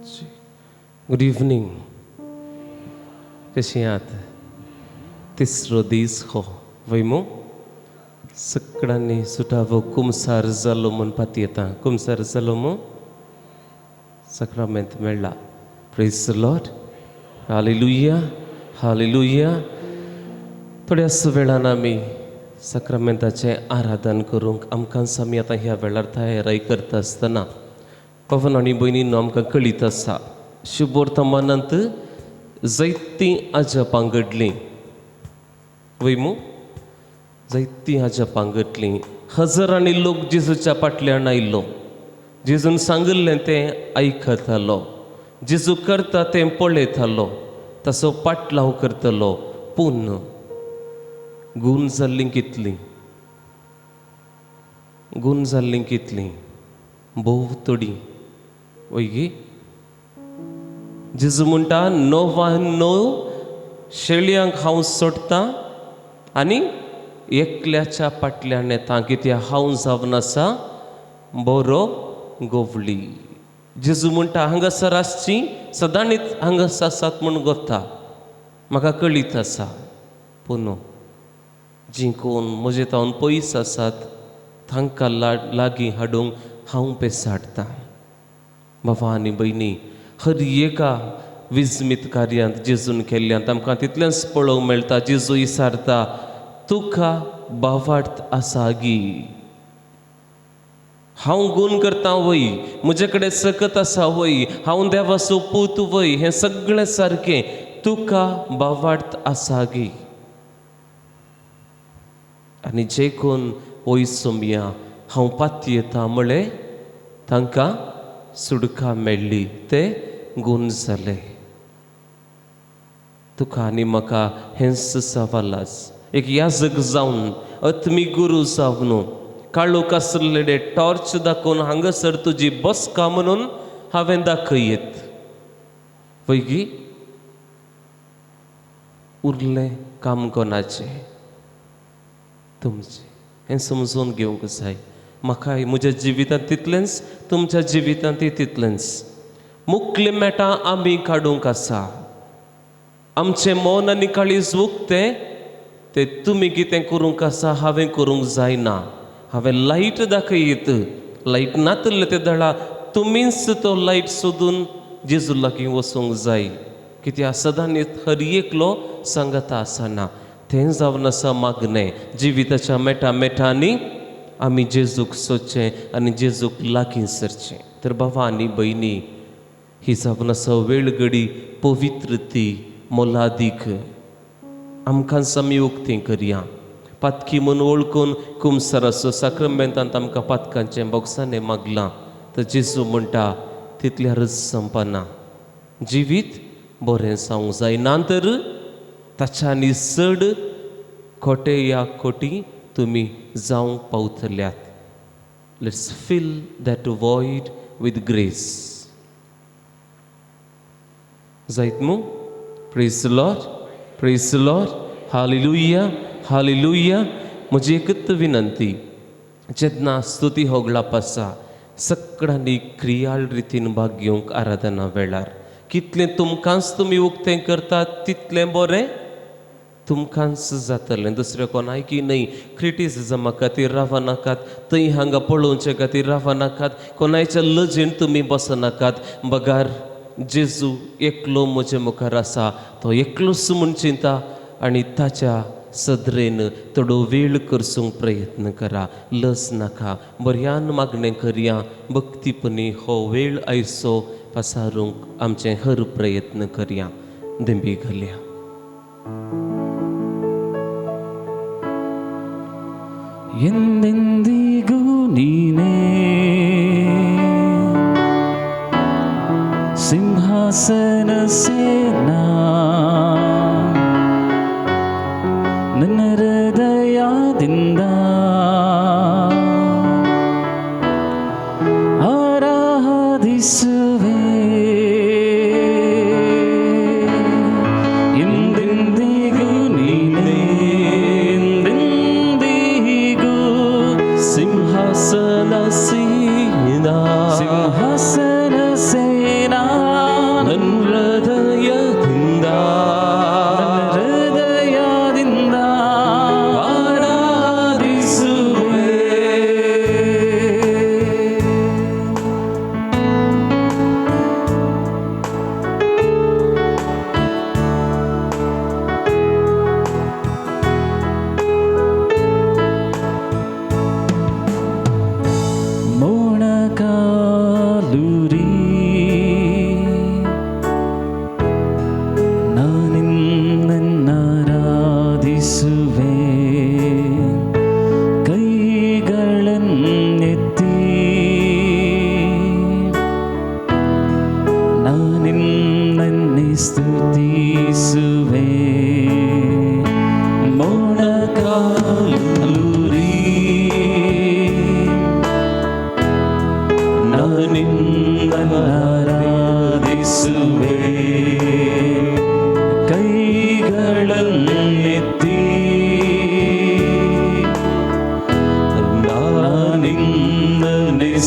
Good evening, कशी आहात? तिसरो दीस हो वय मू? सगळ्यांनी सुटावो कुमसार जालो म्हूण पातयेता. कुमसार जालो मू? सक्रामेंत मेळ्ळा. Praise the Lord. Hallelujah, hallelujah. थोड्याच वेळान आमी सक्रामेंताचें आराधन करूंक आमकां आमी आतां ह्या वेळार तयारी करता आसतना पवन आनी भयणीन आमकां कळीत आसा, शुभवर्तमानांत जायतीं अजापां घडलीं वय मू? जायतीं अजापां घडलीं. हजारांनी लोक जेजूच्या फाटल्यान आयलो. जेजून सांगिल्लें तें आयकतालो, जेजू करता तें पळयतालो, तसो पाटलाव करतलो. पूण गूण जाल्लीं कितलीं, गूण जाल्लीं कितलीं? भोव थोडीं वय गी? जेजू म्हणटा, 99 शेळयांक हांव सोडटां आनी एकल्याच्या फाटल्यान येता, कित्याक हांव जावन आसा बरो गोवली. जेजू म्हणटा, हांगासर आसची सदांच हांगासर आसात म्हूण गोता म्हाका कळीत आसा, पूण जीं कोण म्हजे तावन पयस आसात तांकां लागीं हाडूंक हांव पेसाडटां. बाबा आनी भयणी, हर एका विस्मीत कार्यांत जेजून केल्ल्यांत आमकां तितलेंच पळोवंक मेळटा. जेजू विचारता, तुका बावार्थ आसा गी? हांव गूण करता वय, म्हजे कडेन सकत आसा वय, हांव देवाचो पूत वय, हें सगळें सारकें, तुका बावार्थ आसा गी? आनी जे कोण वय सोमया हांव पातयेता म्हळें तांकां सुडका मेळ्ळी, ते गूण जाले. तुका आनी म्हाका हेंच सवालास. एक याजक जावन, आत्मीक गुरू जावन, काळोख आसलेले टॉर्च दाखोवन हांगासर तुजी बसका म्हणून हांवें दाखयत वय गी? उरलें काम कोणाचें? तुमचें. हें समजून घेवंक जाय. म्हाकाय म्हज्या जिवितांत तितलेंच, तुमच्या जिवितांतय तितलेंच. मुकले मेटां आमी काडूंक आसा. आमचें मन आनी काळीज उक्तें तें तुमी कितें करूंक आसा हांवें करूंक जायना. हांवें लायट दाखयत, लायट नातल्ले ते दळा तुमीच तो लायट सोदून जेजू लागीं वचूंक जाय, कित्याक सदांच हर एकलो सांगता आसना. तें जावन आसा मागणें, जिविताच्या मेटा मेटांनी आमी जेजूक सोदचें आनी जेजूक लागीं सरचें. तर बाबा आनी भयणी, ही जावन आसा वेळगडी पवित्र, ती मोलादीक. आमकां आमी उक्तें करया. पातकी म्हूण वळखून कुमसराचो साक्रमेंतांत आमकां पातकांचें बोगसाणें मागलां. तर जेजू म्हणटा, तितल्यारच संपना, जिवीत बरें जावंक जाय, ना तर ताच्यानी चड खोटे या खोटी तुमी जावंक पावतल्यात. Let's fill that void with grace. जायत मू? Praise Lord, praise Lord. Hallelujah, hallelujah. म्हजी एकच विनंती, जेन्ना स्तुती होगळाप आसा सगळ्यांनी क्रियाळ रितीन भाग घेवंक आराधना वेळार. कितलें तुमकांच तुमी उक्तें करतात तितलें बरें तुमकांच जातलें, दुसरें कोणायकी न्हय. क्रिटिसिजमा खातीर रावनाकात, थंय हांगा पळोवचे खातीर रावनाकात, कोणायच्या लजेन तुमी बसनाकात. बगार जेजू एकलो म्हजे मुखार आसा, तो एकलोच म्हूण चिंता आनी ताच्या सदरेन थोडो वेळ करसूंक प्रयत्न करा. लज नाका, बऱ्यान मागणें करया. भक्तीपणी हो वेळ आयचो पसारूंक आमचें हर प्रयत्न करया. देंबी घालया. ಎಂದೆಂದಿಗೂ ನೀನೇ ಸಿಂಹಾಸನ ಸೇನಾ, ನನ್ನ ಹೃದಯದಿಂದ ಆರಾಧಿಸುವೆ. ಎಂದೆಂದಿಗೂ ನೀನೇ, ಎಂದೆಂದಿಗೂ ಸಿಂಹಾಸನ ಸೀನಾ, ಸಿಂಹಾಸನ ಸೇನಾ.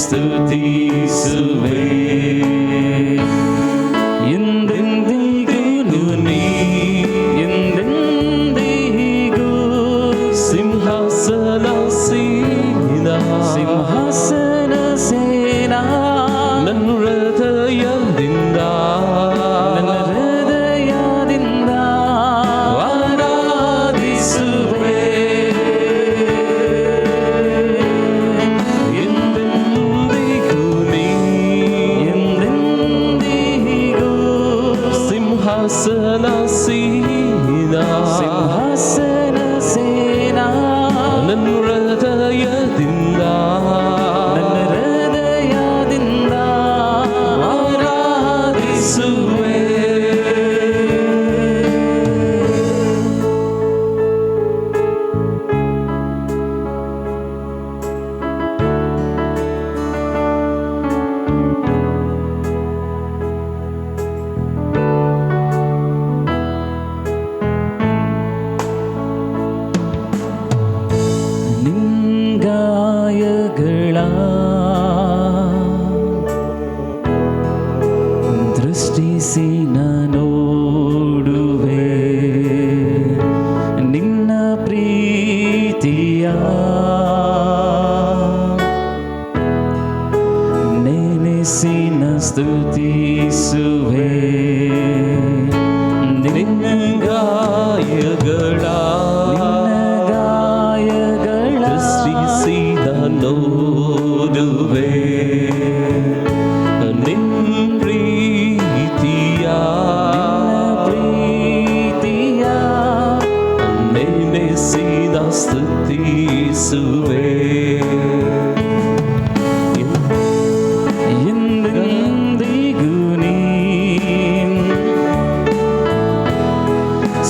ಸ್ತುತಿಸುವೆ. ಎಂದೆಂದಿಗೂ ನೀ, ಎಂದೆಂದಿಗೂ ಸಿಂಹಾಸನಾಸೀನ, ಸಿಂಹಾಸನಾಸೀನ, ನನ್ನ ಹೃದಯದಿಂದ, ನನ್ನ ಹೃದಯದಿಂದ ಆರಾಧಿಸುವೆ. ಎಂದೆಂದಿಗೂ ನೀ, ಎಂದೆಂದಿಗೂ ಸಿಂಹಾಸನಾಸೀನ, ಸಿಂಹಾಸನಾಸೀನ, ನನ್ನ ಹೃದಯದಿಂದ, ನನ್ನ ಹೃದಯದಿಂದ ಆರಾಧಿಸುವೆ. ನಿಂಗಾಯಗಳ ದೃಷ್ಟಿಸಿ ನೋಡುವೆ, ನಿನ್ನ ಪ್ರೀತಿಯ ನೆನೆಸಿನ ಸ್ತುತಿಸುವೆ. ನಿನ್ನ ಗಾಯಗಳ ನಿನ್ನ ಗಾಯಗಳ ದೃಷ್ಟಿಸಿದ ನೋಡುವೆ, ನಿನ್ ಪ್ರೀತಿಯ ಪ್ರೀತಿಯ ನೆನೆಸಿದ ಸ್ತುತಿಸುವೆ. ಎಂದೆಂದಿಗೂ ನೀ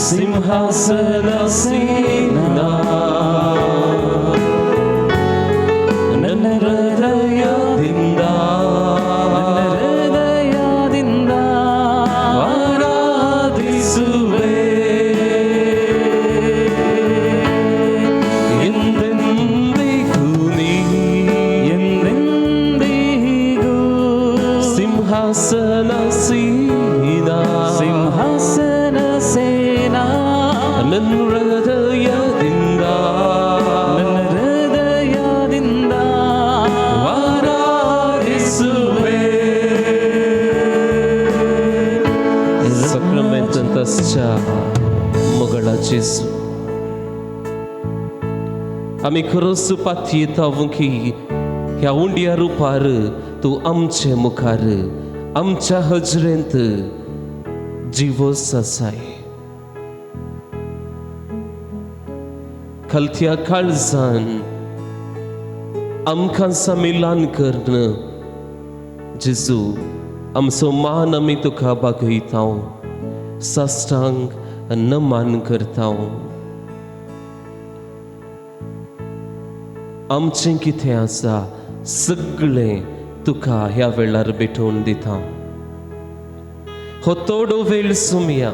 ಸಿಂಹಾಸನಾಸೀನ, ನನ್ನ ಹೃದಯದಿಂದ, ನನ್ನ ಹೃದಯದಿಂದ ಆರಾಧಿಸುವೆ. ಎಂದೆಂದಿಗೂ ನೀ, ಎಂದೆಂದಿಗೂ ಸಿಂಹಾಸನಾಸೀನ, ಸಿಂಹಾಸನಾಸೀನ, ನನ್ನ ಹೃದಯದಿಂದ, ನನ್ನ ಹೃದಯದಿಂದ ಆರಾಧಿಸುವೆ. सक्रमेंतच्या मोगळा जेजू, आमी खरोच पातयेता की ह्या उंड्या रुपार तूं आमचे मुखार आमच्या हजरेंत जिवोस आसाय. खालत्या काळजान आमकां समिलान करून जेजू आमचो मान आमी तुका बागयता, साश्टांग नमान करता. आमचें कितें आसा सगळें तुका ह्या वेळार भेटोवन दिता. हो थोडो वेळ सुमया,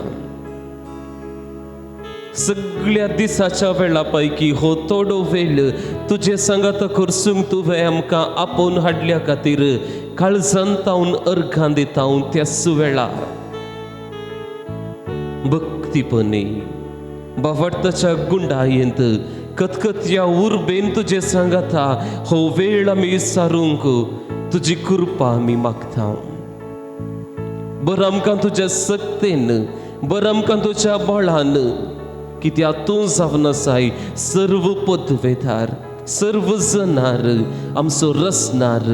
सगळ्या दिसाच्या वेळा पैकी हो थोडो वेळ तुजे सांगात करसूंक तुवें आमकां आपोवन हाडल्या खातीर काळजान तावन अर्घां दिता. त्याच वेळार भक्तीपणी बावडताच्या गुंडायेंत कतकतया उर्बेन तुजे सांगाता हो वेळ आमी सारूंक तुजी कृपा आमी मागता. बरं आमकां तुज्या सक्तेन, बरं आमकां तुज्या बळान, कित्याक तूं जावन आसाय सर्व पदवेदार, सर्व जनार, आमचो रसनार,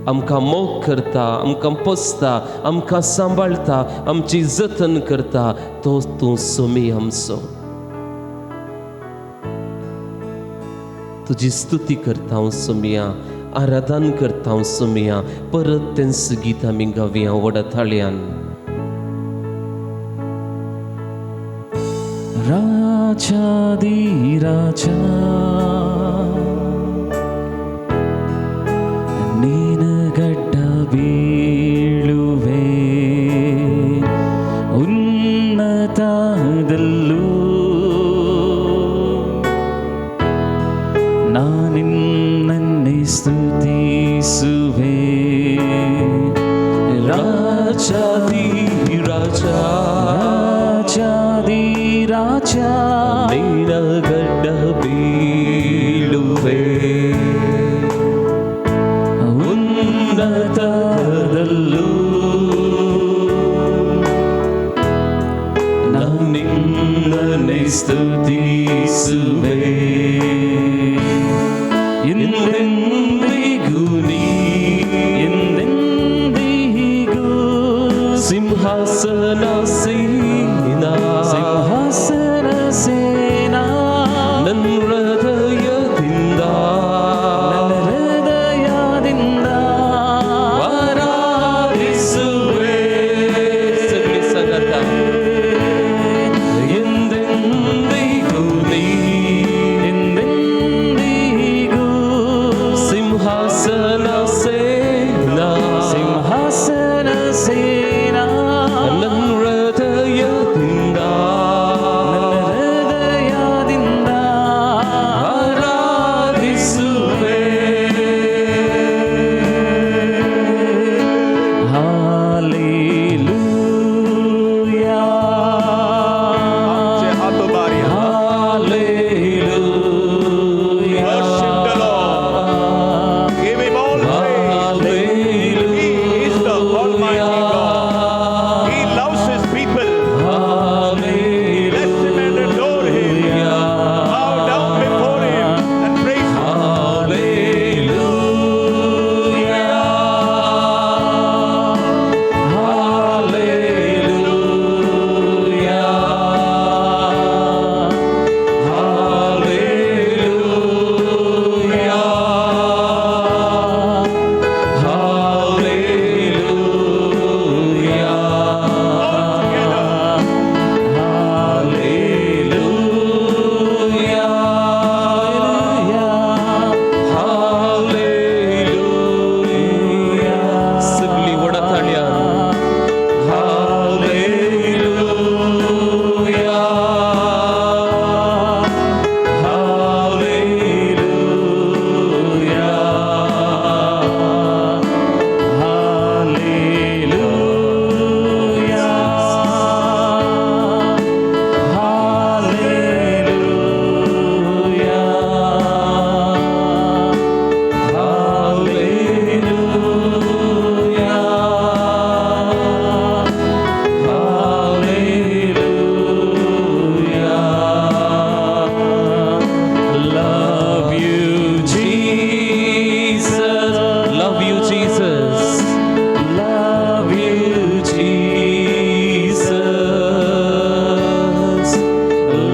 आमकां मोग करता, आमकां पोसता, आमकां सांबाळटा, आमची जतन करता, तो तूं सोमी आमचो. तुजी स्तुती करता हांव सोमिया, आराधन करता हांव सोमिया. परत तेंच गीत आमी गावया व्हडा थाळयान. राजादी राजा ನೀನಗಡ್ಡ ಬೀಳುವೆ, ಉನ್ನತದಲ್ಲೂ ನಾನಿನ್ನನ್ನೇ ಸ್ತುತಿಸುವೆ. धीराच्या ನಿನ್ನ ಗಡ್ಡ ಬೀಳುವೆ ಉನ್ನತದಲ್ಲೂ ನಿನ್ನನೆ ಸ್ತುತಿಸುವೆ ಎಂದೆಂದಿಗೂ ನೀ ಎಂದೆಂದಿಗೂ ಸಿಂಹಾಸನಾಸೀನ ಸಿಂಹಾಸನ ಸೇನಾ ನನ್ನ ಹೃದಯದಿಂದ ನನ್ನ ಹೃದಯದಿಂದ ಆರಾಧಿಸುವೆ. ಸಗಳಿ ಸಂಗತ ಎಂದೆಂದಿಗೂ ನೀ ಎಂದೆಂದಿಗೂ ಸಿಂಹಾಸನಾಸೀನ ಸಿಂಹಾಸನ ಸೇನಾ ನನ್ನ ಹೃದಯದಿಂದ ನನ್ನ ಹೃದಯದಿಂದ ಆರಾಧಿಸುವೆ. हालेलुया आमचे हातोबारी hallelujah Worship the Lord. Give him all praise. He is the Almighty God. He loves his people. Bless him and adore him. Bow down before him and praise him. Hallelujah. Hallelujah. Hallelujah. Hallelujah. All together. Hallelujah. Hallelujah. सगळी वडताळ्यान Hallelujah. Hallelujah. Hallelujah hallelujah Hallelujah. Hallelujah. Love you, Jesus, love you, Jesus. Love you, Jesus,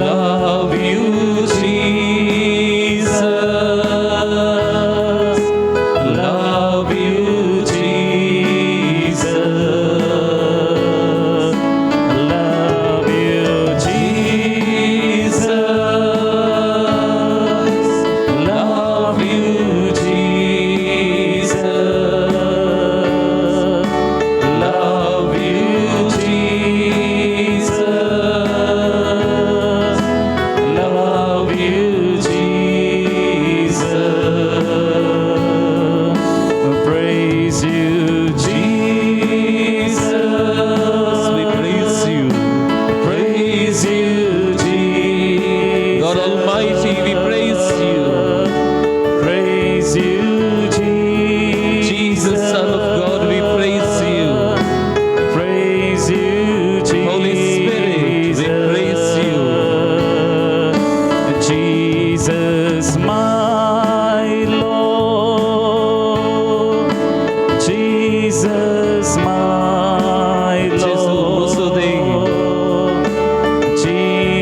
love you, Jesus, love you, Jesus, Love you, Jesus, love you, Jesus. Love you, Jesus. Love you, Jesus. Praise you, Jesus, we praise you. Praise you, Jesus. God Almighty, we praise you. Praise you, Jesus. Jesus, Son of God, we praise you. Praise you, Jesus. Holy Spirit, we praise you. Jesus, my Lord. Jesus, my Gesù, Lord. nostro Dio. Jesus.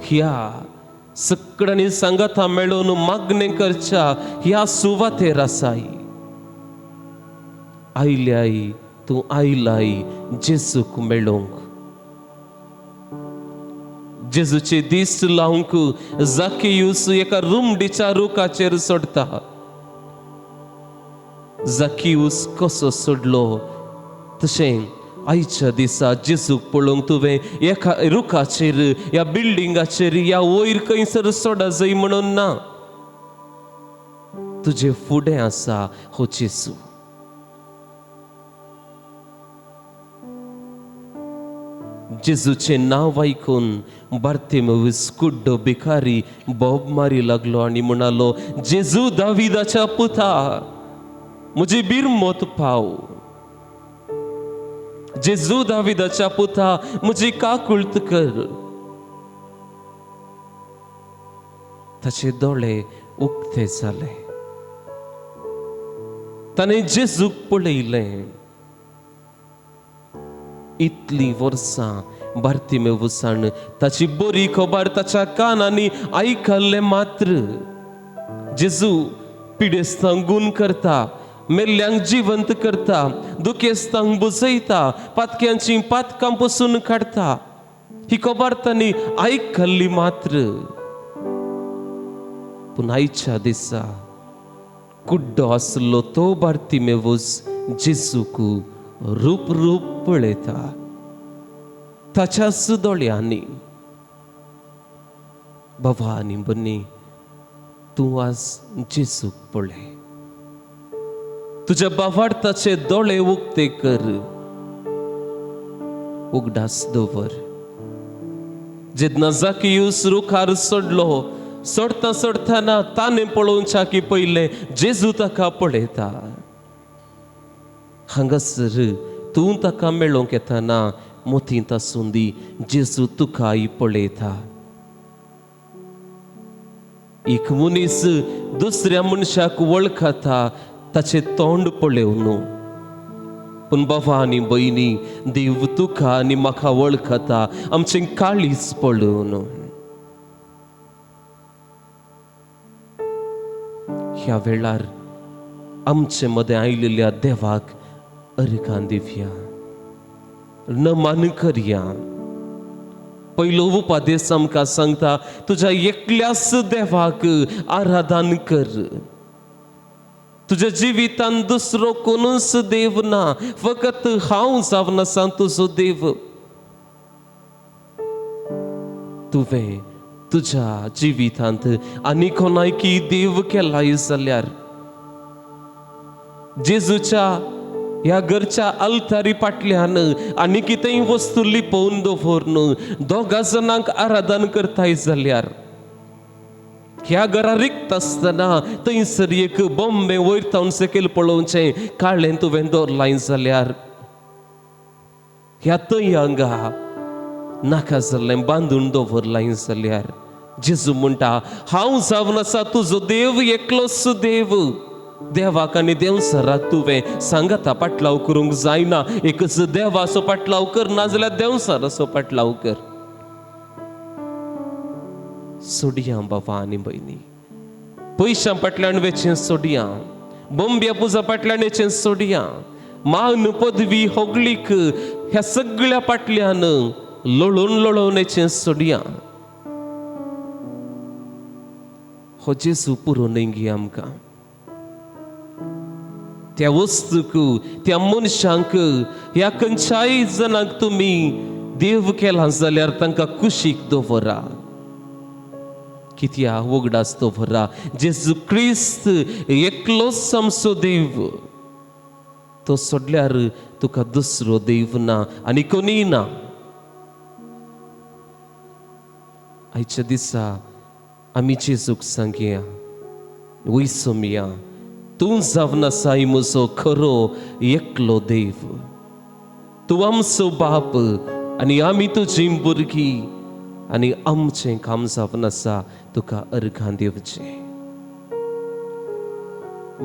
ह्या सगळ्यांनी सांगाता मेळोवन मागणें करच्या ह्या सुवातेर आसाय. आयल्याय तूं आयलाय जेजूक मेळोवंक. जेजूचे दीस लावंक जाकियूस एका रुमडीच्या रुखाचेर सोडटा. जाकियूस कसो सोडलो तशें आयच्या दिसा जेजूक पळोवंक तुवें एका रुखाचेर ह्या बिल्डिंगाचेर ह्या वयर खंयसर सोडा जाय म्हणून ना, तुजे फुडें आसा हो जेजू. जेजूचें नांव आयकून बार्तिमेवस कुड्डो भिकारी बोब मारी लागलो आनी म्हणालो, जेजू दाविदाच्या पुता, म्हजी बिरमत पाव. जेजू दाविदाच्या पुता, म्हजी काकुळत कर. ताचे दोळे उक्ते जाले. ताणें जेजूक पळयलें. इतलीं वर्सां बार्तिमेवसान ताची बरी खबर ताच्या कानांनी आयकल्लें मात्र. जेजू पिडेस्तांक गूण करता, मेल्ल्यांक जिवंत करता, दुखेस्तांक बुजयता, पातक्यांची पातकां पसून काडटा. ही खबर तांणी आयकल्ली मात्र. पूण आयच्या दिसा कुड्डो आसलो तो बार्तिमेवस जेजूक रूप रूप पळयता ताच्याच दोळ्यांनी. बाबा आनी भयणी, तूं आज जेजूक पळय, तुज्या बावार्थाचे दोळे उक्ते कर, उगडास दवर. जेन्ना जाकियूस रुखार सोडलो, सोडता सोडताना ताणें पळोवच्या की पयलें जेजू ताका पळयता. हांगासर तूं ताका मेळोवंक येताना मोतींत आसूं दी, जेजू तुकाय पळयता. एक मनीस दुसऱ्या मनशाक वळखता ताचें तोंड पळोवन. पूण बाबा आनी भयणी, देव तुका आनी म्हाका वळखता आमचें काळीज पळोवन. ह्या वेळार आमचे मदें आयिल्ल्या देवाक अर्घां दिवया, नमन करया. पयलो उपदेश आमकां सांगता, तुज्या एकल्याच देवाक आराधन कर. तुज्या जिवितान दुसरो कोणूच देव ना, फकत हांव जावन आसा तुजो देव. तुवें तुज्या जिवितांत आनी कोणायकी देव केलाय जाल्यार जेजूच्या ह्या घरच्या अल्तारी फाटल्यान आनी कितेंय वस्तू लिपोवन दवरून दोगा जाणांक आराधन करताय जाल्यार ह्या घरा रिक्त आसतना थंयसर एक बॉम्बे वयर तावन सकयल पळोवचें काळें तुवें दवरलाय जाल्यार ह्या थंय हांगा नाका जाल्लें बांदून दवरलाय जाल्यार जेजू म्हणटा, हांव जावन आसा तुजो देव, एकलोच देव. देवाक आनी देवसराक तुवें सांगाता पाटलाव करूंक जायना. एकच देवाचो पाटलाव कर, ना जाल्यार देवसराचो पाटलाव कर. सोडया बाबा आनी भयणी, पयशां फाटल्यान वेचें सोडया, बोंब्या पुजा फाटल्यान वेचें सोडया, मान पदवी होगळीक ह्या सगळ्या फाटल्यान लोळून लोळून वेचें सोडया. हो जेजू पुरो न्हय आमकां. त्या वस्तूक, त्या मनशांक, ह्या खंयच्याय जणांक तुमी देव केला जाल्यार तांकां कुशीक दवरा. कित्या उगडास दवरा, जेजू क्रिस्त एकलोच आमचो देव. तो सोडल्यार तुका दुसरो देव ना आनी कोणीय ना. आयच्या दिसा आमी जेजूक सांगया, वयसोमया, तूं जावन आसाय म्हजो खरो एकलो देव. तूं आमचो बाप आनी आमी तुजी भुरगीं आनी आमचें काम जावन आसा तुका अर्घां दिवचें.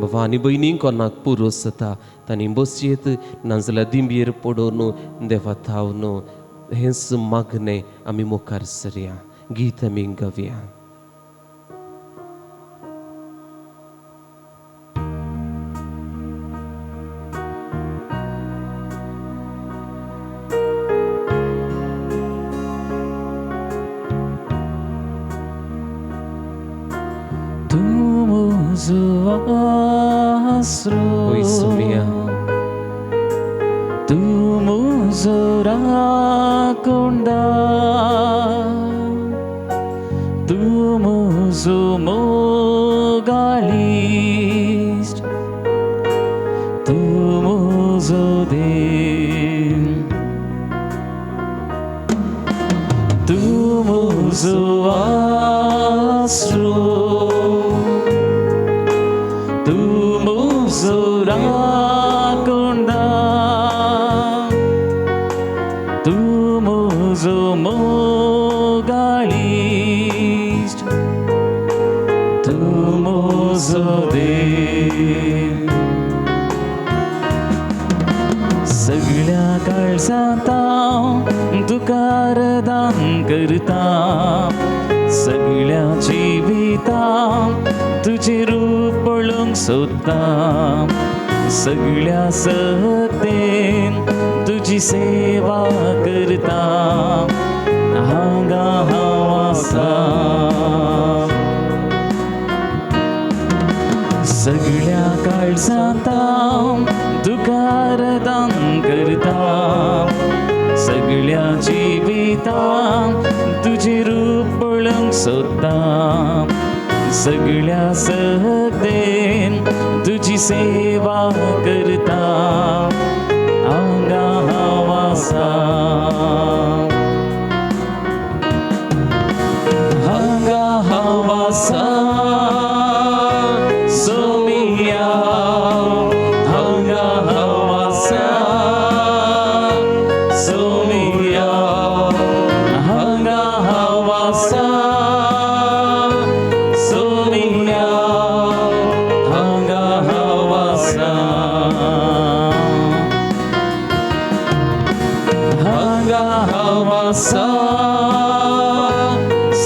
बाबा आनी भयणी, कोणाक पुरो जाता तांणी बसयेत, नाजाल्यार दिंबयेर पडोवन देवा थावन हेंच मागणें आमी मुखार सरया. गीत आमी गावया. Tu muzo rakonda, tu muzo mogalist, tu muzo den, tu muzo asro, tu muzo rakonda, tu muzo mogalist, tu muzo den. सगळ्या काळजांत तुका दान करता, सगळ्या जिवितांत तुजें रूप पळोवंक सोदता, सगळ्या सत्तेन तुजी सेवा करता, हांगा हांव आसा. सगळ्या काळजांत तुका दान करता, सगळ्या जिवितांत तुजें रूप पळोवंक सोदता, सगळ्या सत्तेन तुजी सेवा करता, हांगा हांव आसा, हांगा हांव आसा, सोमिया, हांगा हांव आसा, सोमिया, हांगा हांव आसा, सोमिया, हांगा हांव आसा, हांगा हांव आसा,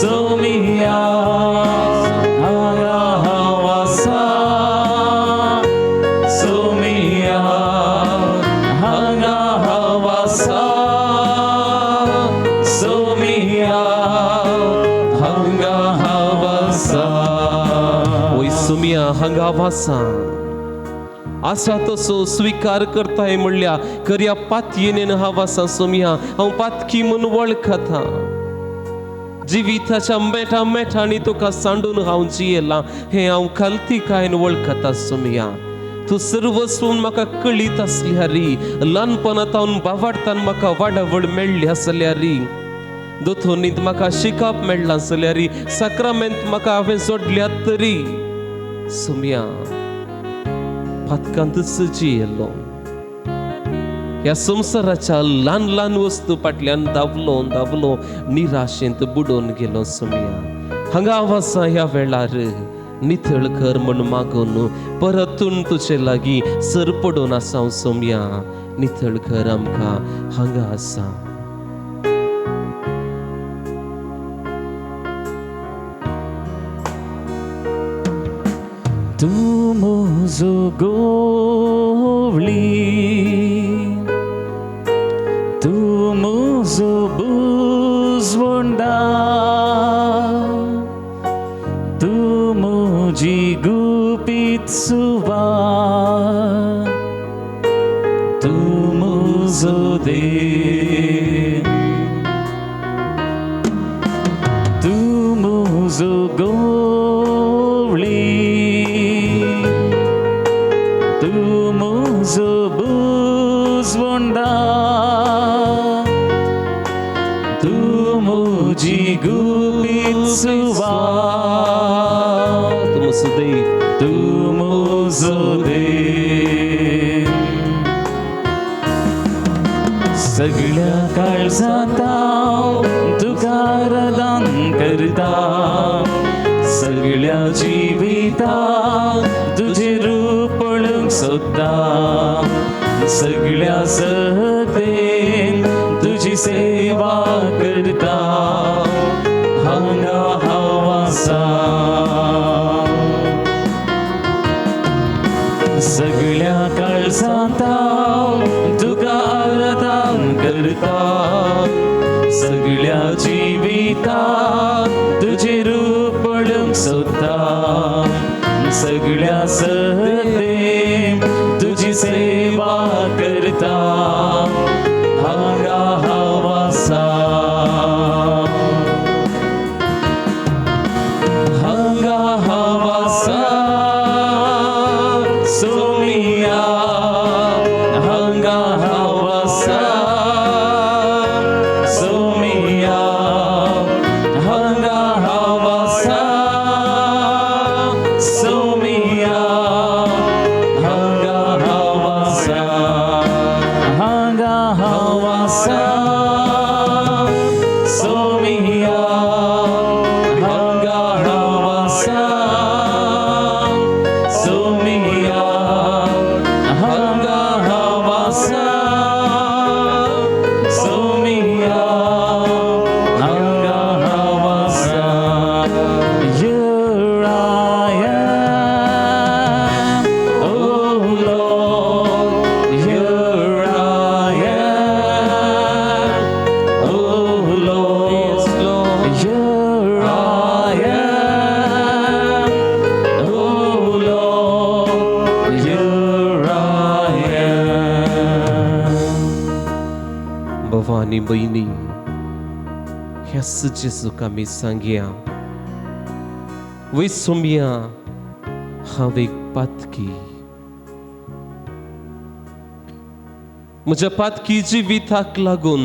सोमिया, हांगा हांव आसा, सोमिया, हांगा हांव आसा, सोमिया, हांगा हांव आसा. वय सोमिया, हांगा हांव आसा. आसा तसो स्विकार करताय म्हणल्या खऱ्या पातयेन हांव आसा सोमिया. हांव पातकी म्हूण वळखता, जिविताच्या मेटा मेटांनी तुका सांडून हांव जियेलां हें हांव खालतीकायेन वळखता सोमिया. तूं सर्वस्व म्हाका कळीत आसल्यार, ल्हानपणांत बावाडतान म्हाका वाडावळ मेळ्ळी आसल्यार, दोतोनींत म्हाका शिकप मेळ्ळां आसल्यार, साक्रामेंत म्हाका हांवें जोडल्यात तरी सोमिया पातकांतच जियेलो. ह्या संवसाराच्या ल्हान ल्हान वस्तू फाटल्यान धांवलो धांवलो, निराशेंत बुडोवन गेलो सोमिया. हांगा हांव आसा ह्या वेळार नितळ कर म्हूण मागून परतून तुजे लागीं सर पडून आसा हांव सोमिया. नितळ कर आमकां, हांगा आसा. तूं म्हजो गोवळी, तूं म्हजो बुजवंडा, तूं म्हजी गुपीत सुवात, तूं म्हजो देव, तूं म्हजो गोवळी, तूं म्हजो बुजवंडा, तूं म्हजी गुपीत सुवात, तूं म्हजो देव, तूं म्हजो देव. सगळ्या काळजांत तुका दान करता, सगळ्या जिवितांत तुजें रूप पळोवंक सोदता, सगळ्या सत्तेन तुजी सेवा करता, हांगा सोदता, सगळ्या सते तुजी सेवा करता, हांगा हांव आसा, हांगा हांव आसा सोमिया, हांगा हांव आसा सोमिया, हांगा हांव आसा सोमिया, हांगा हांव आसा, हांगा हांव आसा सोमिया, हांगा हांव आसा सोमिया, हांगा हांव आसा सोमिया, हांगा हांव आसा. Here I am, oh Lord, here I am, oh Lord, here I am, oh Lord, here I am. बाबा आनी भयणी, ह्याच जेजूक आमी सांगया, वय सोमया, हांव एक पातकी, म्हज्या पातकी जिविताक लागून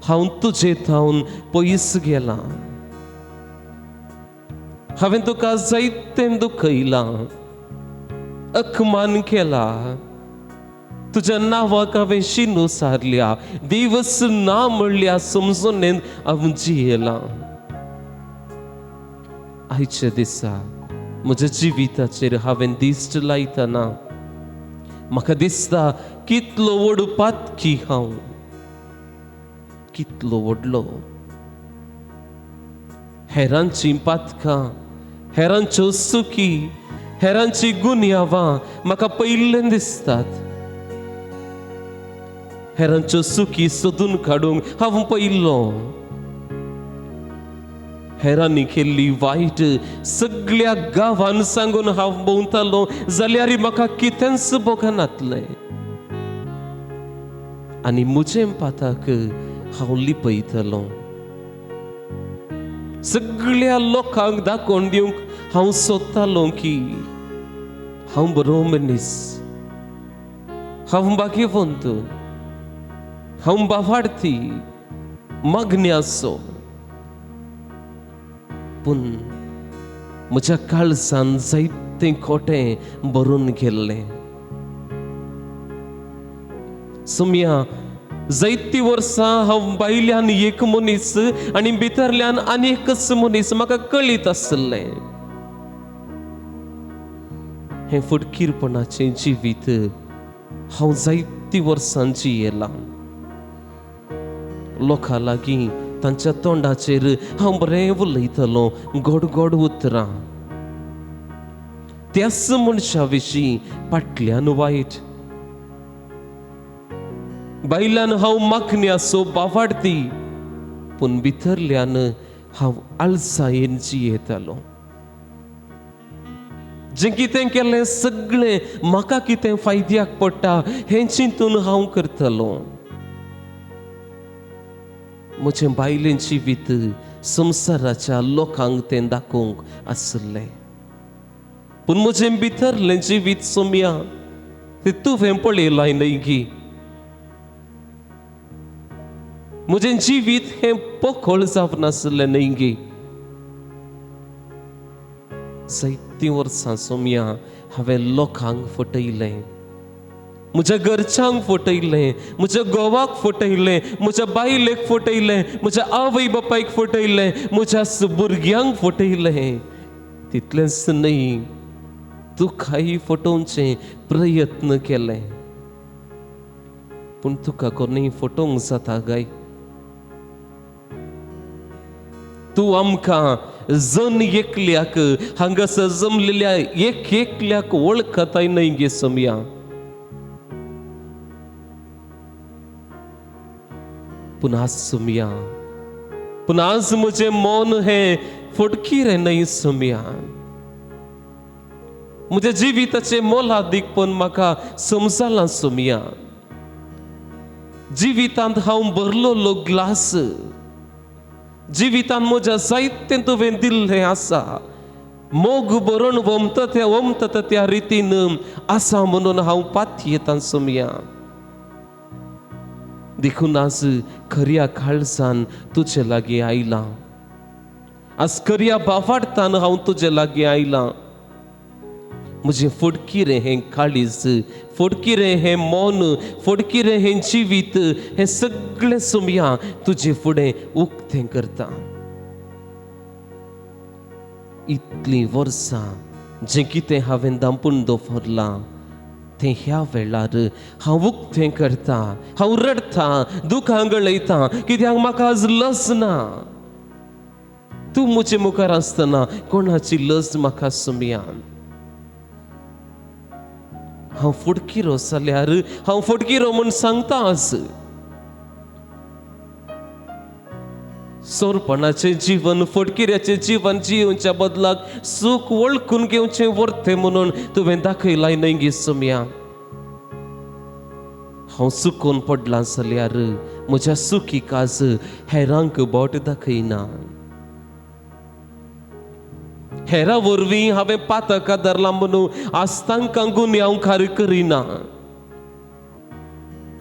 हांव तुजे थावन पयस गेलां, हांवें तुका जायतें दुखयलां, अकमान केला, तुज्या नांवाक हांवें शिनू सारल्या, दिवस ना म्हणल्या समजून हांव जियेलां. आयच्या दिसा म्हज्या जिविताचेर हांवें दिश्ट लायतना म्हाका दिसता कितलो व्हड पातकी हांव, कितलो व्हडलो. हेरांचीं पातकां, हेरांच्यो चुकी, हेरांची गुन्यांवां म्हाका पयिल्लें दिसतात. हेरांच्यो चुकी सोदून काडूंक हांव पयिल्लो, हेरांनी केल्ली वायट सगळ्या गांवान सांगून हांव भोंवतालो, जाल्यार म्हाका कितेंच भोगनातलें आनी म्हजें पाताक हांव लिपयतलो. सगळ्या लोकांक दाखोवन दिवंक हांव सोदतालो की हांव बरो मनीस, हांव भाग्यवंत, हांव बावार्थी, मागण्याचो. पूण म्हज्या काळजान जायतें खोटें भरून गेल्लें. सोमया, जायतीं वर्सां हांव भायल्यान एक मनीस आनी भितरल्यान आनी एकच मनीस म्हाका कळीत आसलें. हें फटकीरपणाचें जिवीत हांव जायतीं वर्सां जियेलां. लोकां लागीं तांच्या तोंडाचेर हांव बरें उलयतलो, गोड गोड उतरां, त्याच मनशा विशीं फाटल्यान वायट. बायल्यान हांव मागण्याचो बावाडती, पूण भितरल्यान हांव आळसायेन जियेतालो. जें कितें केलें सगळें म्हाका कितें फायद्याक पडटा हें चिंतून हांव करतलो. म्हजें बायलें जिवीत संवसाराच्या लोकांक तें दाखोवंक आसलें, पूण म्हजें भितरलें जिवीत सोमया तें तुवें पळयलां न्हय गी. म्हजें जिवीत हें पोखळ जावन नासलें न्हय गी. जायतीं वर्सां सोमया हांवें लोकांक फटयलें, म्हज्या घरच्यांक फटयलें, म्हज्या घोवाक फटयलें, म्हज्या बायलेक फटयलें, म्हज्या आवय बापायक फटयलें, म्हज्या भुरग्यांक फटयलें. तितलेंच न्हय, तुकाय फटोवचे प्रयत्न केले, पूण तुका कोणूय फटोवंक जाता काय? तूं आमकां जण एकल्याक हांगासर जमलेल्या एक एकल्याक वळखताय न्हय गे सोमया. पूण आज सोमया, पूण आज म्हजें मन हें फटकिरें न्हय सोम्या. म्हज्या जिविताचें मोलादीकपण म्हाका समजलां सोम्या. जिवितांत हांव भरलोलो ग्लास, जिवितांत म्हज्या जायतें तुवें दिल्लें आसा. मोग बरोवन वमता त्या वमता त्या रितीन आसा म्हणून हांव पातयेतां सोम्या. देखून आज खऱ्या काळजान तुजे लागीं आयलां, आज खऱ्या बावाडतान हांव तुजे लागीं आयलां. म्हजें फटकिरें हें काळीज, फटकिरें हें मन, फटकिरें हें जिवीत, हें सगळें सोम्या तुजे फुडें उक्तें करता. इतलीं वर्सां जें कितें हांवें दांपून दवरलां तें ह्या वेळार हांव उक्तें करता. हांव रडटा, दुखां गळयता, कित्याक म्हाका आज लज ना. तूं म्हजे मुखार आसतना कोणाची लज म्हाका सोम्या. हांव फटकिरो जाल्यार हांव फटकिरो म्हूण सांगता. आज सोरपणाचें जीवन, फटकिऱ्याचें जीवन जियोवच्या बदलाक सूख वळखून घेवचें वर्तें म्हणून तुवें दाखयलां न्हय गे सोम्या. हांव चुकून पडलां जाल्यार म्हज्या चुकीक आज हेरांक बोट दाखयना. हेरा वरवीं हांवें पातकां धरलां म्हणून आज तांकां गुन्यांव खार करिना.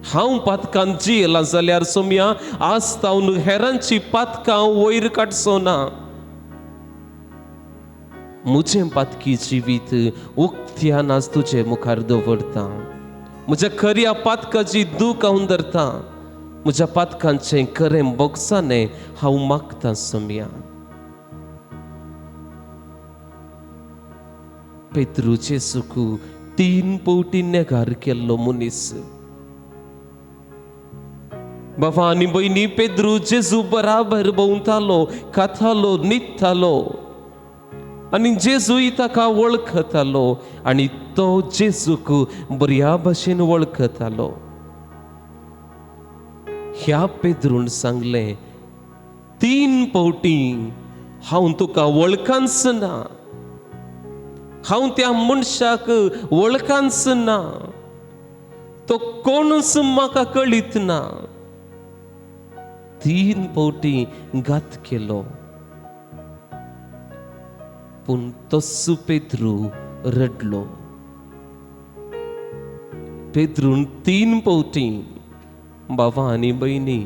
हांव पातकान जियेलां जाल्यार सोम्या आज तावन हेरांची पातकां वयर काडचो ना. म्हजें पातकी जिवीत उक्त्यान आज तुजे मुखार दवरता. म्हज्या खऱ्या पातकाची दूख हांव धरता. म्हज्या पातकांचें खरें बोगसाणें हांव मागता सोम्या. पेत्रू जेजूक 3 पवटी नेगार केल्लो मनीस. बाबा आनी भयणी, पेद्रू जेजू बराबर भोंवतालो, खातालो, न्हिदतालो आनी जेजूय ताका वळखतालो आनी तो जेजूक बऱ्या भशेन वळखतालो. ह्या पेद्रून सांगलें, 3 पवटी हांव तुका वळखांच ना, हांव त्या मनशाक वळखांच ना, तो कोणूच म्हाका कळीत ना. 3 पवटी घात केलो. पूण तस्सो पेद्रू रडलो. पेद्रून 3 पवटी, बाबा आनी भयणी,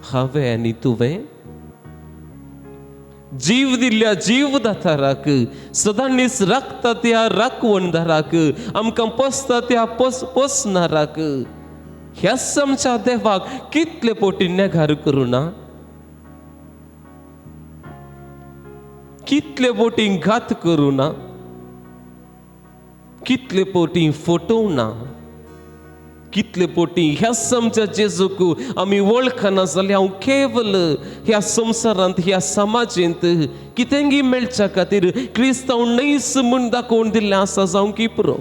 हांवें आनी तुवें जीव दिल्ल्या जीव दाताराक, सदांनीच राखता त्या राखवणदाराक, आमकां पोसता त्या पोसणाराक, ह्याच आमच्या देवाक कितले पोटी नेगार करूं ना, कितले पोटी घात करूं ना, कितले पोटी फटोवं ना, कितले पोटी ह्या आमच्या जेजूक आमी वळखना जाल्यार हांव केवल ह्या संवसारांत, ह्या समाजेंत कितेंगी मेळच्या खातीर क्रिस्तांव न्हयच म्हूण दाखोवन दिल्लें आसा जावं की पुरो.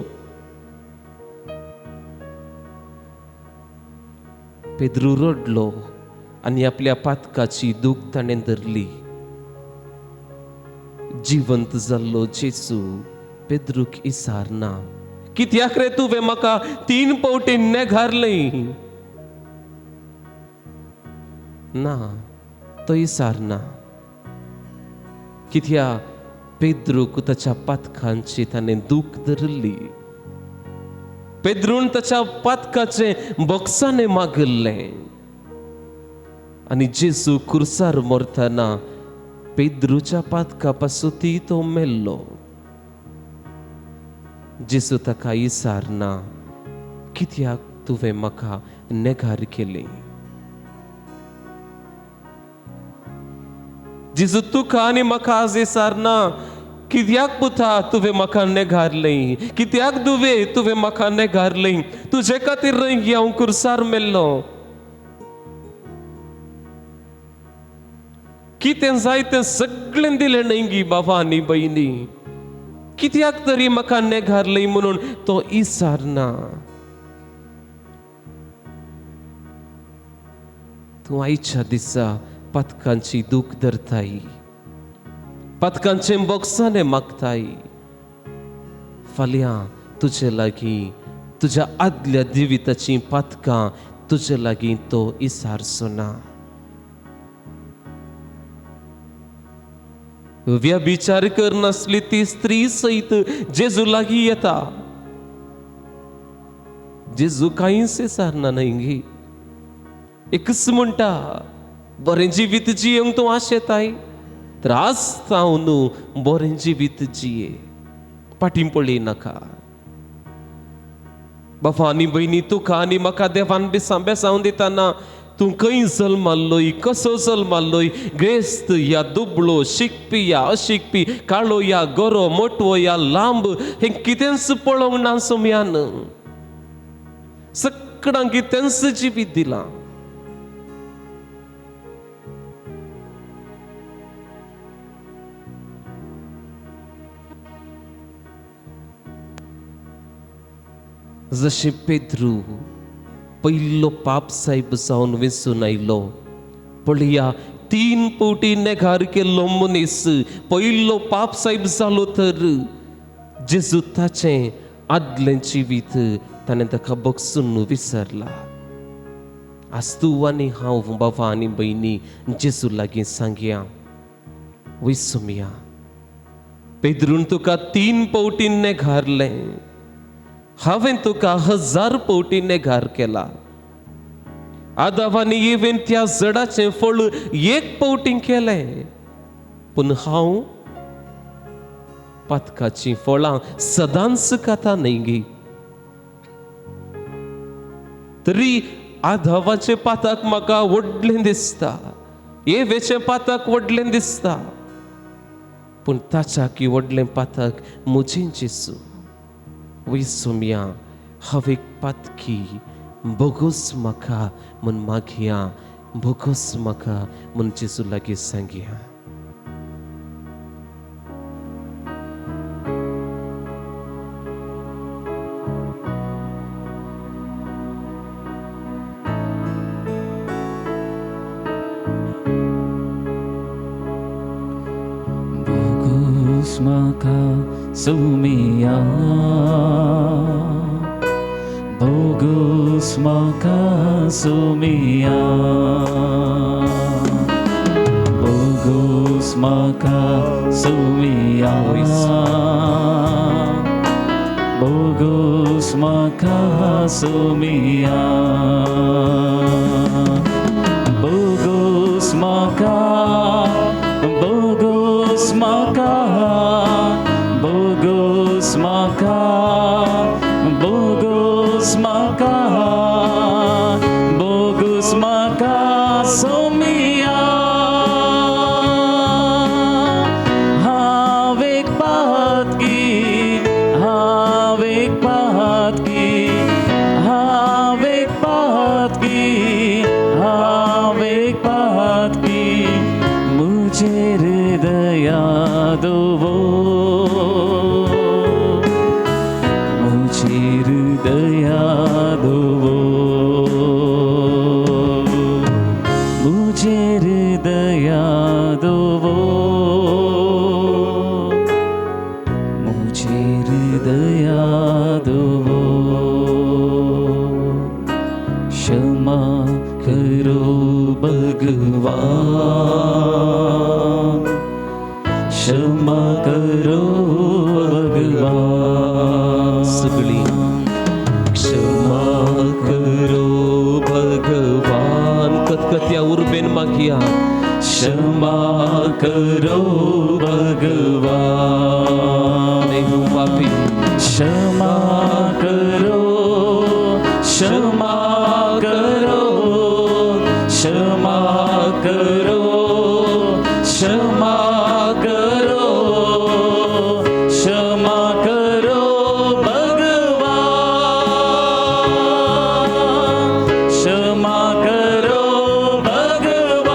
पेद्रू रडलो आनी आपल्या पातकाची दूख ताणें धरली. जिवंत जाल्लो जेजू पेद्रूक इसारना, कित्याक रे तुवें म्हाका 3 पवटी नेगारलें? ना, तो इसारना. कित्या पेद्रूक ताच्या पातकांची ताणें दूख धरली. पेद्रून ताच्या पातकाचें बोगसाणें मागिल्लें आनी जेजू कुर्सार मरतना पेद्रूच्या पातका पासून तो मेल्लो. जेजू ताका इसारना, कित्याक तुवें म्हाका नेगार केली? जेजू तुका आनी म्हाका आज इसारना, कित्याक पुता तुवें म्हाका नेगारलें? कित्याक दुवे तुवें म्हाका नेगारलें? तुजे खातीर हांव कुर्सार मेल्लो. कितें जाय तें सगळें दिलें न्हय गी बाबा आनी भयणी, कित्याक तरी म्हाका नेगारलें म्हणून तो इसारना. तूं आयच्या दिसा पातकांची दूख धरताय, पातकांचें बोगसाणें मागताय. फाल्यां तुजे लागीं तुज्या आदल्या जिविताचीं पातकां तुजे लागीं तो इसारचो ना. व्यभिचार करनासली ती स्त्री सयत जेजू लागीं येता. जेजू कांयच विचारना न्हय गी, एकच म्हणटा, बरें जिवीत जियेवंक तूं आशेताय तर आज जावन बरें जिवीत जिये, फाटीं पळय नाका. बाबा आनी भयणी, तुका आनी म्हाका देवान बेसां बेसांव दिताना तूं खंय जल्माल्लोय, कसो जल्माल्लोय, ग्रेस्त या दुबळो, शिकपी या अशिकपी, काळो या गोरो, मोटवो या लांब, हें कितेंच पळोवंक ना सोम्यान. सगळ्यांक कितेंच जिवीत दिलां. जशें पेद्रू पयलो पाप सायब जावन वेसून आयलो, पळया 3 फावटी नेगार केल्लो मनीस पयलो पाप सायब जालो तर जेजू ताचें आदलें जिवीत ताणें ताका बगसून विसरला. आज तूं आनी हांव बाबा आनी भयणी जेजू लागीं सांगया, वैसुमया, पेद्रून तुका 3 फावटी नेगारलें, हांवें तुका 1000 फावटी नेगार केला. आदाव आनी इवेन त्या झडाचें फळ 1 फावटी केलें, पूण हांव पातकाचीं फळां सदांच खाता न्हय गी. तरी आदावाचें पातक म्हाका व्हडलें दिसता, एवेचें पातक व्हडलें दिसता, पूण ताच्याकी व्हडलें पातक म्हजें जेजू. वैसुमया, हांव एक पातकी, बोगोस म्हाका म्हूण मागया, बोगोस म्हाका म्हूण जेजू लागीं सांगया. बोगोस म्हाका सोमिया, बोगोस म्हाका सोमिया, बोगोस म्हाका सोमिया, बोगोस म्हाका सोमिया, बोगोस म्हाका, बोगोस म्हाका, बोगोस म्हाका, बोगोस म्हाका, बोगोस म्हाका सोमिया. हांव एक पातकी, हांव एक पातकी, हांव एक पातकी, हांव एक पातकी, म्हजेर दया दवर, म्हजेर दया दवर, म्हजेर दया दवर, म्हजेर दया दवर. क्षमा करो भगवान, क्षमा करो भगवान. सगळी क्षमा करो भगवान, कतकत्या उर्बेन मागया, क्षमा करो भगवान, मैं हूँ पापी. क्षमा करो, क्षमा करो, क्षमा करो, क्षमा करो, क्षमा करो भगवान, क्षमा करो भगवान,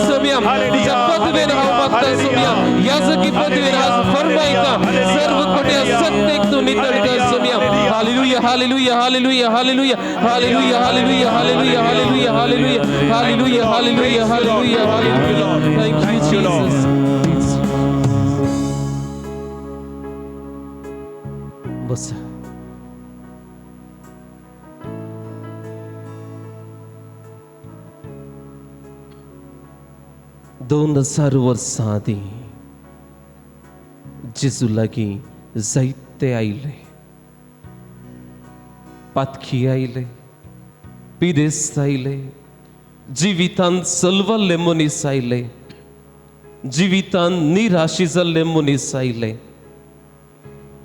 सोम्या, तुज्या पदवेन हांव मागता सोम्या, याजकी पदवेन आज फरमायता, सर्व कोट्या सत्तेक तूं नितळ कर Saumya. Hallelujah, hallelujah, hallelujah, hallelujah, hallelujah, hallelujah, hallelujah, hallelujah, hallelujah, hallelujah, hallelujah, hallelujah, hallelujah. Thank you Jesus. बसा. दोन हजार वर्सां आदीं जेजू लागीं जायते आयले, पातकी आयले, पिरेस्त आयले, जिवितांत सलवल्ले मनीस आयले, जिवितांत निराशी जाल्ले मनीस आयले,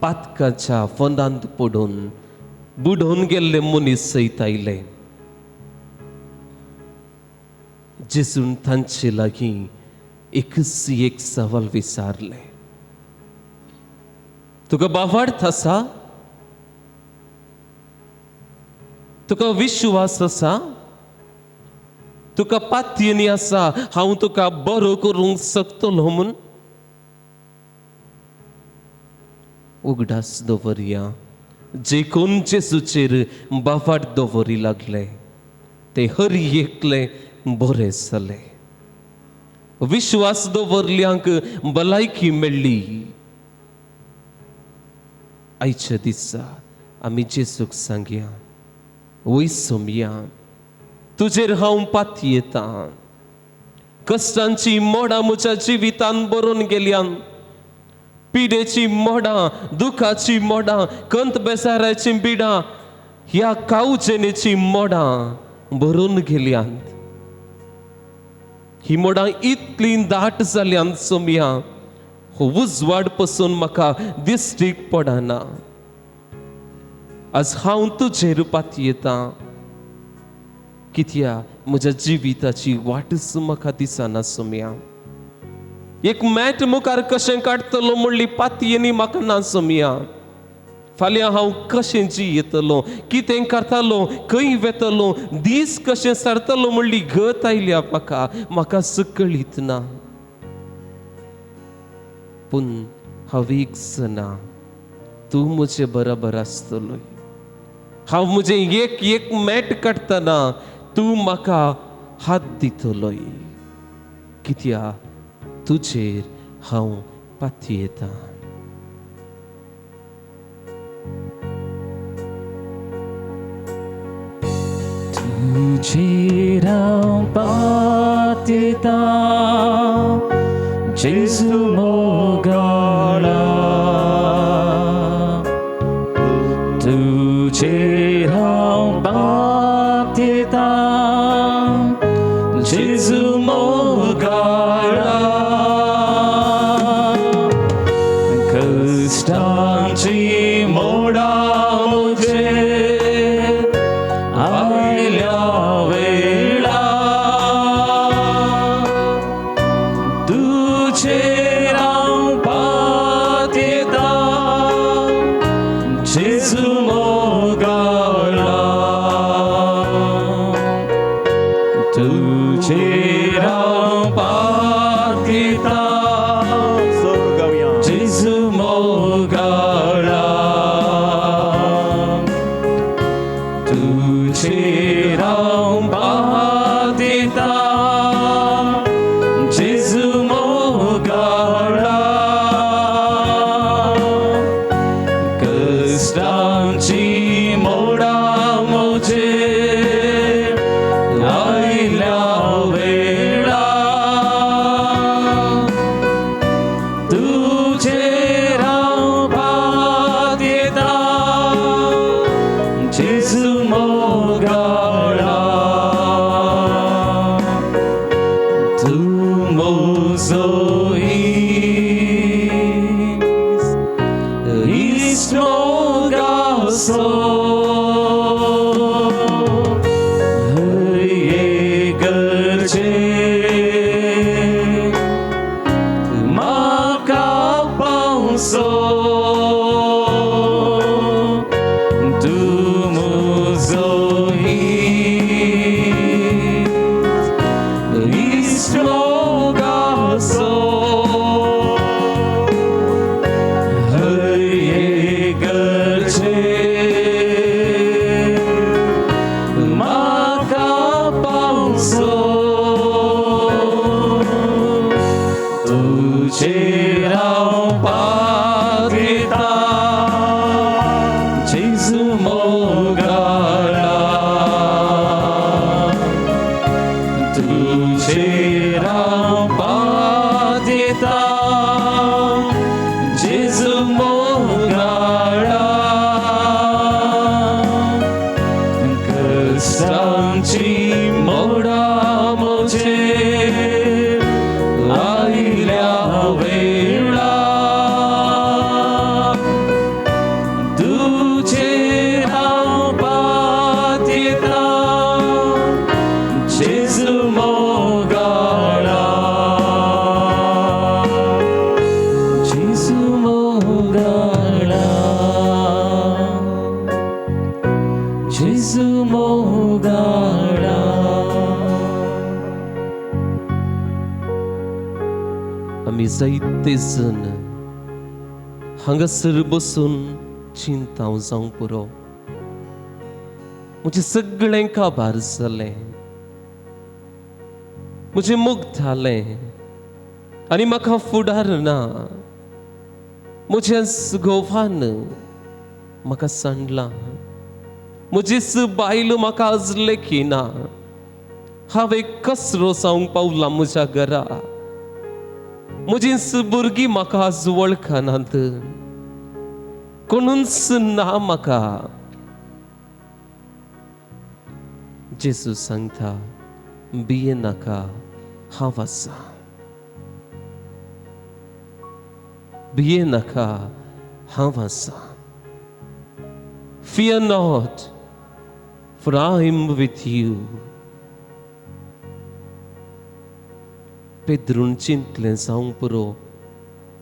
पातकाच्या फंदांत पडून बुडोवन गेल्ले मनीस सयत आयले. जेजून तांचे लागीं एकच एक सवाल विचारले, तुका बावार्थ आसा? तुका विश्वास आसा? तुका पातयेनी आसा हांव तुका बरो करूंक शकतलो म्हूण? उगडास दवरया, जे कोण जेजूचेर बावाट दवरी लागले ते हर एकले बरे जाले. विश्वास दवरल्यांक भलायकी मेळ्ळी. आयच्या दिसा आमी जेजूक सांगया, वय सोमया, तुजेर हांव पातयेतां. कश्टांची मोडां म्हज्या जिवितान बरोवन गेल्यान, पिडेची मोडां, दुखाची मोडां, कंत बेजाराची बिडां, ह्या कावजेनेची मोडां भरून गेल्यांत. ही मोडां इतलीं दाट जाल्यांत सोमया, हो उजवाड पसून म्हाका दिश्टीक पडना. आज हांव तुजेर पातयेतां, कित्याक म्हज्या जिविताची वाटच म्हाका दिसना सोमया. एक मॅट मुखार कशें काडटलो म्हणली पातयेनी म्हाका ना सोमया. फाल्यां हांव कशें जियेतलो, कितें करतलो, खंय वेतलो, दीस कशें सरतलो म्हणली गत आयल्या म्हाका, म्हाका कळीत ना. पूण हांव एक जाणा, तूं म्हजे बरोबर आसतलो. हांव म्हजें एक एक मॅट काडटना तूं म्हाका हात दितलोय, कित्याक तुजेर हांव पातयेतां. तुजेर हांव पातयेतां जेजू मोगाळा, तुजेर हांव पातयेतां जेजू मोगाळा. कश्टांची मोडां म्हजेर आयल्या वेळा, तुजेर हांव पातयेतां जेजू मोगाळा, तुजेर हांव पातयेतां जेजू मोगाळा, तुजेर हांव पातयेतां जेजू मोगाळा. कश्टांची मोडां म्हजेर आयल्या वेळा, तुजेर हांव पातयेतां जेजू मोगाळा. तूं म्हजो इश्ट, इश्ट मोगाचो, हर एक गरजेक म्हाका पावसो. तूं म्हजो कश्टांची मोडा म्हजेर आयल्या वेळा, तुजेर हांव पातयेता जेजू मोगाळा, जेजू मोगाळा, जेजू मोगाळा. आमी जायते जण हांगासर बसून चिंता जावंक पुरो, म्हजें सगळें काबार जालें, म्हजें मोग जालें आनी म्हाका फुडार ना, म्हज्या घोवान म्हाका सांडलां, म्हजीच बायल म्हाका आज लेखिना, हांव एक कचरो जावंक पावलां म्हज्या घरा, म्हजींच भुरगीं म्हाका आज वळखनात, कोणूच ना म्हाका. जेजू सांगता, भिये नाका, हांव आसा, भिये नाका, हांव आसा. Fear not, for I am with you. पेद्रून चिंतलें जावंक पुरो,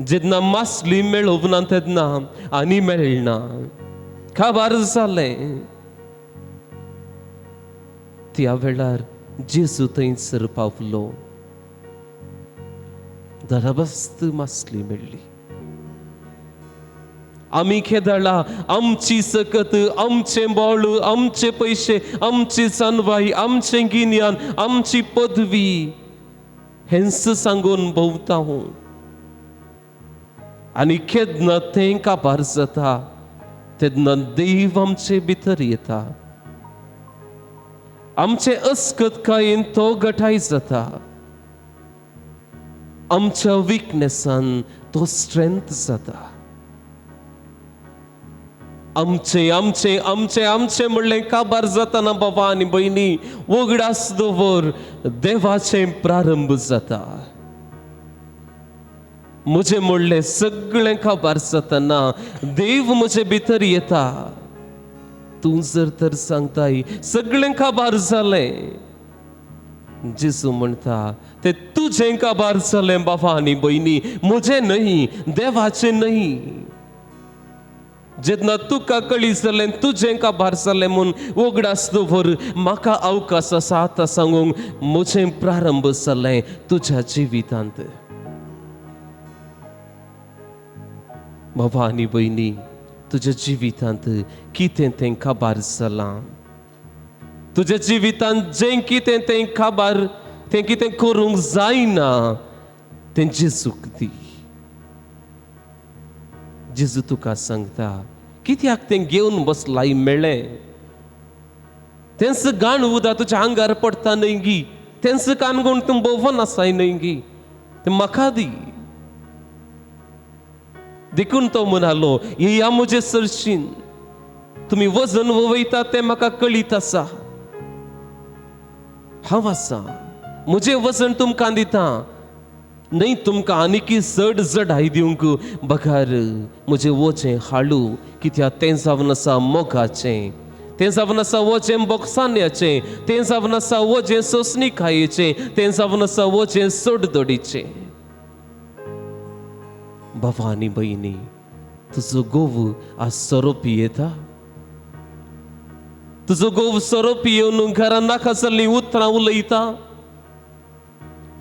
जेन्ना मासली मेळोवना तेन्ना आनी मेळना, काबार जालें. त्या वेळार जेजू थंयसर पावलो, दराबस्त मासली मेळ्ळी. आमी खेदळा आमची सकत, आमचें बोळ, आमचे पयशे, आमची जानवाय, आमचें गिन्यान, आमची पदवी, हेंच सांगून भोंवता हांव. आनी केन्ना तें काबार जाता तेन्ना देव आमचे भितर येता, आमचे अस्कतकायेन तो घटाय जाता, आमच्या विकनेसान तो स्ट्रेंथ जाता. आमचे आमचे आमचे आमचे म्हणलें काबार जाताना बाबा आनी भयणी, उगडास दवर, देवाचें प्रारंभ जाता. म्हजें म्हणलें सगळें काबार जाताना देव म्हजे भितर येता. तूं जर तर सांगताय सगळें काबार जालें, जेजू म्हणटा तें तुजें काबार जालें बाबा आनी भयणी, म्हजें न्हय, देवाचें न्हय. जेन्ना तुका कळी जालें तुजें काबार जालें म्हूण उगडास दवर, म्हाका अवकाश आसा आतां सांगूंक, म्हजें प्रारंभ जालें तुज्या जिवितांत. बाबा आनी भयणी, तुज्या जिवितांत कितें तें काबार जालां, तुज्या जिवितांत जें कितें तें काबार, तें कितें करूंक जायना तें जेजूक दी. जेजू तुका सांगता, कित्याक तें घेवन बसलाय मेळ्ळें, तेंच गाण उदक तुज्या आंगार पडटा न्हय गी, तेंच कानगोण तूं भोंवन आसाय न्हय गी, तें म्हाका दी. देखून तो म्हणालो, येया म्हजे सरशीन, तुमी वजन वयता तें म्हाका कळीत आसा, हांव आसा, म्हजें वजन तुमकां दिता, न्हय तुमकां आनीकी चड जडाय दिवंक बगर म्हजें वजें हाडू, कित्याक तें जावन आसा मोगाचें, तें जावन आसा वजें बोगसान्याचें, तें जावन आसा वजें सोंसणीकायेचें, तें जावन आसा वजें सोडदोडीचें. बाबा आनी भयणी, तुजो गोव आज सोरो पियेता, तुजो गोव सोरो पियेवन घरा नाका जाल्लीं उतरां उलयता,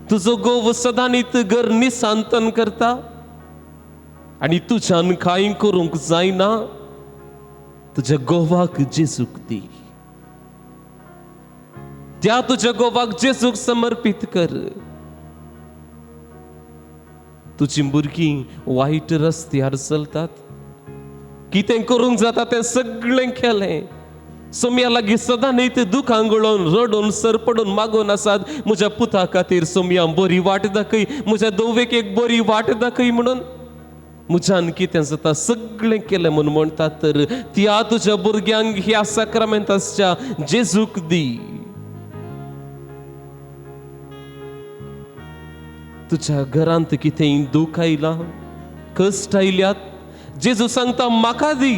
तुजो गोव सदांनीत घर निसांतन करता आनी तुज्यान कांय करूंक जायना, तुज्या गोवाक जेजूक दी, त्या तुज्या गोवाक जेजूक समर्पीत कर. तुजी भुरगीं वायट रस्त्यार चलतात, कितें करूंक जाता तें सगळें केलें, सोम्या लागीं सदां न्हय ते दुखां गळोवन रडून सरपडून मागून आसात, म्हज्या पुता खातीर सोम्या बरी वाट दाखय, म्हज्या दोवेक एक बरी वाट दाखय म्हणून. म्हज्यान कितें जाता सगळें केलें म्हूण म्हणटा तर त्या तुज्या भुरग्यांक ह्या साक्रामेंताच्या जेजूक दी. तुज्या घरांत कितेंय दूख आयलां, कश्ट आयल्यात, जेजू सांगता म्हाका दी,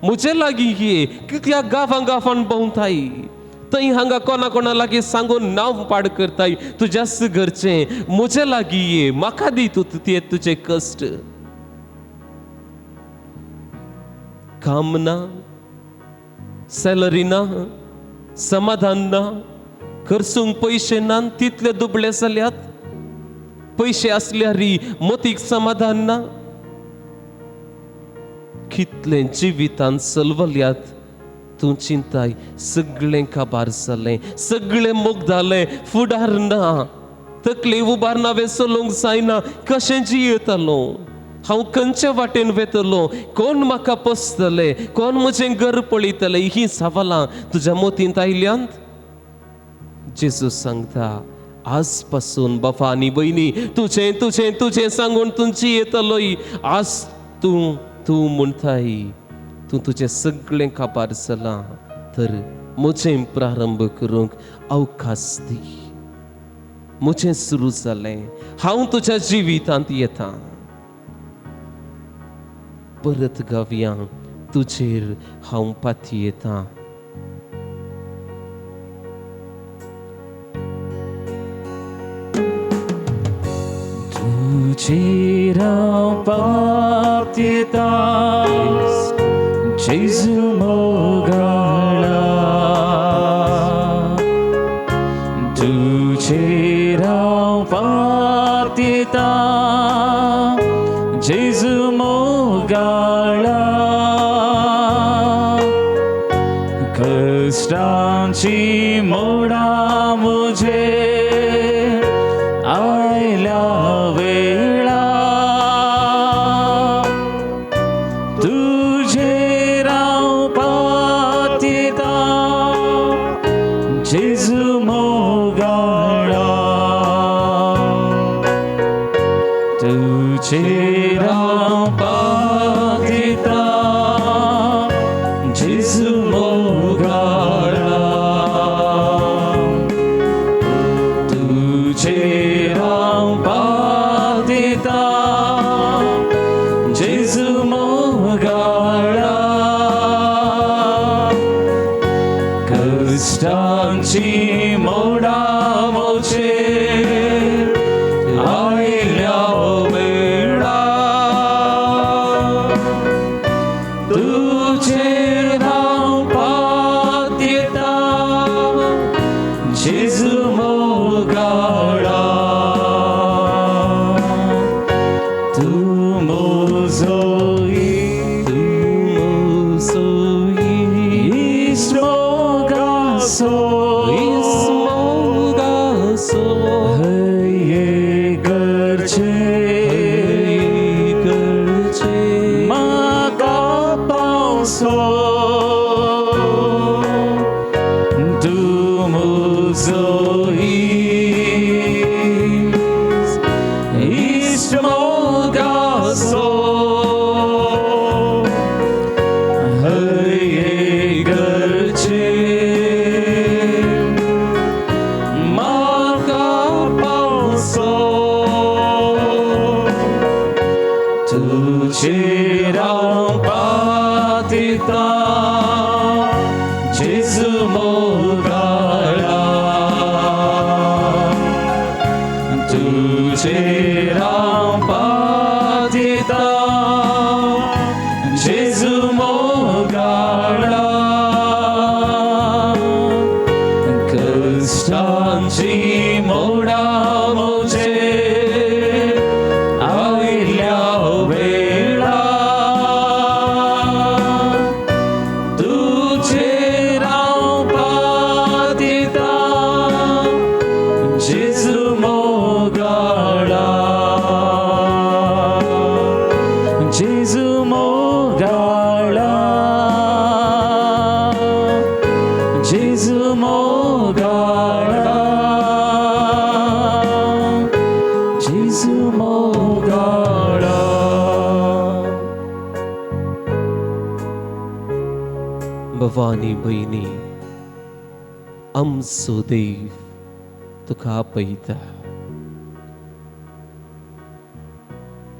म्हजे लागीं ये. कितल्या गांवां गांवान भोंवताय, थंय हांगा कोणा कोणा लागीं सांगून नांव पाड करताय, तुज्याच घरचें म्हजे लागीं ये, म्हाका दी तूं ते तुजे कश्ट. काम ना, सॅलरी ना, समाधान ना, खर्चूंक पयशे ना, तितले दुबळे जाल्यात, पयशे आसल्यार मतीक समाधान ना. कितलें जिवितान चलवल्यात तूं चिंताय, सगळें काबार जालें, सगळें मोग जालें, फुडार ना, तकली उबार ना, चलोवंक जायना, कशें जियेतलो हांव, खंयचे वाटेन वेतलो, कोण म्हाका पोसतले, कोण म्हजें घर पळयतले, हीं सवालां तुज्या मतींत आयल्यांत. जेजू सांगता आज पासून बाबा आनी भयणी तुजें तुजें तुजें सांगून तूं जियेतलोय. आज तूं तूं म्हणटाय तूं तुजें सगळें काबार जालां तर म्हजें प्रारंभ करूंक अवकाश दी. म्हजें सुरू जालें, हांव तुज्या जिवितांत येता. परत गावया, तुजेर हांव पातयेता. तुजेर हांव पातयेता जेजू मोगाळा, तुजेर हांव पातयेता जेजू मोगाळा. कश्टांची मोडां म्हजे आयल्या वेळा, तुजेर हांव पातयेता जेजू मोगाळा, तुजेर हांव पातयेता जेजू मोगाळा, तुजेर हांव पातयेता जेजू मोगाळा. कश्टांची मोडां म्हजेर आयल्या वेळा, तुजेर हांव पातयेता जेजू मोगाळा. तूं म्हजो इश्ट मोगाचो, हये करचें म्हाका पावसो, तूं म्हजो इश्ट मोगाचो, हये करचें म्हाका पावसो, तुजेर हांव पातयेता जेजू मोगाळा, तुजेर हांव पातयेता जेजू मोगाळा. कश्टांची मोडां म्हजेर आयल्या वेळा, तुजेर हांव बाबांनी भयणी, आमचो देव तुका आपयता.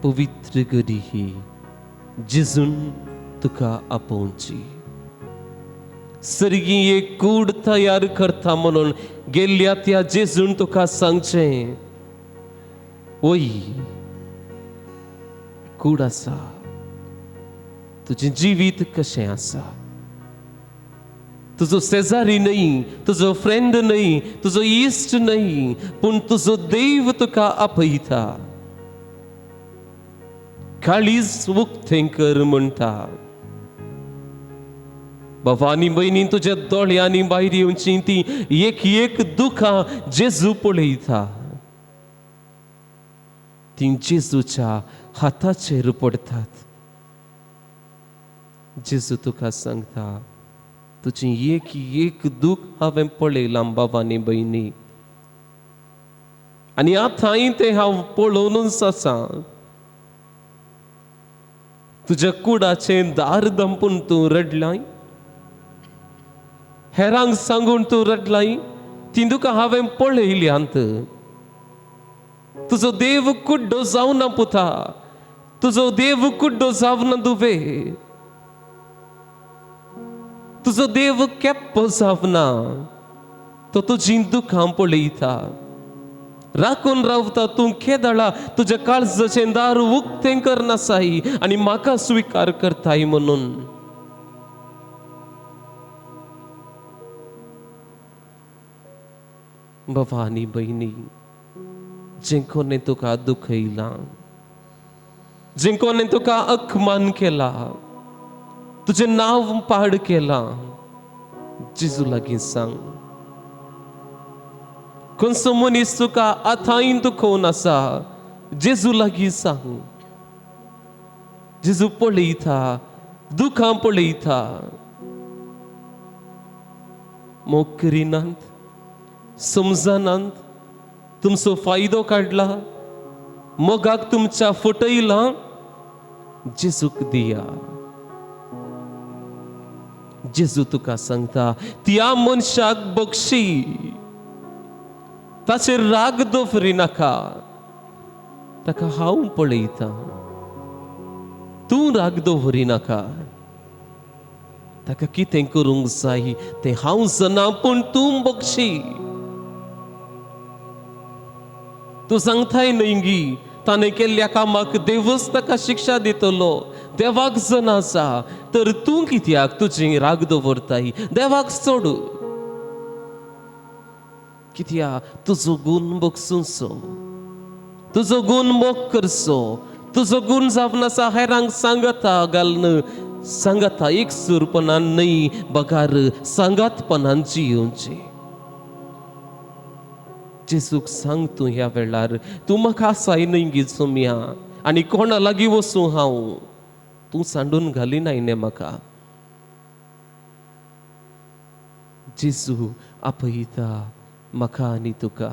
पवित्र गरी ही जेजून तुका आपोवची. सर्गी एक कूड तयार करता म्हणून गेल्ल्या त्या जेजून तुका सांगचें, वय कूड आसा, तुजें जिवीत कशें आसा, तुजो शेजारी न्हय, तुजो फ्रेंड न्हय, तुजो इश्ट न्हय, पूण तुजो देव तुका आपयता. काळीज उक्तें कर म्हणटा. बाबा भयणी, तुज्या दोळ्यांनी भायर येवची ती एक एक दुखां जेजू पळयता, ती जेजूच्या हाताचेर पडटात. जेजू तुका सांगता, तुजी एक एक दूख हांवें पळयलां बाबांनी भयणी, आनी आतांय तें हांव पळोवनूच आसा. तुज्या कुडाचें दार दंपून तूं रडलाय, हेरांक सांगून तूं रडलाय, ती तुका हांवें पळयल्यांत. तुजो देव कुड्डो जावना पुता, तुजो देव कुड्डो जावना दुवे, तुजो देव केप्पो जावना, तो तुजी दुखां पळयता, राखून रावता. तूं केदळा तुज्या काळजाचें दार उक्तें करनासाय आनी म्हाका स्विकार करताय म्हणून. बाबा आनी भयणी, जें कोणें तुका दुखयलां, जें कोणें तुका अपमान केला, तुजें नांव पाड केलां, जेजू लागीं सांग. खंयचो मनीस तुका आतांय दुखोवन आसा, जेजू लागीं सांग. जेजू पळयता, दुखां पळयता, मोग करिनात, समजनात, तुमचो फायदो काडला, मोगाक तुमच्या फटयलां, जेजूक दिया. जेजू तुका सांगता, त्या मनशाक बक्षी, ताचेर राग दवरी नाका, ताका हांव पळयता, तूं राग दवरी नाका, ताका कितें करूंक जाय तें हांव जाणा, पूण तूं बक्षी. तूं सांगताय न्हय गी, ताणें केल्ल्या कामाक देवच ताका शिक्षा दितलो, देवाक जाणा आसा, तर तूं कित्याक तुजी राग दवरताय, देवाक सोड. कित्याक तुजो गूण बक्षुचो, तुजो गूण मोग करचो, तुजो गूण जावन आसा हेरांक सांगता घालून सांगता, एकसूरपणान न्हय बगार सांगातपणान जियोवचें. जेजूक सांग तूं ह्या वेळार, तूं म्हाका आसाय न्हय गी सोम्या, आनी कोणा लागीं वचूं हांव, तूं सांडून घालिनाय न्ही म्हाका. जेजू आपयता म्हाका आनी तुका.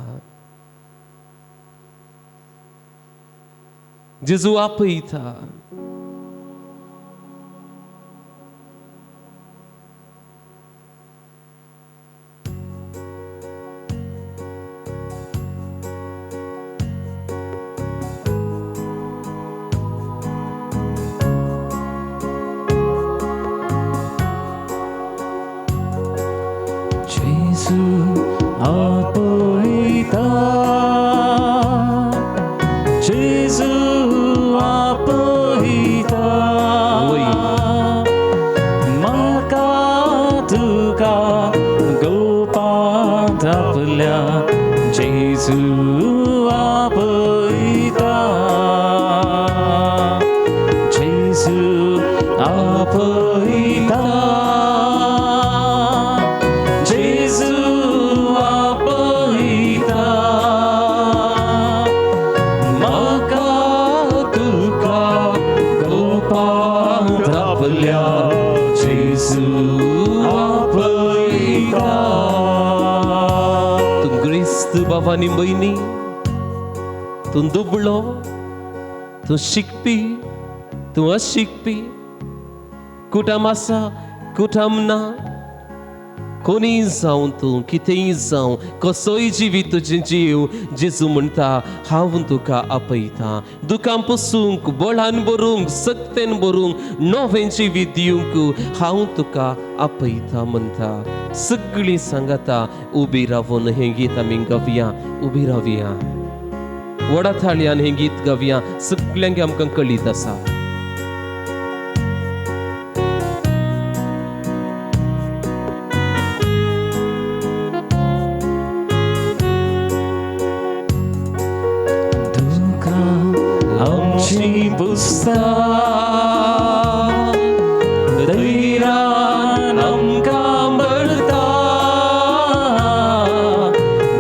जेजू आपयता. जेजू आपयता, जेजू आपयता, म्हाका तुका गोपांत आपल्या, जेजू आपयता, जेजू आपयता, जेजू आपयता, म्हाका तुका गोपांत आपल्या, जेजू आपयता. तूं ग्रेस्त बाबांनी भयणी, तूं दुबळो, तूं शिकपी, तूं अशिकपी, कुटाम आसा कुटाम ना, कोणीय जावं तूं, कितेंय जावं, कसोय जिवीत तुजें जीव, जेजू म्हणटा हांव तुका आपयता. दुकां पुसूंक, बळान भरूंक, सक्तेन भरूंक, नवें जिवीत दिवंक हांव तुका आपयता म्हणटा. सगळीं सांगाता उबी रावून हें गीत आमी गावया. उबी रावया, व्हडा थाळयान हें गीत गावया. सगल्यांक आमकां कळीत आसा. आमची पुस्ता धैर्यान आमकां भरता,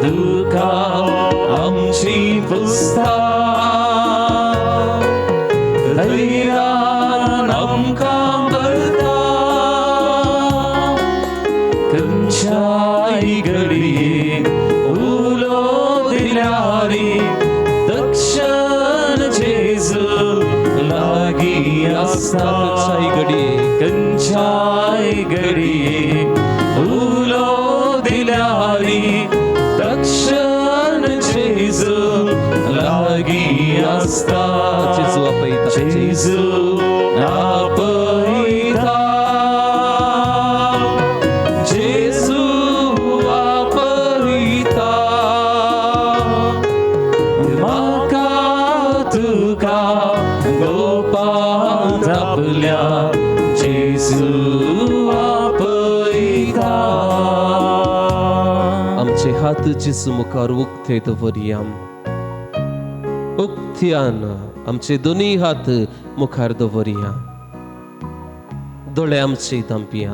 दुकां आमची पुस्ता धैर्यान आमकां भरता. खंयच्याय घडयेक उलो दिल्यार दक्षण जेजू लागीं आसता. खंयच्याय घडयेक उलो दिल्यार दक्षण जेजू लागीं आसता. जेजू आपयता, जेजू आपयता, जेजू आपयता. म्हाका तुका गोपांत आपल्या जेजू आपयता. आमचे हात जेजू मुखार उक्ते दवरया. उक्त्यान आमचे दोनूय हात मुखार दवरया. दोळे आमचे धांपया.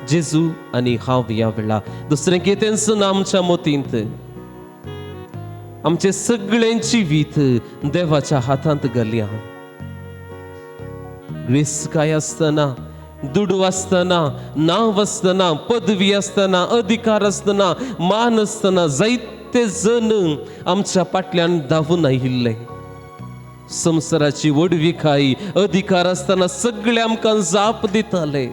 जेजू आनी हांव ह्या वेळा दुसरें कितेंच ना आमच्या मतींत. आमचें सगळें जिवीत देवाच्या हातांत घालया. ग्रेसकाय आसतना, दुडू आसतना, नांव आसतना, पदवी आसतना, अधिकार आसतना, मान आसतना जायते जण आमच्या फाटल्यान धांवून आयिल्ले. संवसाराची व्हडविकाय, अधिकार आसतना सगळे आमकां जाप दिताले.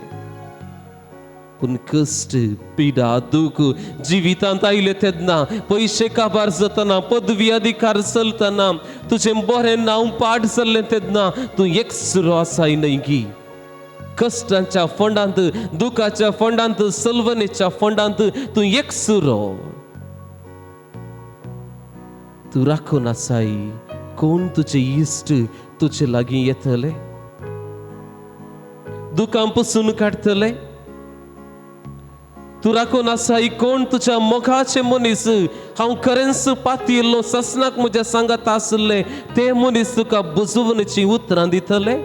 पूण कश्ट, पिडा, दूख जिवितांत आयले तेन्ना, पयशे काबार जातना, पदवी अधिकार चलतना, तुजें बरें नांव पाड जाल्लें तेन्ना तूं एकसुरो आसाय न्हय गी. कश्टांच्या फोंडांत, दुखाच्या फोंडांत, सलवणेच्या फोंडांत तूं एकसुरो. तूं राखून आसाय. कोण तुजे इश्ट तुजे लागीं येतले? दुकां पुसून काडटले? तूं राखून आसाय. कोण तुज्या मोगाचे मनीस, हांव खरेंच पातयेल्लो ससनाक म्हज्या सांगात आसले ते मनीस तुका बुजवणेची उतरां दितले?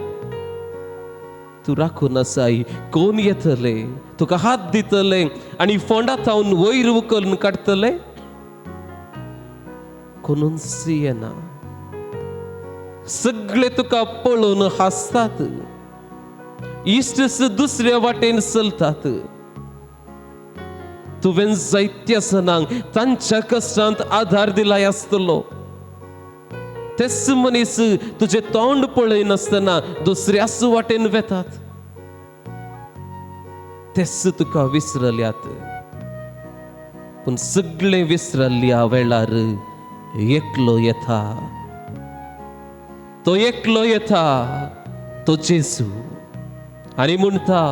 तूं राखून आसाय. कोण येतले तुका हात दितले आनी फोंडा थावन वयर उखलून काडटले? कोणूच येना. सगळे तुका पळोवन हांसतात. इश्ट दुसऱ्या वाटेन चलतात. तुवें जायत्या जाणांक तांच्या कश्टांत आधार दिलाय आसतलो. तेच मनीस तुजें तोंड पळयनासतना दुसऱ्याच वाटेन वेतात. तेच तुका विसरल्यात. पूण सगळें विसरल्या वेळार एकलो येता. तो एकलो येता, तो जेजू, आनी म्हणटा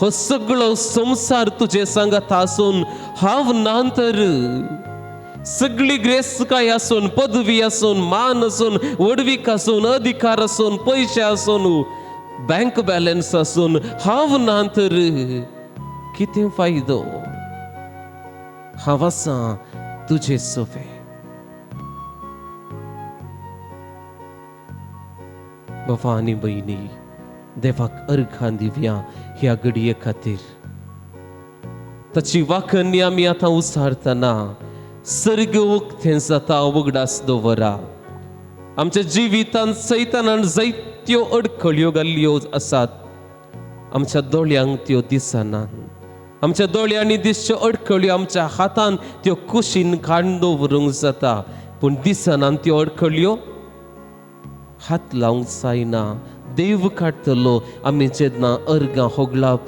हो सगळो संवसार तुजे सांगात आसून हांव ना तर, सगळी ग्रेसकाय आसून, पदवी आसून, मान आसून, व्हडवीक आसून, अधिकार आसून, पयशे आसून, बँक बॅलन्स आसून हांव ना तर कितें फायदो? हांव आसा तुजे सोफे. बाबा आनी भयणी, देवाक अर्घां दिवया ह्या घडये खातीर. ताची वाखणी आमी आतां उसारतना सर्ग उक्तें जाता उगडास दवरा. आमच्या जिवितांत सैतानान जायत्यो अडखळ्यो घाल्ल्यो आसात. आमच्या दोळ्यांक त्यो दिसना. आमच्या दोळ्यांनी दिसच्यो अडखळ्यो आमच्या हातान त्यो कुशीन काडून दवरूंक जाता, पूण दिसना त्यो अडखळ्यो हात लावंक जायना. देव काडटलो आमी जेन्ना अर्गां होगळाप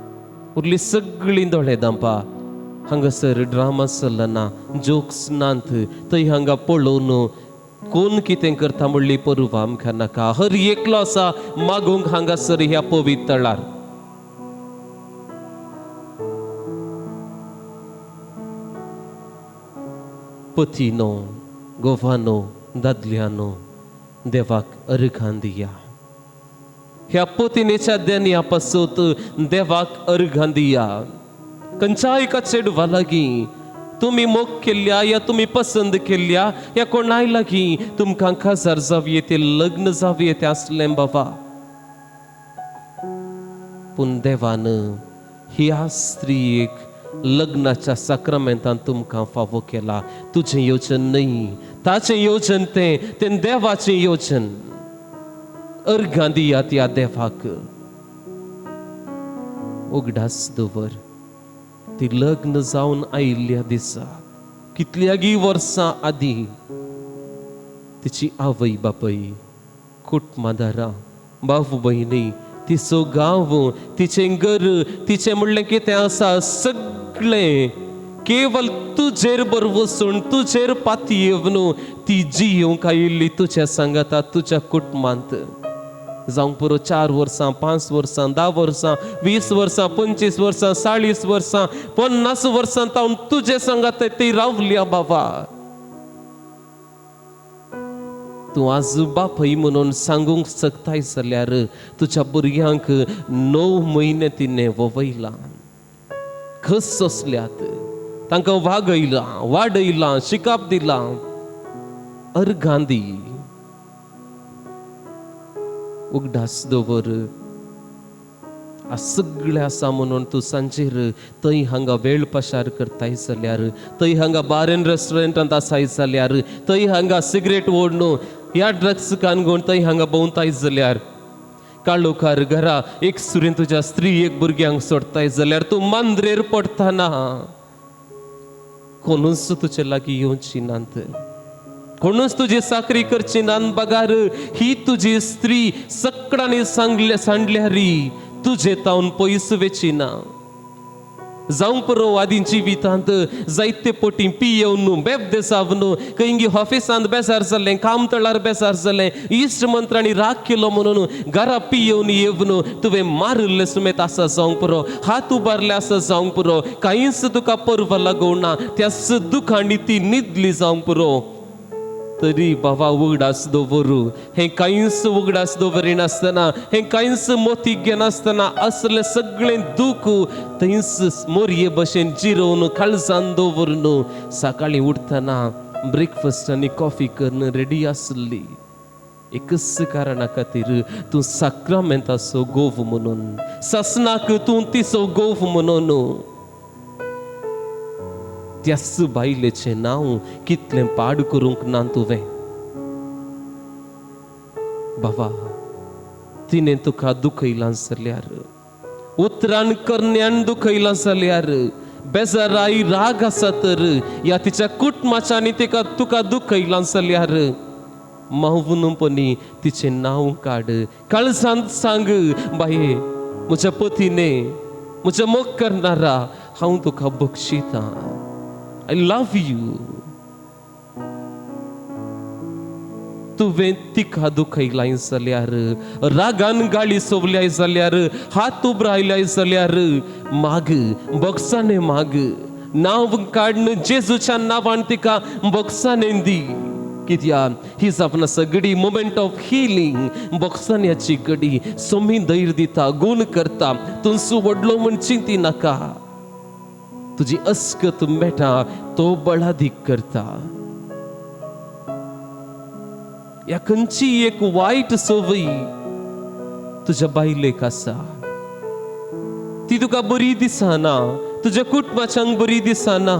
उरली सगळीं दोळे दांपा. हांगासर ड्रामा चलना, जोक्स नात, थंय हांगा पळोवन कोण कितें करता म्हणली परवा आमकां नाका. हर एकलो आसा मागूंक हांगासर ह्या पवित्र तळार. पतीनो, गोवानो, दादल्यानो, देवाक अर्घां दिया. ह्या पतिनेच्या देण्या पासून देवाक अर्घां दिया. खंयच्या एका चेडवा लागीं तुमी मोग केल्ल्या या तुमी पसंद केल्ल्या या कोणाय लागीं तुमकां काजार जावये तें, लग्न जावये तें आसलें बाबा, पूण देवान ह्या स्त्रियेक लग्नाच्या साक्रामेंतान तुमकां फावो केला. तुजें योजन न्हय, ताचें योजन तें, तें देवाचें योजन. अर्घां दिया त्या देवाक. उगडास दवर, ती लग्न जावन आयिल्ल्या दिसा कितल्यागी वर्सां आदीं तिची आवय बापय, कुटुंबादारां, भाव भयणी, तिचो गांव, तिचें घर, तिचें म्हणलें कितें आसा सगळें केवल तुजेर बरवसून, तुजेर पाती येवन ती जियोंक आयिल्ली तुज्या सांगाता, तुज्या कुटुंबांत. जावंक पुरो 4 वर्सां, 5 वर्सां, 10 वर्सां, 20 वर्सां, 25 वर्सां, 40 वर्सां, 50 वर्सां तावन तुजे सांगात ती रावल्या बाबा. तूं आज बापय म्हणून सांगूंक शकताय जाल्यार तुज्या भुरग्यांक 9 म्हयने तिणें वयलां, खस सोंसल्यात, तांकां वागयलां, वाडयलां, शिकाप दिलां. अर्घां दी. उगडास दवर, सगळें आसा म्हणून तूं सांजेर थंय हांगा वेळ पाशार करताय जाल्यार, थंय हांगा बार एन रेस्टॉरंटांत आसाय जाल्यार, थंय हांगा सिगरेट ओडून ह्या ड्रग्स कानगोण थंय हांगा भोंवताय जाल्यार, काळोखार घरा एक सुरेन तुज्या स्त्री एक भुरग्यांक सोडताय जाल्यार, तूं मांद्रेर पडटाना कोणूच तुजे लागीं येवची नात, कोणूच तुजी साकरी करची नात. बगार ही तुजी स्त्री सकडांनी सांगले सांडल्यारी तुजे तावन पयस वेची ना. जावंक पुरो आदीं जिवितांत जायते पटी पियेवन बेबदे जावन खंयगी ऑफिसांत बेजार जालें, काम तळार बेजार जालें, इश्ट मंत्रांनी राग केलो म्हणून घरा पियेवन येवन तुवें मारिल्लें सुमेत आसा जावंक पुरो, हात उबारले आसा जावंक पुरो, कांयच तुका पर्व लागोवना, त्याच दुखांनी ती न्हिदली जावंक पुरो. तरी बाबा उगडास दवरू, हें कांयच उगडास दवरिनासतना, हें कांयच मोतीक घेनासतना असलें सगळें दूख थंयच मोरये भशेन जिरोवन काळजान दवरून सकाळीं उठतना ब्रेकफास्ट आनी कॉफी करून रेडी आसली. एकच कारणा खातीर तूं साक्रामेंताचो गोव म्हणून, सासनाक तूं तिचो गोव म्हणून. त्याच बायलेचें नांव कितलें पाड करूंक ना तुवें बाबा. तिणें तुका दुखयलां जाल्यार, उतरान करण्यान दुखयलां जाल्यार, बेजाराय राग आसा तर ह्या तिच्या कुटुंबाच्यानी तिका तुका दुखयलां जाल्यार, मावनपणी तिचें नांव काड, काळजांत सांग, बाये म्हज्या पतीने, म्हज्या मोग करणारा, हांव तुका बक्षितां, I love you. तुवें तिका दुखयलाय जाल्यार, रागान गाळी सोवल्याय जाल्यार, हात उबरायल्याय जाल्यार, माग बक्षाने माग, नांव काडून जेजूच्या नांवान तिका बक्षाने दी. कित्याक ही जावन आसा घडी मुमेंट ऑफ हिलींग, बक्षान्याची घडी. सोमी धैर्य दिता, गूण करता, तूं व्हडलो म्हूण चिंती नाका, तुजी अस्कत मेळटा तो बळादीक करता. ह्या खंयची एक वायट संवय तुज्या बायलेक आसा, ती तुका बरी दिसना, तुज्या कुटुंबाच्यांक बरी दिसना.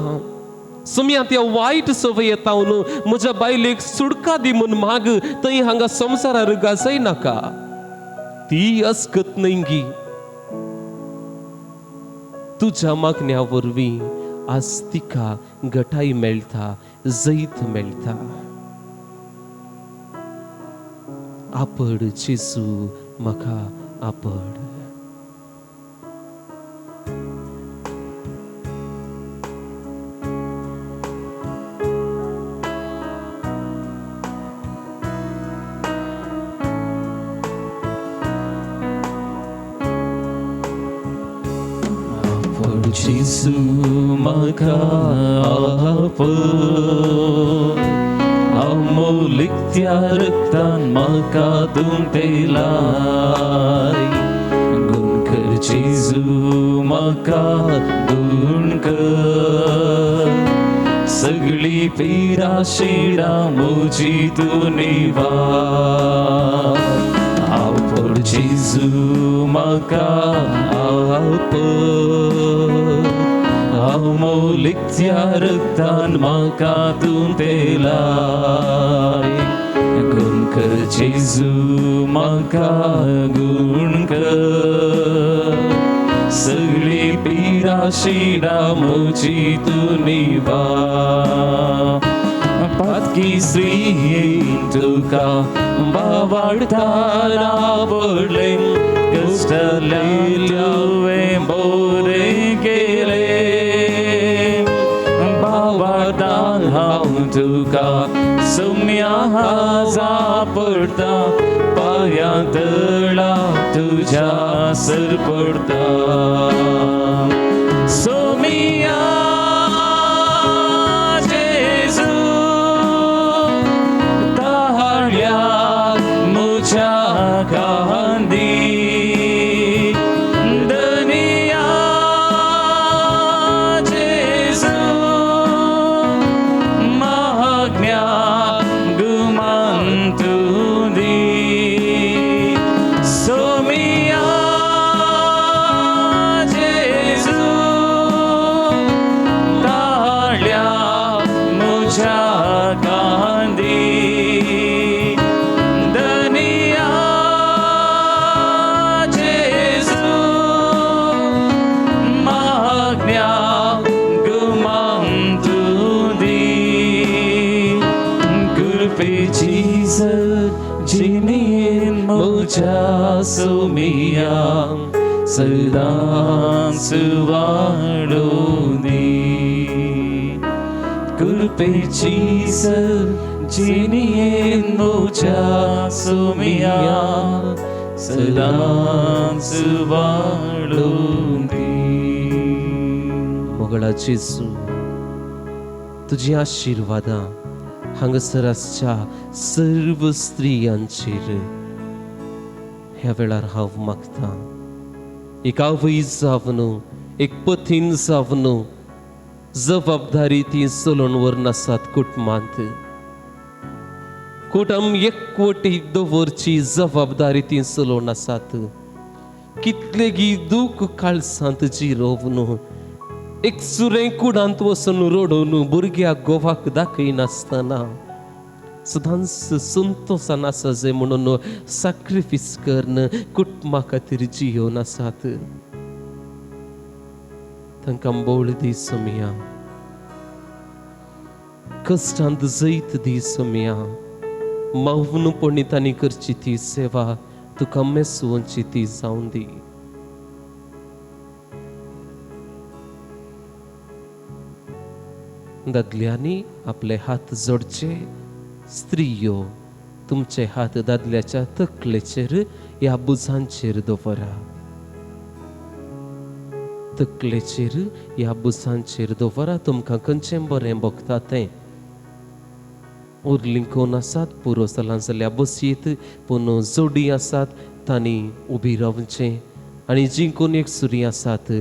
सोमया त्या वायट संवय येता म्हज्या बायलेक सुडका दी म्हूण माग, थंय हांगा संवसारार गाजय नाका, ती अस्कत न्हय गी. तुज्या मागण्या वरवीं आज तिका घटाय मेळटा, जैत मेळटा. आपड जेजू म्हाका आपड. जेजू म्हाका आपय, अमोलिकत्या रक्तान म्हाका दुमतेलाय. गुणकर जेजू म्हाका गुणकर, सगळी पिरा शिडा म्हजी तूं निवार. आपड जेजू म्हाका आपय, अमोलिकत्या रक्तान म्हाका दुमतेलाय. गुणकर जेजू म्हाका गुणकर, सगळी पिरा शिडा म्हजी तूं निवार. पातकी स्त्रियेन तुका बावाडताना पडले, कश्टले तुवें बरें केलें. बावाडतान हांव तुका सोम्या पडता, पांयां तळा तुज्या सर पडता. सोमिया जेजू ताळ्या म्हज्या कांदी, धनिया जेजू मागण्या गुमान तूं दी. सोमिया जेजू ताळ्या म्हज्या कांदी, धनिया जेजू मागण्या गुमान तूं दी. कृपे जेजू जिणेन म्हज्या सोमिया सदांच वाडोवं दी. कृपे जेजू जिणेन म्हज्या सोमिया सदांच वाडोवं दी. मोगळा जेजू, तुजी आशिर्वादां हांगासर आसच्या सर्व स्त्रियांचेर ह्या वेळार हांव मागतां. एक आवय जावन, एक पतीन जावन जबाबदारी ती चलोवन व्हरून आसात. कुटुंबांत कुटुंब एकवटी दवरची जबाबदारी ती चलोवन आसात. कितलेगी दूख काळसांत जिरोवन एक सुरें कुडांत वचून रडोवन भुरग्याक गोवाक दाखयनासतना सदांच संतोशान आसा जे म्हणून साक्रिफीस करून कुटुंबा खातीर जियोवन आसात. तांकां बोळ दी सोमया, कश्टांत जैत दी सोमया. मावनपणी तांणी करची ती सेवा तुका मेसवची ती जावन दी. दादल्यांनी आपले हात जोडचे, स्त्रियो तुमचे हात दादल्याच्या तकलेचेर ह्या बुजांचेर दवरा. तकलेचेर ह्या बुजांचेर दवरा. तुमकां खंयचें बरें भोगता तें. उरलीं कोण आसात पुरो जालां जाल्यार बसयेत, पूण जोडी आसात तांणी उबी रावचें. आनी जीं कोण एक सुरी आसात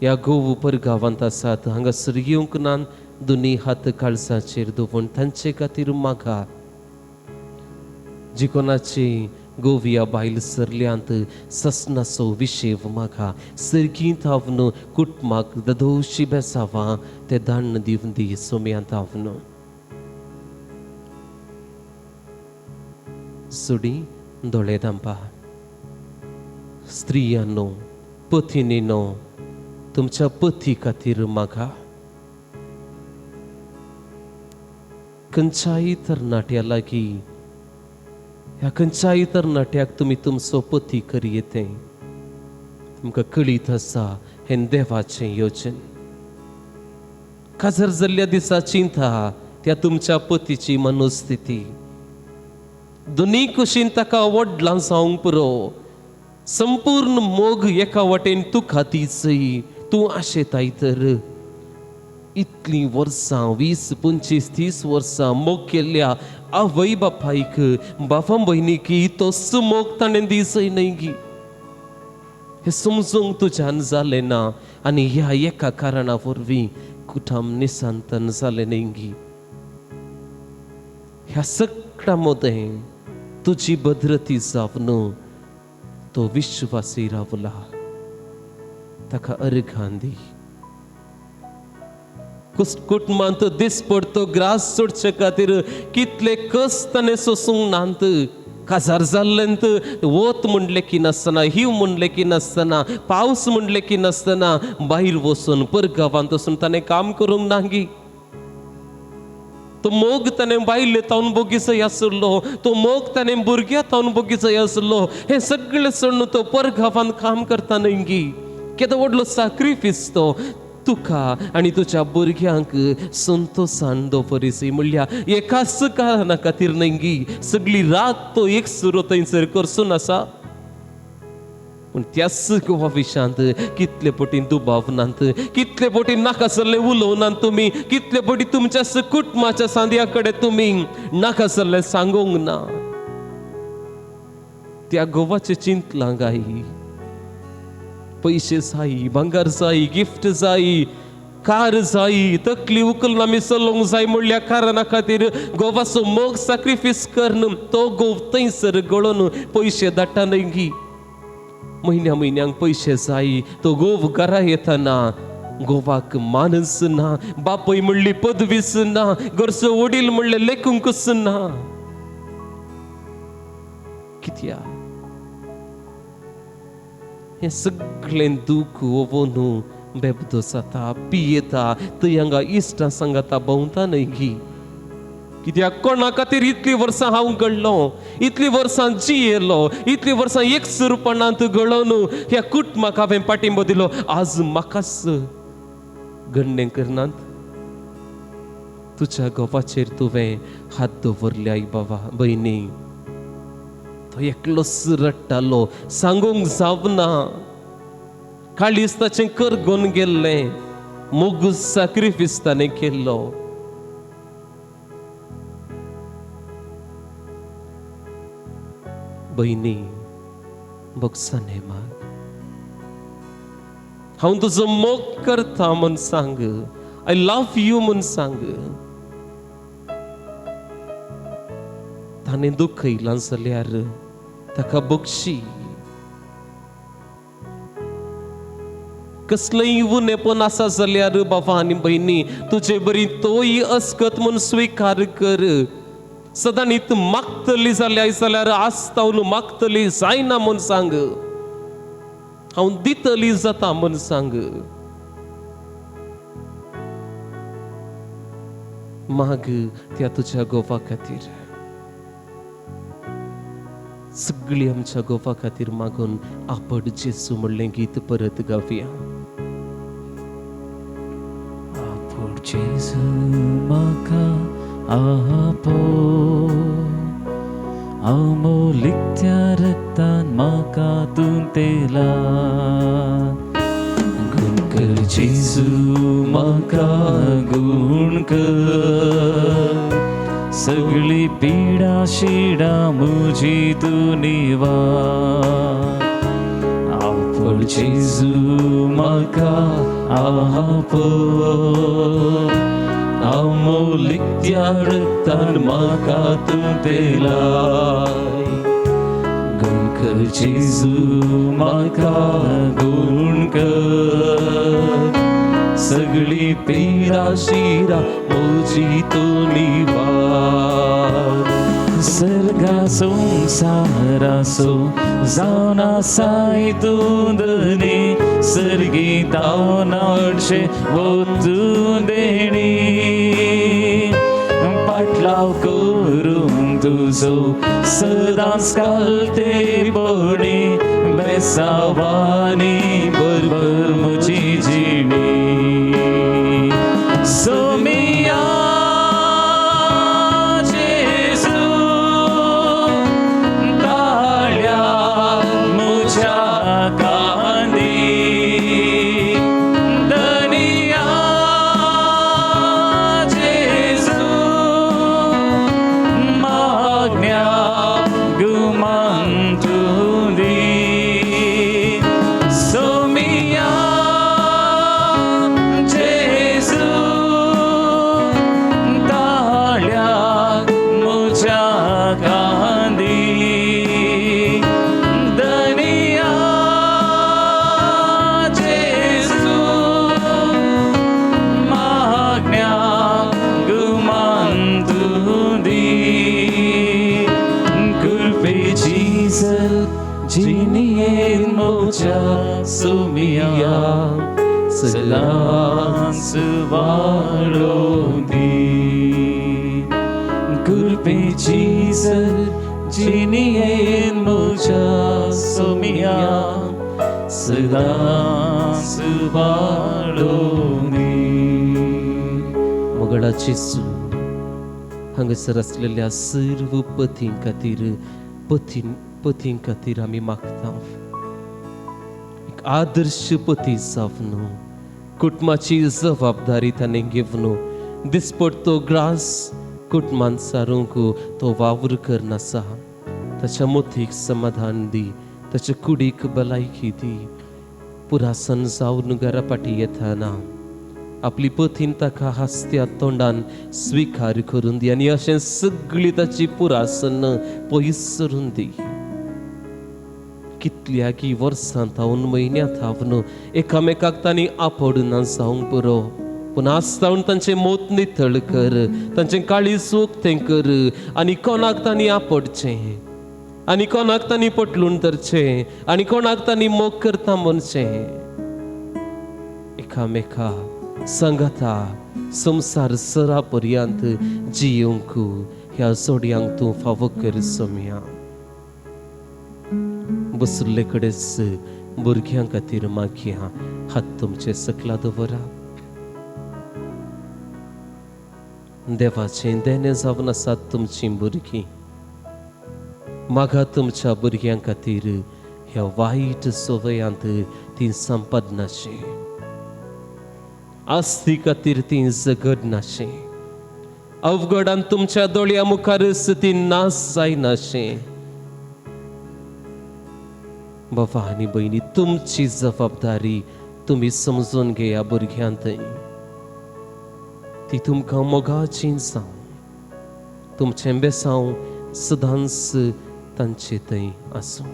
ह्या गोव परगांवांत आसात हांगासर येवंक ना, दोनी हात काळजाचेर दवरून तांचे खातीर मागा. जी कोणाची गोविया बायल सरल्यांत ससनाचो विशेव मागा. सर्गींत हांव कुटुंबाक ददोशी बेसावां ते दान दिवन दी सोम्यांत हांव. सुडी दोळे दांपा. स्त्रियांनो, पतीनीनो, तुमच्या पती खातीर मागा. खंयच्याय तरणाट्या लागीं ह्या खंयच्याय तरणाट्याक तुमी तुमचो पती करयेते. तुमकां कळीत आसा हें देवाचें योजन. काजर जाल्ल्या दिसा चिंता त्या तुमच्या पतीची मनोस्थिती. दोनी कुशीन ताका व्हडलां जावंक पुरो. संपूर्ण मोग एका वाटेन तुका दी जय, तूं आशेताय तर इतलीं वर्सां 20, 25, 30 वर्सां मोग केल्ल्या आवय बापायक बाबा भयणीक तोच मोग ताणें दिसय न्हय गी. हें समजूंक तुज्यान जालें ना आनी ह्या एका कारणा वरवीं कुटुंब निसंतान जालें न्हय गी. ह्या सगळ्या मदें तुजी भद्रती जावन तो विश्वासी रावला. ताका अर्घां दी. कुटुंबांत दिसपडतो ग्रास सोडचे खातीर कितले कस ताणें सोसूंक नात. काजार जाल्लेंत वत म्हणलें की नासतना, हिव म्हणलें की नासतना, पावस म्हणलें की नासतना भायर वचून परगांवांत वचून ताणें काम करूंक ना गी. तो मोग ताणें बायले तावन बोगीचय आसलो, तो मोग ताणें भुरग्या तावन बोगीचय आसलो. हें सगळें सोडून तो परगांवांत काम करता न्हय गी. केदो व्हडलो साक्रिफीस तो तुका आनी तुज्या भुरग्यांक संतोशान दवरिसी म्हणल्यार एकाच कारणा खातीर न्हय गी. सगळी रात तो एक सुरो थंयसर करसून आसा, पूण त्याच गोवा विशांत कितले पटी दुबाव नात, कितले पटी नाका सरले उलोवनात तुमी, कितले पटी तुमच्या कुटुंबाच्या सांद्या कडेन तुमी नाका सरले सांगूंक ना. त्या गोवाचें चिंतलां गाय, पयशे जाय, भांगर जाय, गिफ्ट जाय, कार जाय, तकली उखलून आमी चलोवंक जाय म्हणल्या कारणा खातीर गोवाचो मोग साक्रिफीस करून तो गोव थंयसर गळोवन पयशे धाडटा न्हय गी. म्हयन्या म्हयन्यांक पयशे जाय, तो गोव घरा येतना गोवाक मानस ना, बापय म्हणली पदवीच ना, घरचो वडील म्हणले लेखूंकच ना. कित्याक हें सगळें दूख ओवोन बेबदो जाता, पियेता, थंय हांगा इश्टां सांगाता भोंवता न्हय गी. कित्याक कोणा खातीर इतलीं वर्सां हांव घडलो, इतलीं वर्सां जियेलो, इतलीं वर्सां एकसुरपणांत घडोवन ह्या कुटुंबाक हांवें पाठिंबो दिलो, आज म्हाकाच घडणें करनात. तुज्या घोवाचेर तुवें हात दवरले आई बाबा भयणी. तो एकलोच रडटालो, सांगूंक जावना. काळीज ताचें करगोन गेल्लें, मोग साक्रिफीस ताणें केल्लो. भयणी भोगसाने माग, हांव तुजो मोग करता म्हूण सांग, I love you म्हूण सांग. ताणें दुखयलां जाल्यार ताका बक्षी. कसलेंय उणेपण आसा जाल्यार बाबा आनी भयणी तुजे बरी तोय अस्कत म्हूण स्विकार कर. सदांच तूं मागतली जाल्यार जाल्यार आस्तावन मागतली जायना म्हूण सांग, हांव दितली जाता म्हूण सांग. माग त्या तुज्या गोवा खातीर, सगळी आमच्या गोवा खातीर मागून आपड जेसू म्हणलें गीत परत गावया. आपड जेसू म्हाका आपो, अमोलिकत्या रक्तान म्हाका तूं तेला. गुण कर जेसू म्हाका गुण कर, सगळी पीडा शिडा मुजी तूं निवार. आपड जेसू म्हाका आपो, अमोलिकत्या रक्तान म्हाका तूं तेलाय. गुण कर जेसू म्हाका गुण कर, सगळी पीडा शिरा म्हजी तूं निवार. सर्गा संसारासो जावन आसाय तूं धनी, सर्गी तावन हाडशें वतूं देणी. पाटलाव करूंक तुजो सदांच घालते बणी, बेसावानी बरबर म्हजी जिणी. सोमिया जेजू ताळ्या म्हज्या कांदी, सदांच वाडोवं दी कृपेची सर जिणयेन म्हज्या सोम्या सदांच वाडोवं दी. मोगळा जेजू, हांगासर आसलेल्या सर्व पतीं खातीर पतीं खातीर आमी मागता, एक आदर्श पती जावन कुटुंबाची जबाबदारी ताणें घेवन दिसपडतो ग्रास कुटुंबान सारूंक तो वावर करनासा, ताच्या मोतीक समाधान दी, ताच्या कुडीक भलायकी दी. पुरासन जावन घरा फाटी येताना आपली पतीन ताका हासत्या तोंडान स्विकार करून दी आनी अशें सगळी ताची पुरासन पयस सरून दी. कितल्यागी वर्सां थावन म्हयन्या थावन एकामेकाक तांणी आपोडना जावंक पुरो, पूण आज तावन तांचें मोत नितळ कर, तांचें काळीज उक्तें कर आनी कोणाक तांणी आपोडचें आनी कोणाक तांणी पटलून धरचें आनी कोणाक तांणी मोग करता म्हणचें. एकामेका संगता संवसार सरा पर्यंत जियोंक ह्या जोडयांक तूं फावो कर सोम्या. बसले कडेच भुरग्यां खातीर मागया, हात तुमचे सकला दवरा. देवाचें देणें जावन आसात तुमचीं भुरगीं. मागा तुमच्या भुरग्यां खातीर ह्या वायट संवयांत तीं संपदनाशें, आस्ती खातीर तीं झगडनाशें, अवघडान तुमच्या दोळ्या मुखारच ती नाश जायनाशें. बाबा आनी भयणी, तुमची जबाबदारी तुमी समजून घेया भुरग्यांत, ती तुमकां मोगाची जावं, तुमचें बेसांव सदांच तांचे थंय आसूं.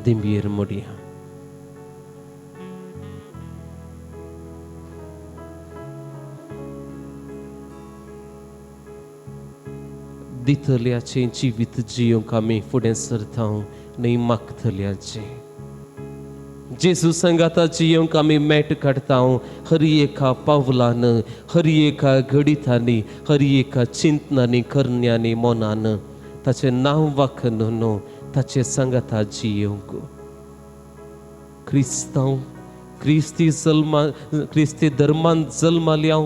दिंबयेर मोडया. दितल्याचें जिवीत जियोंक आमी फुडें सरता, न्हय मागतल्याचें. जेजू संगाता जियोंक आमी मेट काडटा, हर एका पावलान, हर एका घडितांनी, हर एका चिंतनांनी, करण्यांनी, मनान ताचें नांव वाखन न्हू ताचे सांगाता जियोंक. क्रिस्तांव क्रिस्ती जल्मा क्रिस्ती धर्मान जल्माल्या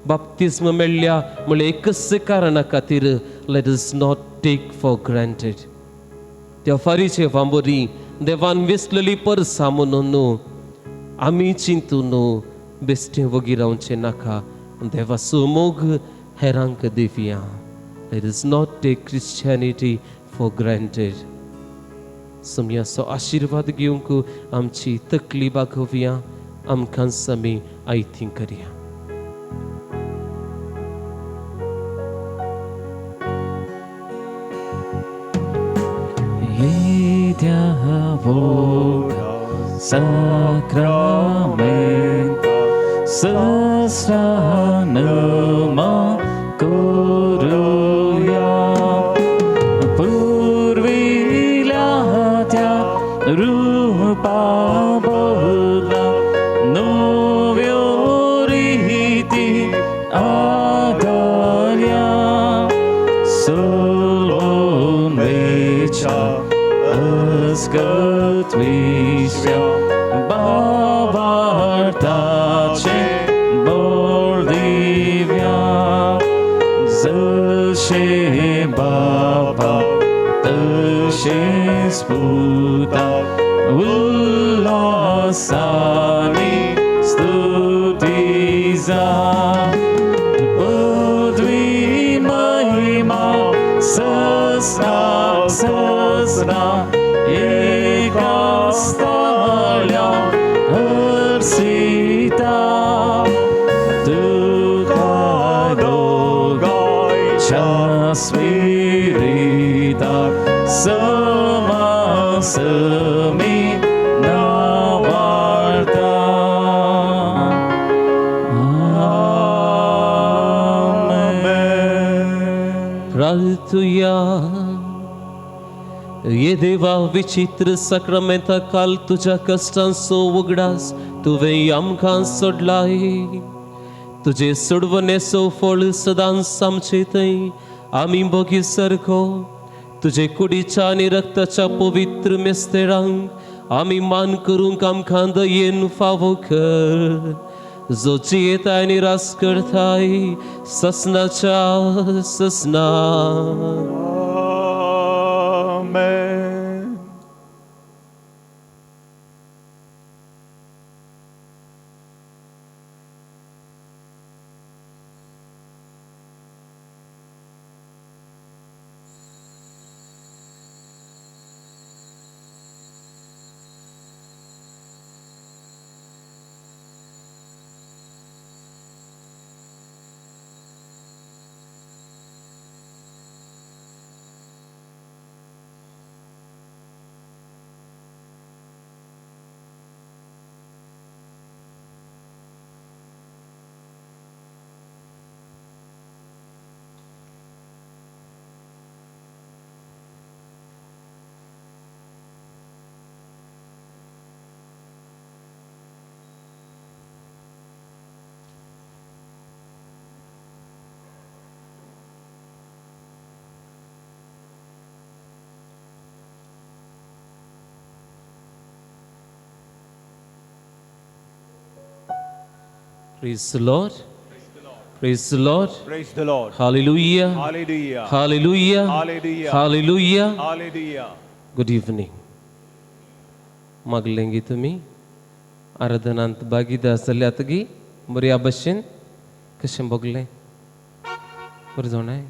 बाप्तिस्म मेळ्ळ्या म्हळ्यार एकच कारणा खातीर, let us not take for granted. त्या फारीचे वांबोरी देवान वेसलेली परसा म्हणून न्हू आमी चिंतून न्हू बेश्टें वगी रावचें नाका, देवाचो मोग हेरांक दिवया. Let us not take Christianity for granted. सोमयाचो आशिर्वाद घेवंक आमची तकली बागोवया, आमकां आमी आयती करया. येद्या व्हडा साक्रामेंता सहस्रानमा करुया, पुर्विल्या त्या रुपा बदला नव्यो रिती आदार्या, सोलोन वेच्या अस्कत विश्या बाबार्थाचे बोल दिव्या, जशे बापा तशेच पुता उल्हासानी स्तुती जा, पदवी महिमा ससना ससना एका स्थाल्या हर्षिता, तुका दोगांच्या स्पिरिता समासमी नावार्ता. आमेन. प्रार्थुया. ये देवा, विचित्र साक्रामेंता काल तुज्या कश्टांचो उगडास तुवें आमकां सोडलाय. तुजे सोडवणेचो फळ सदांच आमचे थंय आमी भोगी सारको. तुजे कुडीच्या आनी रक्ताच्या पवित्र मेस्तेरांक आमी मान करूंक आमकां दयेन फावो कर, जो जियेताय आनी रास करताय ससनाच्या ससना. Amen. Praise the Lord. Praise the Lord. Praise the Lord. Hallelujah. Hallelujah. Hallelujah. Hallelujah. Hallelujah. Hallelujah. Good evening. मागलेंगी तुमी आराधनांत भागीदार जाल्यात गी बऱ्या भशेन कशें भोगलें बरें जाणाय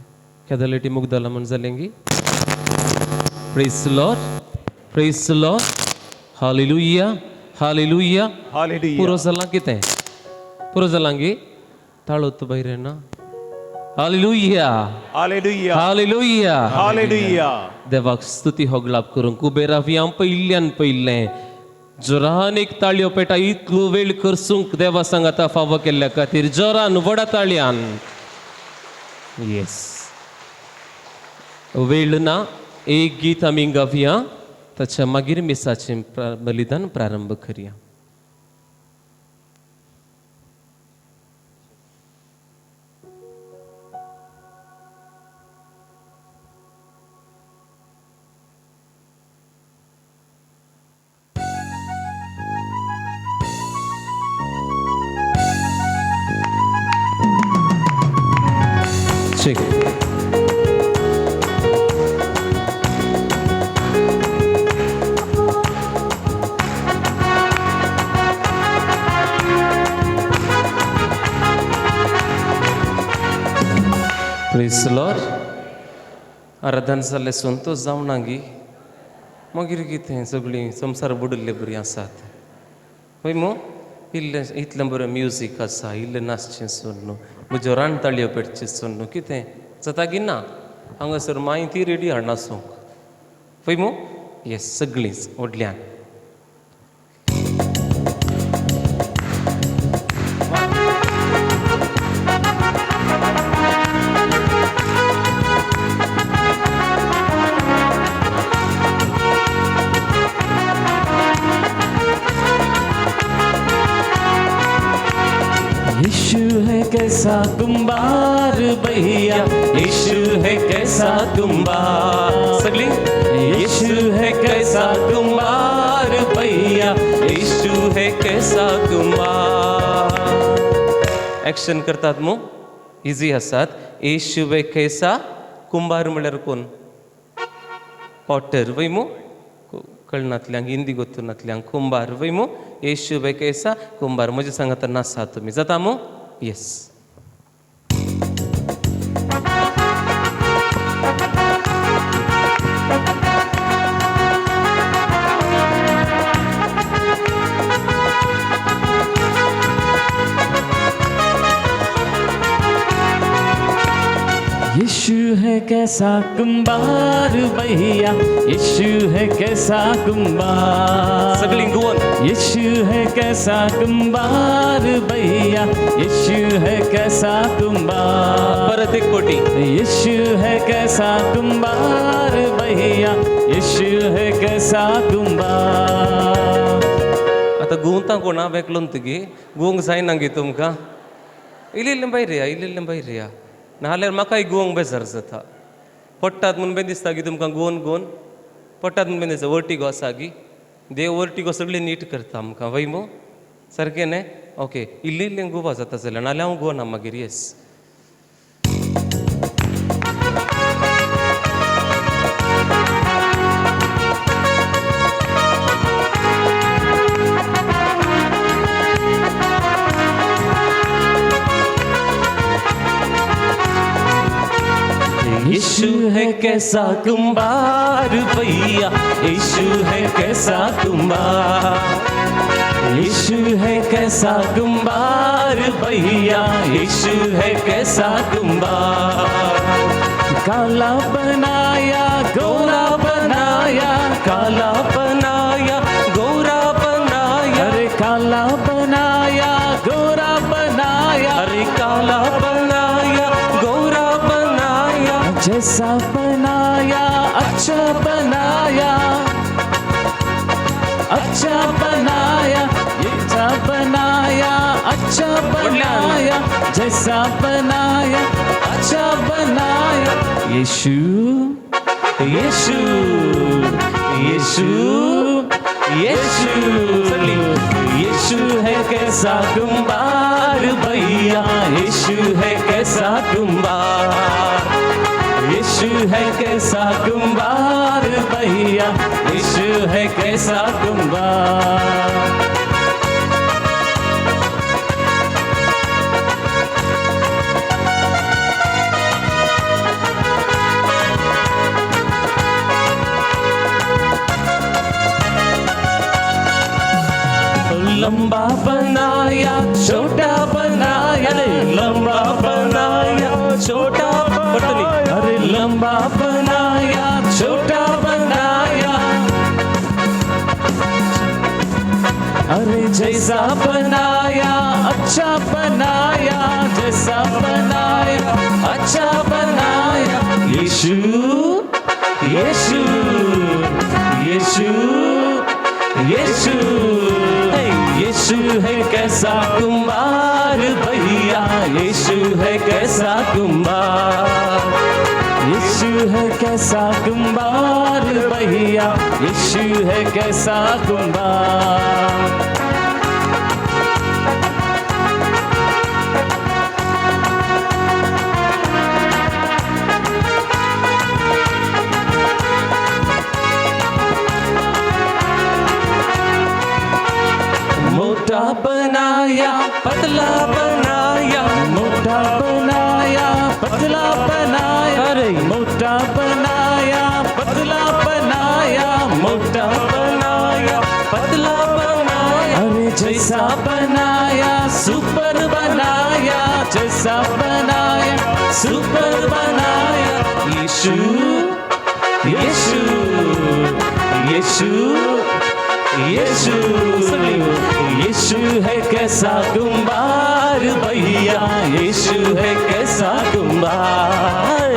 केदलेटी मुगदला म्हण जालें गी. Praise the Lord. Praise the Lord. Hallelujah. Hallelujah. Hallelujah. पुरो जालां कितें पुरो जालां गी ताळो तूं भायर ना. Hallelujah. Hallelujah. Hallelujah. Hallelujah. देवाक स्तुती होगलाप करूंक उबे रावया पयल्यान पयलें जोरान एक ताळयो पेटा इतलो वेळ करसूंक देवा सांगाता फावो केल्ल्या खातीर जोरान व्हडा ताळयान. येस, वेळ ना, एक गीत आमी गावया, ताच्या मागीर मिसाचें बलिदान प्रारंभ करया. Check. Praise the Lord. आराधन जाल्लें संतोश जावना गी मागीर कितें सगळीं संवसार बुडिल्ले बरीं आसात हय मू. इल्लें इतलें बरें म्युजीक आसा, इल्लें नाचचें सोडून म्हज्यो रान ताळयो पेटचें सोडून कितें जाता गी ना. हांगासर माय ती रेडी हाडना नासूंक हय मू. येस, सगळींच व्हडल्यान. यीशु है कैसा कुंभार भैया, यीशु है कैसा कुंभार। सगळी यीशु है कैसा कुंभार भैया, यीशु है कैसा कुंभार. एक्शन करतात मू इजी आसात. येशू है कैसा कुंभार म्हळ्यार कोण? पॉटर वय मू, कळनातल्यांक हिंदी गोतूनातल्यांक कुंभार वय मू. येशू है कैसा कुंभार म्हजे सांगाता नासा तुमी जाता मू. येस. यीशु है कैसा कुंभार भैया, यीशु है कैसा कुंभार। सगळीं गुवन. यीशु है कैसा कुंभार भैया, यीशु है कैसा कुंभार। परत एक कोटी. यीशु है कैसा कुंभार भैया, यीशु है कैसा कुंभार। आतां गुंवता कोण हांव एकलो तुगी गुवंक जायना गे तुमकां. इल्लें इल्लें भायर या, इल्लें इल्लें भायर या, नाजाल्यार म्हाकाय गुवंक बेजार जाता. पडटात म्हूण बी दिसता गी तुमकां? गुवन गुवन पडटात म्हूण बी दिसता. वर्टिगो आसा गी? देव वर्टिगो सगळें नीट करता आमकां, वय मू? सारकें न्ही? ओके, इल्लें इल्लें गुवा जाता जाल्यार, नाजाल्यार हांव गुवना मागीर. येस. यीशु है कैसा कुंभार भैया, यीशु है कैसा कुंभार, यीशु है कैसा कुंभार भैया, यीशु है कैसा कुंभार। काला बनाया गोरा बनाया, काला बनाया गोरा बनाया, अरे काला बनाया गोरा बनाया, अरे काला बनाया गोरा बनाया, जैसा बनाया अच्छा बनाया, अच्छा बनाया, अच्छा बनाया, अच्छा बनाया, जैसा बनाया अच्छा बनाया। यीशु यीशु यीशु यीशु, यीशु है कैसा कुंभार भैया, यीशु है कैसा कुंभार, यीशु है कैसा कुंभार भैया, यीशु है कैसा कुंभार। लंबा बनाया छोटा बनाया, लंबा बनाया छोटा बनाया, अरे लंबा बनाया छोटा बनाया, अरे जैसा बनाया अच्छा बनाया, जैसा बनाया अच्छा बनाया। यीशु यीशु यीशु यीशु, यीशु है कैसा कुंभार भैया, यीशु है कैसा कुंभार, यीशु है कैसा कुंभार भैया, यीशु है कैसा कुंभार। मोटा बनाया पतला बनाया, मोटा बनाया पतला बनाया, अरे मोटा बनाया पतला बनाया, मोटा बनाया पतला बनाया, अरे जैसा बनाया सुपर बनाया, जैसा बनाया सुपर बनाया। यीशु यीशु यीशु यीशु, यीशु है कैसा कुंभार भैया, यीशु है कैसा कुंभार,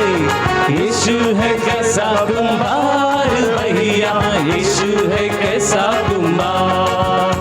यीशु है कैसा कुंभार भैया, यीशु है कैसा कुंभार।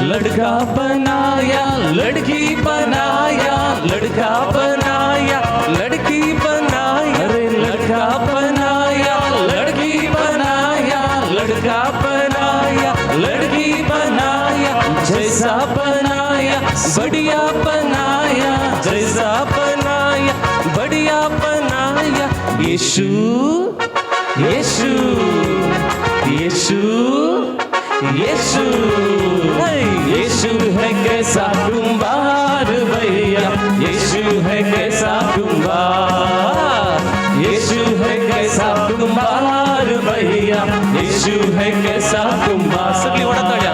लड़का बनाया लड़की बनाया, लड़का बनाया लड़की बनाया, अरे लड़का बनाया लड़की बनाया, लड़का बनाया लड़की बनाया, जैसा बनाया बढ़िया बनाया, जैसा बनाया बढ़िया बनाया। यीशु यीशु यीशु यीशु, यीशु है कैसा कुंभार भैया, यीशु है कैसा कुंभार, यीशु है कैसा कुंभार भैया, यीशु है कैसा कुंभार। सगळी वडा,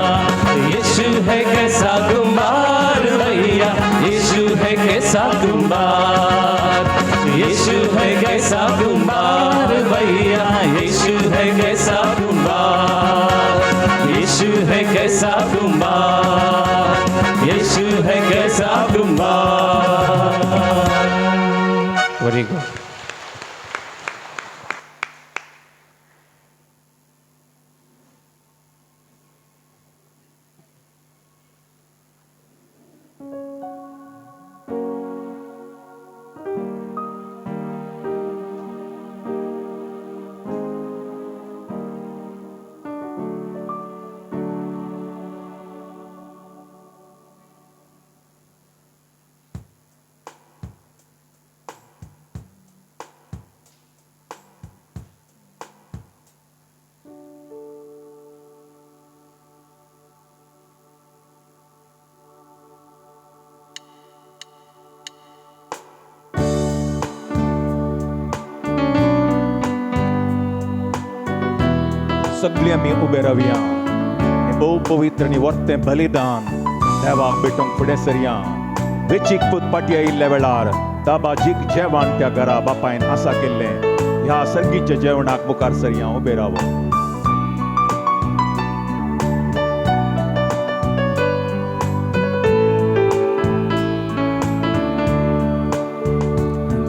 यीशु है कैसा कुंभार भैया, यीशु है कैसा कुंभार, यीशु है कैसा कुंभार भैया, यीशु है कैसा कुंभार, यीशु है कैसा कुंभार। यीशु है कैसा कुमार। Very good. सगळीं आमी उबे रावया, हें भोव पवित्र आनी वर्तें बलिदान देवाक भेटोवंक फुडें सरया। वेचीक पूत पाटी आयिल्ल्या वेळार दाबाजीक जेवण त्या घरा बापायन आसा केल्लें, ह्या सर्गीच्या जेवणाक मुखार सरया, उबे राव।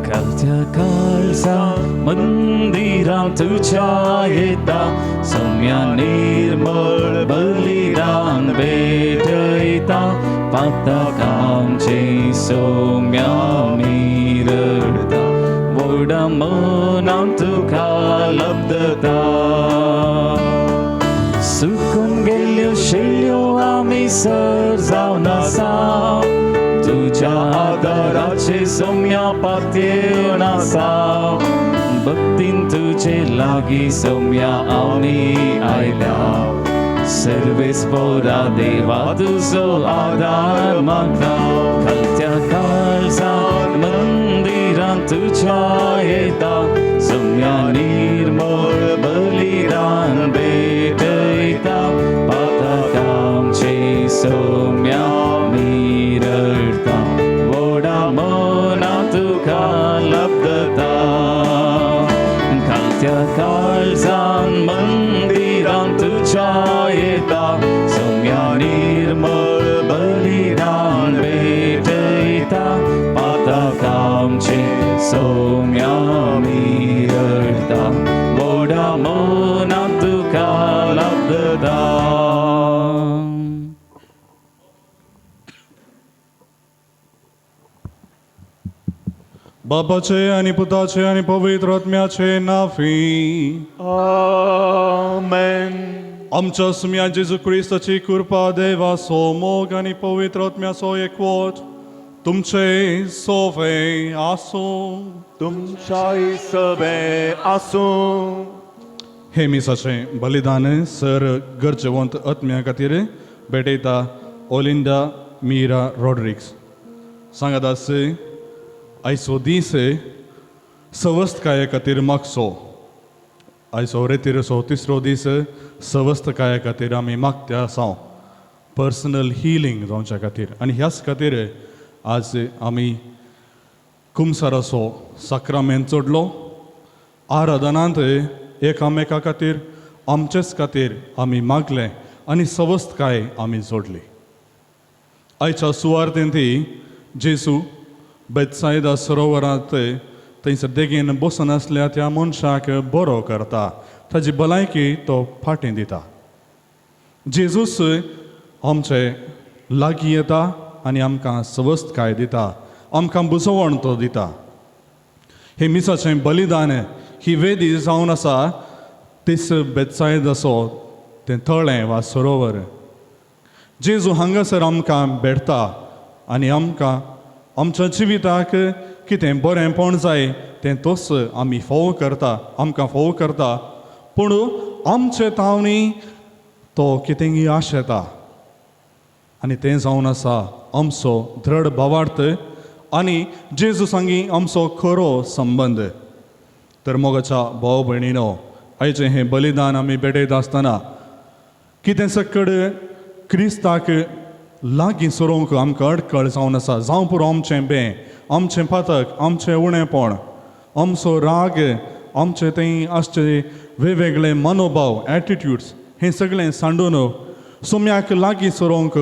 कालच्या काळजा मंदिरां तुज्या येता, सौम्या निर्मळ बलिदान भेटयता, पातकांचे सौम्या मिरडता, व्हडा मनान तुका लब्धता। सुकून गेल्ल्यो शेल्यो आमी सर जावन आसा, तुज्या आदाराचे सौम्या पातयेवन आसा, भक्तीन तुजे लागीं सौम्या आमी आयल्या, सर्वेस्पोरा देवा तुजो आदार मागता। खालत्या काळजान मंदिरान तुज्या येता, सौम्या निर्मळ बलिदान भेटयता, पातकांचे सौम्या मिरडता, व्हडा मना तुका लब्धता। कालत्या काळजान मंदिरान तुज्या येता, सौम्या निर्मळ बलिदान भेटयता, पातकांचे सौम्या मिरडता, व्हडा मना तुका लब्धता। बापाचे आनी पुताचे आनी पवित्र आत्म्याचे नाफी आमेन। आमच्या सुम्या जेजू क्रिस्ताची कृपा, देवाचो मोग आनी पवित्र आत्म्याचो एकवट तुमचे सोवे आसूं। तुमच्याय सवे आसूं। हे मिसाचें बलिदान सर गरजेवंत आत्म्या खातीर भेटयता ओलिंडा मीरा रॉड्रिक्स। सांगात आस आयचो दीस सवस्तकाये खातीर मागचो। आयचो रेतीरसो तिसरो दीस सवस्तकाये खातीर आमी मागते आसा, पर्सनल हिलींग जावच्या खातीर। आनी ह्याच खातीर आज आमी कुमसाराचो साक्रामेंत चडलो। आराधनांत एकामेका खातीर आमचेच खातीर आमी मागलें आनी सवस्तकाय आमी जोडली। आयच्या सुवार्थेंत जेजू बेतसायदा सरोवरांत थंयसर देगेन बसून आसल्या त्या मनशाक बरो करता, ताजी भलायकी तो फाटीं दिता। जेजूस आमचे लागीं येता आनी आमकां सवस्तकाय दिता, आमकां बुजवण तो दिता। हे मिसाचें बलिदान ही वेदी जावन आसा तीस बेतसायदाचो तें तळें वा सरोवर। जेजू हांगासर आमकां भेटता आनी आमकां आमच्या जिविताक कितें बरेंपण जाय तें तोच आमी फोव करता, आमकां फोव करता। पूण आमचे तावणी तो कितेंगी आशेता आनी तें जावन आसा आमचो दृढ भावार्थ आनी जेजू सांगी आमचो खरो संबंद। तर मोगाच्या भाव भयणीनो, आयचें हें बलिदान आमी भेटयता आसतना कितें सकड क्रिस्ताक लागीं सरोवंक आमकां अडकळ जावन आसा। जावं पुरो आमचें बें, आमचें पातक, आमचें उणेपण, आमचो राग, आमचे थंय आसचे वेगवेगळे मनोभाव, एटिट्यूड्स, हें सगळें सांडून सोम्याक लागीं सरोवंक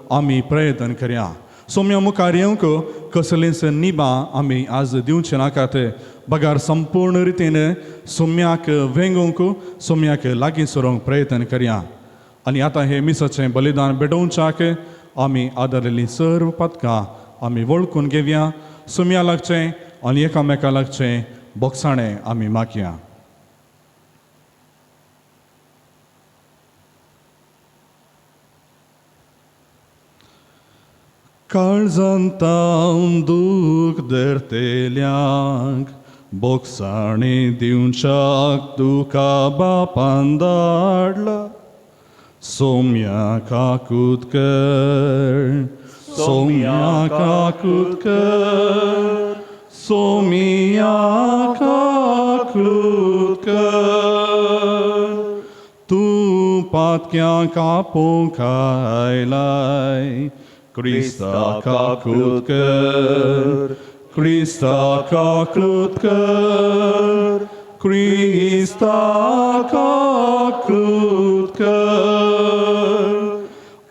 आमी प्रयत्न करया. सोम्या मुखार येवंक कसलेंच निबां आमी आज दिवचे नाकात, बगार संपूर्ण रितीन सोम्याक वेंगोवंक, सोम्याक लागीं सरोंक प्रयत्न करया. आनी आतां हें मिसाचें बलिदान भेटोवच्याक आमी आदारिल्लीं सर्व पदकां आमी वळखून घेवया. सोम्या लागचें आनी एकामेका लागचें बोगसाणें आमी मागया. काळजांतावन दूख धरतेल्यांक बोगसाणी दिवच्याक तुका बापान धाडला. सोम्या काकूत कर, सोम्या काकूत कर, सोम्या काकूत कर. तूं पातक्यां कापूंक आयलाय, क्रिस्ता काकूत कर, क्रिस्ता काकूत कर, क्रिस्ता काकूत कर.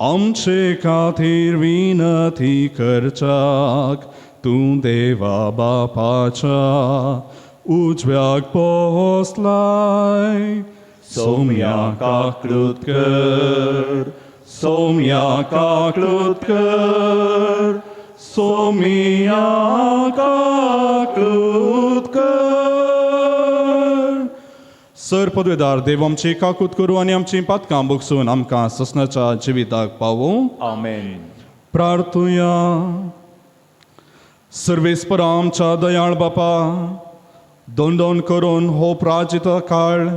आमचे खातीर विनती करच्याक तूं देवा बापाच्या उजव्याक पोसलाय. सोम्या काकूत कर, सोम्या काकूत कर, सोम्या काकूत कर. सर पदवेदार देव आमची काकूत करूं आनी आमची पातकां बगसून आमकां ससनाच्या जिविताक पावूं. आमेन. प्रार्थुया. सर्वेस्परा आमच्या दयाळ बापा, दोन दोन करून हो प्राजित काळ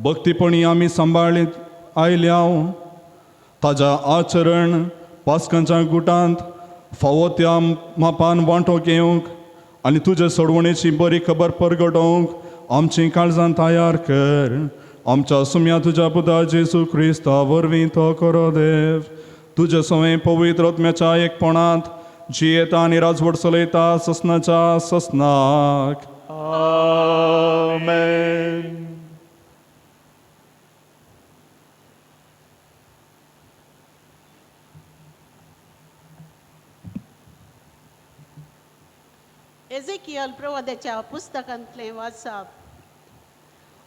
भक्तीपणी आमी सांबाळीत आयल्या. ताज्या आचरण पास्कांच्या गुटांत फावो त्या मापान वांटो घेवंक आनी तुजे सोडवणेची बरी खबर परगटोवंक आमची काळजां तयार कर. आमच्या सुम्या तुज्या पुता जेजू क्रिस्ता वरवीं तो करो देव. तुजे सवें पवित्र आत्म्याच्या एकपणांत जियेता आनी राजवट चलयता ससनाच्या ससनाक. आमेन. एजेकियल प्रवाद्याच्या पुस्तकांतलें वाचप.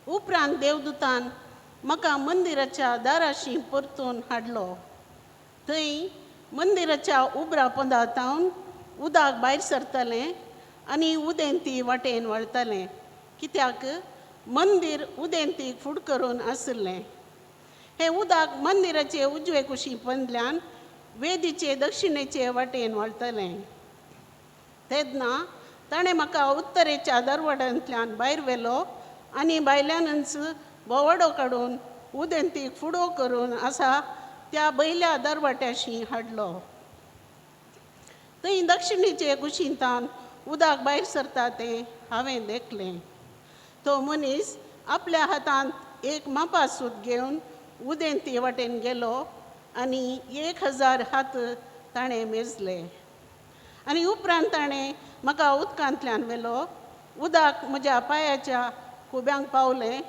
उपरांत देवदूतान म्हाका मंदिराच्या दाराशी परतून हाडलो. थंय मंदिराच्या उबरा पोंदा तावन उदक भायर सरतालें आनी उदेंती वाटेन वळतालें, कित्याक मंदीर उदेंतीक फूड करून आशिल्लें. हें उदक मंदिराचे उजवे कुशी पंदल्यान वेदीचे दक्षिणेचे वाटेन वळतालें. तेन्ना ताणें म्हाका उत्तरेच्या दरवड्यांतल्यान भायर व्हेलो आनी भायल्यानच भोंवाडो काडून उदेंतीक फुडो करून आसा त्या बयल्या दरवाट्याशी हाडलो. थंय दक्षिणेचे कुशींतान उदक भायर सरता तें हांवें देखलें. तो मनीस आपल्या हातांत एक मापासूत घेवन उदेंती वाटेन गेलो आनी 1000 हात ताणें मेजले. आनी उपरांत ताणें म्हाका उदकांतल्यान व्हेलो. उदक म्हज्या पांयाच्या खुब्यांक पावलें.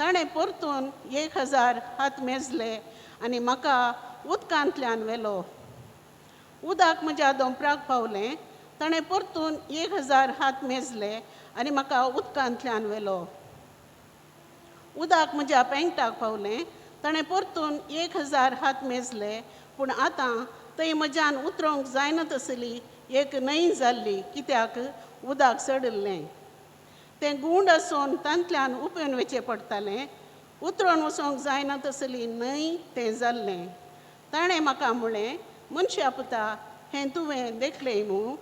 ताणें परतून 1000 हात मेजले आनी म्हाका उदकांतल्यान व्हेलो. उदक म्हज्या दोंपराक पावलें. ताणें परतून 1000 हात मेजले आनी म्हाका उदकांतल्यान व्हेलो. उदक म्हज्या पेंगटाक पावलें. ताणें परतून 1000 हात मेजले, पूण आतां थंय म्हज्यान उतरोंक जायना तसली एक न्हंय जाल्ली, कित्याक उदक चडिल्लें. तें गूंड आसून तांतल्यान उपेवन वचचें पडटालें. उतरोन वचोंक जायना तसली न्हंय तें जाल्लें. ताणें म्हाका म्हणलें, मनशा पुता, हें तुवें देखलें मू?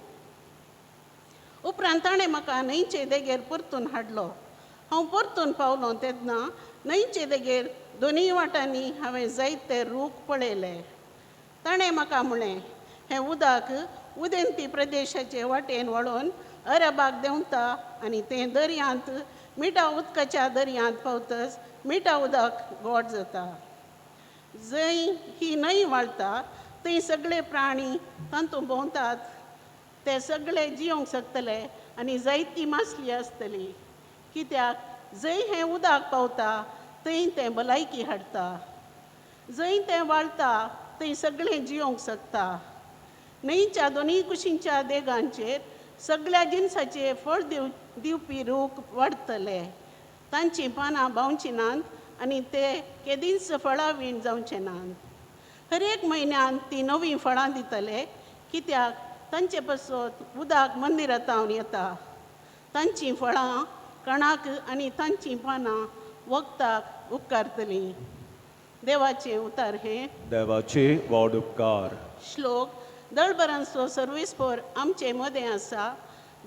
उपरांत ताणें म्हाका न्हंयचे देगेर परतून हाडलो. हांव परतून पावलो तेन्ना न्हंयचे देगेर दोनूय वाटांनी हांवें जायते रूख पळयले. ताणें म्हाका म्हणलें, हें उदक उदेंती प्रदेशाचे वाटेन वळोवन अरबाक देंवता आनी तें दर्यांत मिठा उदकाच्या दर्यांत पावतच मिठा उदक गोड जाता. जंय ही न्हंय व्हाळटा थंय सगळे प्राणी तातूंत भोंवतात, ते सगळे जियोंक शकतले आनी जायती मासली आसतली, कित्याक जंय हें उदक पावता थंय तें भलायकी हाडटा. जंय तें व्हाळटा थंय सगळें जियोंक शकता. न्हंयच्या दोनूय कुशींच्या देगांचेर सगळ्या जिनसाचे फळ दिवपी रूख वाडटले. तांचीं पानां बावचीं नात आनी ते केदींच फळां वीण जावचे नात. हर एक म्हयन्यान तीं नवीं फळां दितले, कित्याक तांचे पासत उदक मंदिरांत येता. तांचीं फळां कणाक आनी तांचीं पानां वखदाक उपकारतलीं. देवाचें उतार हें. देवाचे व्हड उपकार. श्लोक. दळबरांचो सर्वेस्पर आमचे मदें आसा,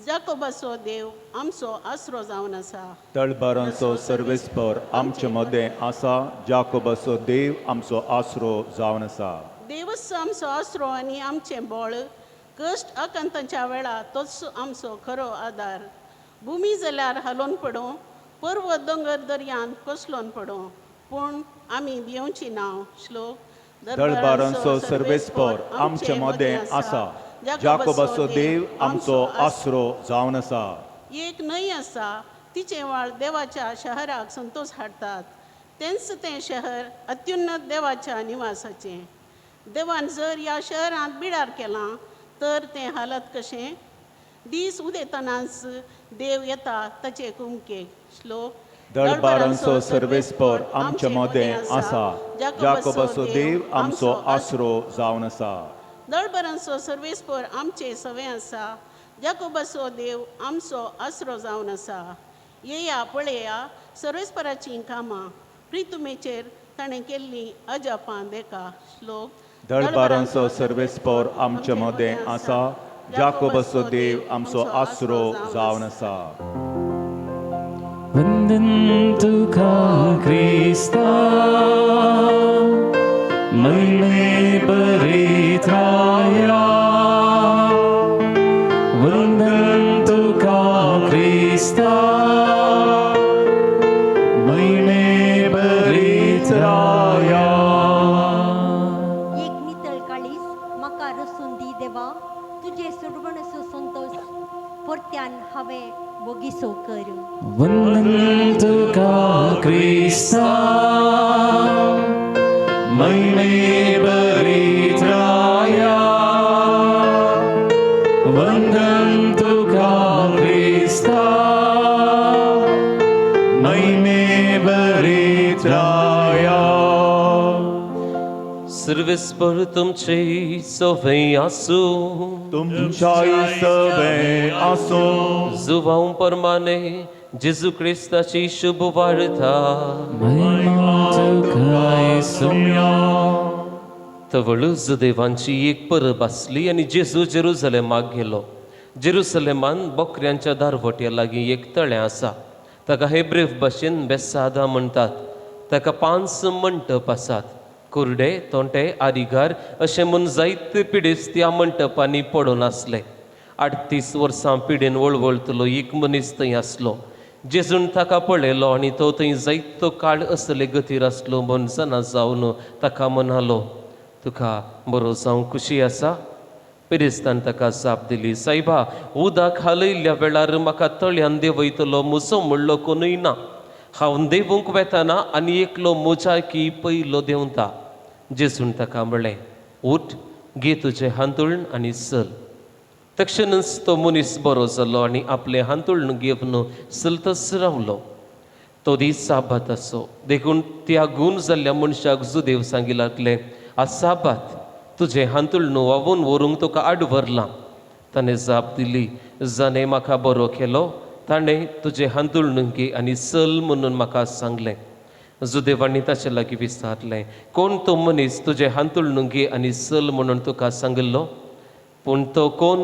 जाकोबाचो देव आमचो आसरो जावन आसा. तळबारांचो सर्वेस्पर आमचे मदें आसा, जाकोबाचो देव आमचो आसरो जावन आसा. देवच आमचो आसरो आनी आमचें बळ, कश्ट आकांताच्या वेळार तोच आमचो खरो आदार. भुमी जाल्यार हालोवन पडूं, पर्वत दोंगर दर्यान कोसलोन पडूं, पूण आमी भिवची ना. श्लोक. दळबारांचो सर्वेस्पर आमचे मदें आसा, जाकोबाचो देव आमचो आसरो जावन आसा. एक न्हंय आसा, तिचें वाळ देवाच्या शहराक संतोश हाडटात. तेंच तें शहर अत्युन्नत देवाच्या निवासाचें. देवान जर ह्या शहरांत बिडार केलां तर तें हालत कशें? दीस उदेतनाच देव येता ताचे कुमकेक. श्लोक. दळबारांचो सर्वेस्पर आमचे मदें आसा, जाकोबाचो देव आमचो आसरो जावन आसा. दळबरांचो सर्वेस्पर आमचे सवें आसा, जाकोबाचो देव आमचो आसरो जावन आसा. येया पळया सर्वेस्पराचीं कामां, प्रितुमेचेर ताणें केल्लीं अजापां देखा. श्लोक. दळबारांचो सर्वेस्पर आमचे मदें आसा, जाकोबाचो देव आमचो आसरो जावन आसा. वंदन तुका क्रिस्ता, महिमे बरित्राया. वंदन तुका क्रिस्ता, महिमे बरित्राया. एक नितळ काळीस म्हाका रसून दी देवा, तुजे सुडवणसो संतोष परत्यान हांवें बोगीसो कर. वंदन तुका क्रिस्ता, महिमे बरित्राया. वंदन तुका क्रिस्ता, महिमे बरित्राया. सर्वेस्पर तुमचे सवय आसूं. तुमच्याय सवें आसूं. जुवांव परमाने जेजू क्रिस्ताची शुभ वार्ता. महिमा तुका सुम्या. तवळ जुदेवांची एक परब आसली आनी जेजू जेरुजलेमाक गेलो. जेरुसलेमान बकऱ्यांच्या दारवट्या लागीं एक तळें आसा, ताका हेब्रेव भाशेन बेसादा म्हणटात. ताका 5 मंटप आसात. कुर्डे, तोंटे, आरिगार अशें म्हूण जायते पिडेस्त त्या मंटपांनी पडून आसले. 38 वर्सां पिडेन वळवळतलो एक मनीस थंय आसलो. जेजून ताका पळयलो आनी तो थंय जायतो काळ असले गतीर आसलो म्हूण जाणा जावन ताका म्हणालो, तुका बरो जावंक खुशी आसा? पिरेस्तान ताका जाप दिली, सायबा, उदक हालयल्ल्या वेळार म्हाका तळ्यान देंवयतलो म्हजो म्हणलो कोणूय ना. हांव देंवूंक वेताना आनी एकलो म्हज्या की पयलो देंवता. जेजून ताका म्हणलें, उठ, घे तुजें हांतुळण आनी चल. तक्षणच तो मनीस बरो जालो आनी आपलें हांतुळण घेवन चलतच रावलो. तो दीस साबात आसो, देखून त्या गूण जाल्ल्या मनशाक जुदेव सांगी लागले, आज साबात, तुजें हांतुळण व्हांवून व्हरूंक तुका आड व्हरलां. ताणें जाप दिली, जाणें म्हाका बरो केलो ताणें तुजें हांतुळण घे आनी चल म्हणून म्हाका सांगलें. जुदेवांनी ताचे लागीं विचारलें, कोण तो मनीस तुजें हांतुळण घे आनी चल म्हणून तुका सांगिल्लो? पूण तो कोण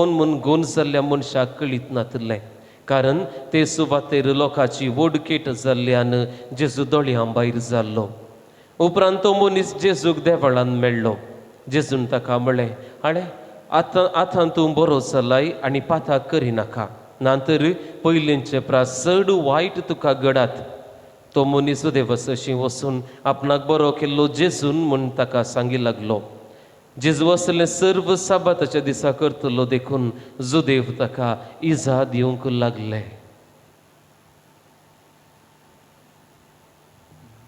म्हूण गूण जाल्ल्या मनशाक कळीत नातिल्लें, कारण ते सुवातेर लोकांची व्हड केट जाल्ल्यान जेजू दोळयां भायर जाल्लो. उपरांत तो मनीस जेजूक देवळान मेळ्ळो. जेजून ताका म्हणलें, हाणे आतां आतां तूं बरो जालाय आनी पाताक करिनाका, ना तर पयलींचे प्रास चड वायट तुका घडात. तो मनीस देवस अशी वचून आपणाक बरो केल्लो जेजून म्हूण ताका सांगी लागलो. जेजू असलें सर्व साबाताच्या दिसा करतलो, देखून जुदेव ताका इजा दिवंक लागले.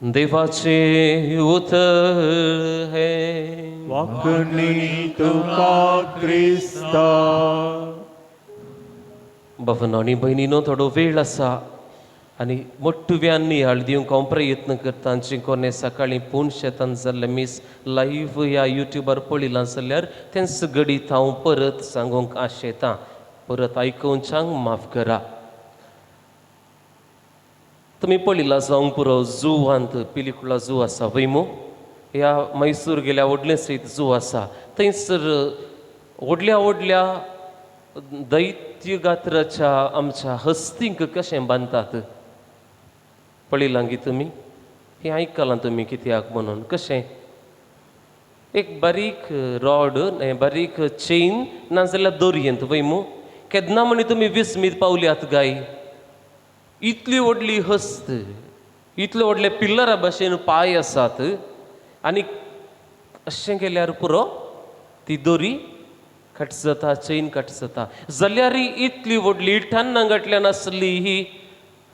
देवाचें उतर हें. वाकणी तुका क्रिस्ता. बाबांनो आनी भयणीनो, थोडो वेळ आसा आनी मोटव्यान नियाळ दिवंक हांव प्रयत्न करता. जे कोणे सकाळीं पूण शेतान जाल्लें मीस लायव्ह ह्या युट्यूबार पळयलां जाल्यार तेंच घडीत हांव परत सांगूंक आशेतां. परत आयकुवच्यांक माफ करा. तुमी पळयलां जावंक पुरो, जुवांत पिलिकुला जू आसा वय मू, ह्या मैसूर गेल्या व्हडलें सयत जू आसा. थंयसर व्हडल्या व्हडल्या दैत्य गात्राच्या आमच्या हस्तींक कशें बांदतात पळयलां गी तुमी? हें आयकलां तुमी? कित्याक म्हणून कशें एक बारीक रॉड, बारीक चेन नाजाल्यार दोरयेंत वय मू. केन्ना म्हणी तुमी विस्मीत पावल्यात गाय, इतली व्हडली हस्त, इतले व्हडले पिल्लरा भशेन पांय आसात आनी अशें केल्यार पुरो ती दोरी कट जाता, चेन कट जाता. जाल्यार इतली व्हडली टन्ना गांठल्यान आसली ही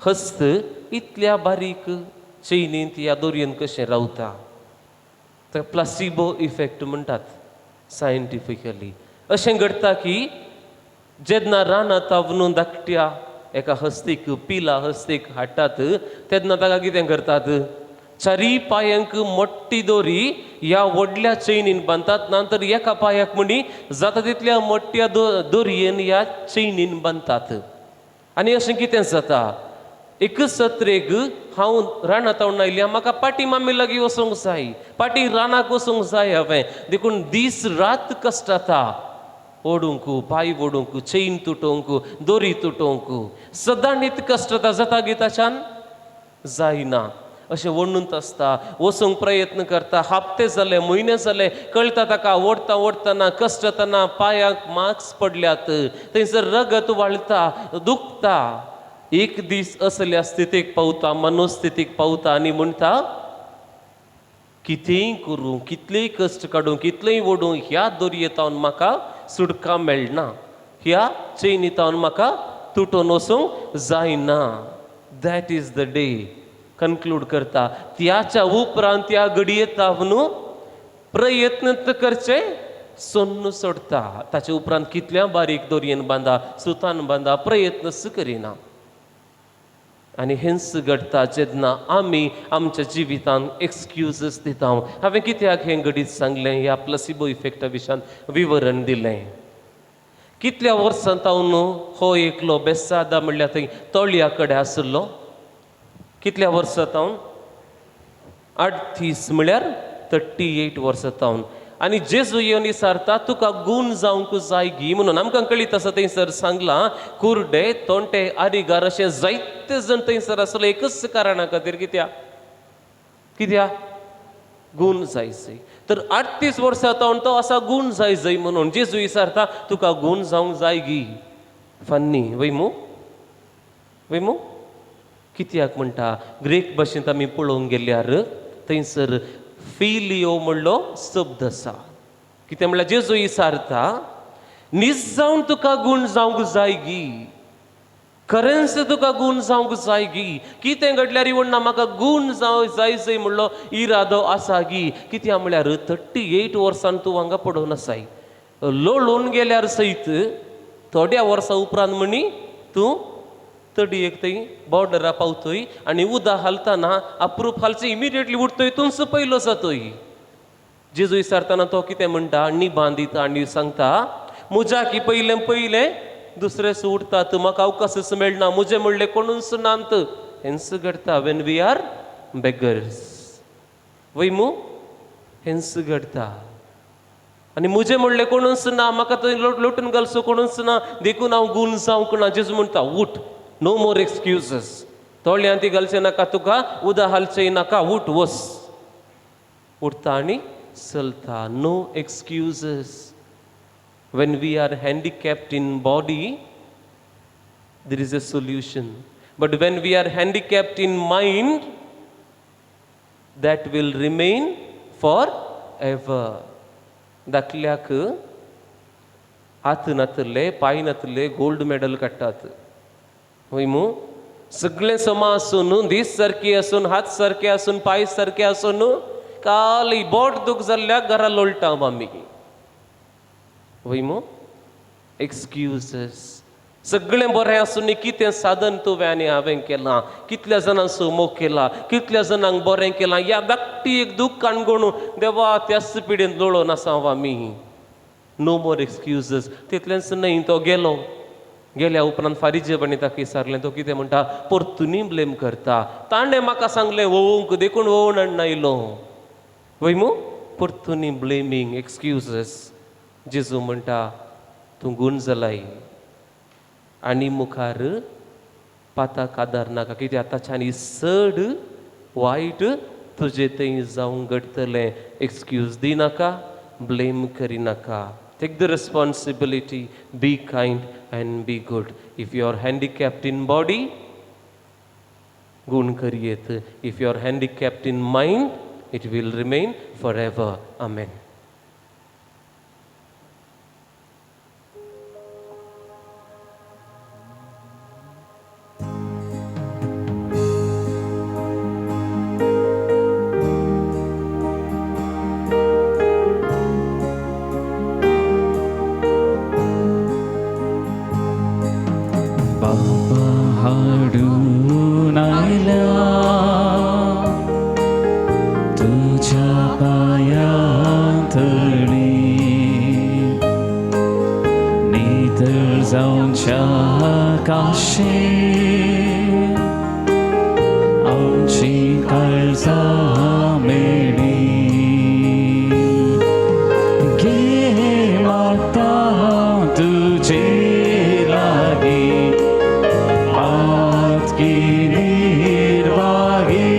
हस्त इतल्या बारीक चेनींत ह्या दोरयेन कशें रावता? ताका प्लासिबो इफेक्ट म्हणटात सायंटिफिकली. अशें घडटा की जेन्ना रानांत न्हू धाकट्या एका हस्तीक, पिला हस्तीक हाडटात तेन्ना ताका कितें करतात? चारी पांयांक मोटी दोरी ह्या व्हडल्या चेनीन बांदतात, नंतर एका पांयाक म्हणी जाता तितल्या मोठ्या दोरयेन ह्या चेनीन बांदतात. आनी अशें कितें जाता, एक सत्रेक हांव रानांत आयल्या, म्हाका पाटी मामी लागीं वचूंक जाय, पाटी रानाक वचूंक जाय हांवें, देखून दीस रात कश्ट जाता ओडूंक, पांय ओडूंक, चेन तुटोवंक, दोरी तुटोवंक, सदां नीत कश्ट जाता. जाता गी ताच्यान? जायना. अशें ओडून आसता, वचूंक प्रयत्न करता. हप्ते जाले, म्हयने जाले, कळटा ताका ओडटा ओडटना कश्ट जातना पांयांक मार्क्स पडल्यात, थंयसर रगत व्हाळटा, दुखता. एक दीस असल्या स्थितीक पावता, मनोस्थितीक पावता आनी म्हणटा, कितेंय करूं, कितलेय कश्ट काडूं, कितलेय ओडूं, ह्या दोरयेतावन म्हाका सुटका मेळना, ह्या चेनीतावन म्हाका तुटोन वचूंक जायना. That is the day conclude करता. त्याच्या उपरांत त्या घडयेतावन प्रयत्न करचे सोन्नु सोडटा. ताचे उपरांत कितल्या बारीक दोरयेन बांदा, सुतान बांदा, प्रयत्नच करिना. आनी हेंच घडटा जेन्ना आमी आमच्या जिवितांत एक्सक्युजीस दिता. हांवें कित्याक हें घडीत सांगलें, ह्या प्लसिबो इफेक्टा विशयान विवरण दिलें? कितल्या वर्सां तावन हो एकलो बेसादा म्हणल्यार थंय तळया कडेन आशिल्लो? कितल्या वर्सां तावन? 38 म्हळ्यार 38 वर्सां तावन. आनी जेजू येवन विचारता, तुका गूण जावंक जाय गी म्हणून. आमकां कळीत आसा, थंयसर सांगलां कुर्डे, तोंटे, आरिगार अशें जायते जण थंयसर आसले एकच कारणा खातीर. कित्याक? कित्याक गूण जाय जय. तर 38 वर्सां तावन तो आसा गूण जाय जय म्हणून. जेजू विचारता, तुका गूण जावंक जाय गी? फन्नी वय मू, वय मू? कित्याक म्हणटा? ग्रीक भाशेंत आमी पळोवंक गेल्यार थंयसर फिलियो म्हणलो शब्द आसा. कितें म्हणल्यार जेजू विचारता, नीज जावन तुका गूण जावंक जाय गी? खरेंच तुका गूण जावंक जाय गी? कितें घडल्यार म्हणना म्हाका गूण जावं जाय जय म्हणलो इरादो आसा गी? कित्याक म्हळ्यार 38 वर्सान तूं हांगा पडून आसाय. लोळून गेल्यार सयत थोड्या वर्सां उपरांत म्हणी तूं तडयेक थंय बॉर्डरा पावतोय आनी उदक हालतना अप्रूप हालचे इमिडिएटली उठतोय, तूंच पयलो जातोय. जेजू विचारतना तो कितें म्हणटा? निबान दिता आनी सांगता, मुज्या की पयलें पयलें दुसरे उठतात, म्हाका अवकाशच मेळना, मुजे म्हणलें कोणूच नात. हेंच घडटा when we are beggars, वय मू? हेंच घडटा. आनी मुजे म्हणलें कोणूच ना, म्हाका थंय लोटून घालचो कोणूच ना, देखून हांव गूण जावंक ना. जेजू म्हणटा, उठ, नो मोर एक्सक्युजीस. तोळ्यान ती घालचें नाका तुका, उदक घालचें नाका, उठ वस. उठता आनी चलता. No excuses. When we are handicapped in body, there is a solution. But when we are handicapped in mind, that will remain forever. धाकल्याक हात नातले, पांय नातले गोल्ड मेडल काडटात, वय मू? सगळें समा आसून, दीस सारकी आसून, हात सारके आसून, पांय सारके आसून, काली बोट दूख जाल्ल्या घरा लोळटा आमी. वय मू? एक्सक्युजीस. सगळें बरें आसून कितें साधन तुवें आनी हांवें केलां? कितल्या जाणांचो मोग केला, कितल्या जाणांक बरें केलां? ह्या धाकटी एक दूख काणकोण देवा त्याच पिडेन लोळोन आसा आमी. No more excuses. तितलेंच न्हय, तो गेलो. गेल्या उपरांत फारिजेवांनी ताका विचारलें. तो कितें म्हणटा? परतुनूय ब्लेम करता. ताणें म्हाका सांगलें वोवंक, देखून वोवन हाडून आयलो. वय मू? परतुनूय ब्लेमींग, एक्सक्युजीस. जेजू म्हणटा, तूं गूण जालाय आनी मुखार पाताक आदार नाका, कित्याक ताच्यान चड वायट तुजे थंय जावंक घडटलें. एक्सक्यूज दिनाका, ब्लेम करिनाका. Take the responsibility, be kind and be good. If you are handicapped in body, गूण करयेत. If you are handicapped in mind, it will remain forever. Amen. बाबा हाडून आयल्या तुज्या पांयां तळी, नितळ जावच्या काशी आमची काळजां मेळी. घे मागता तुजे लागीं पातकी निर्भागी,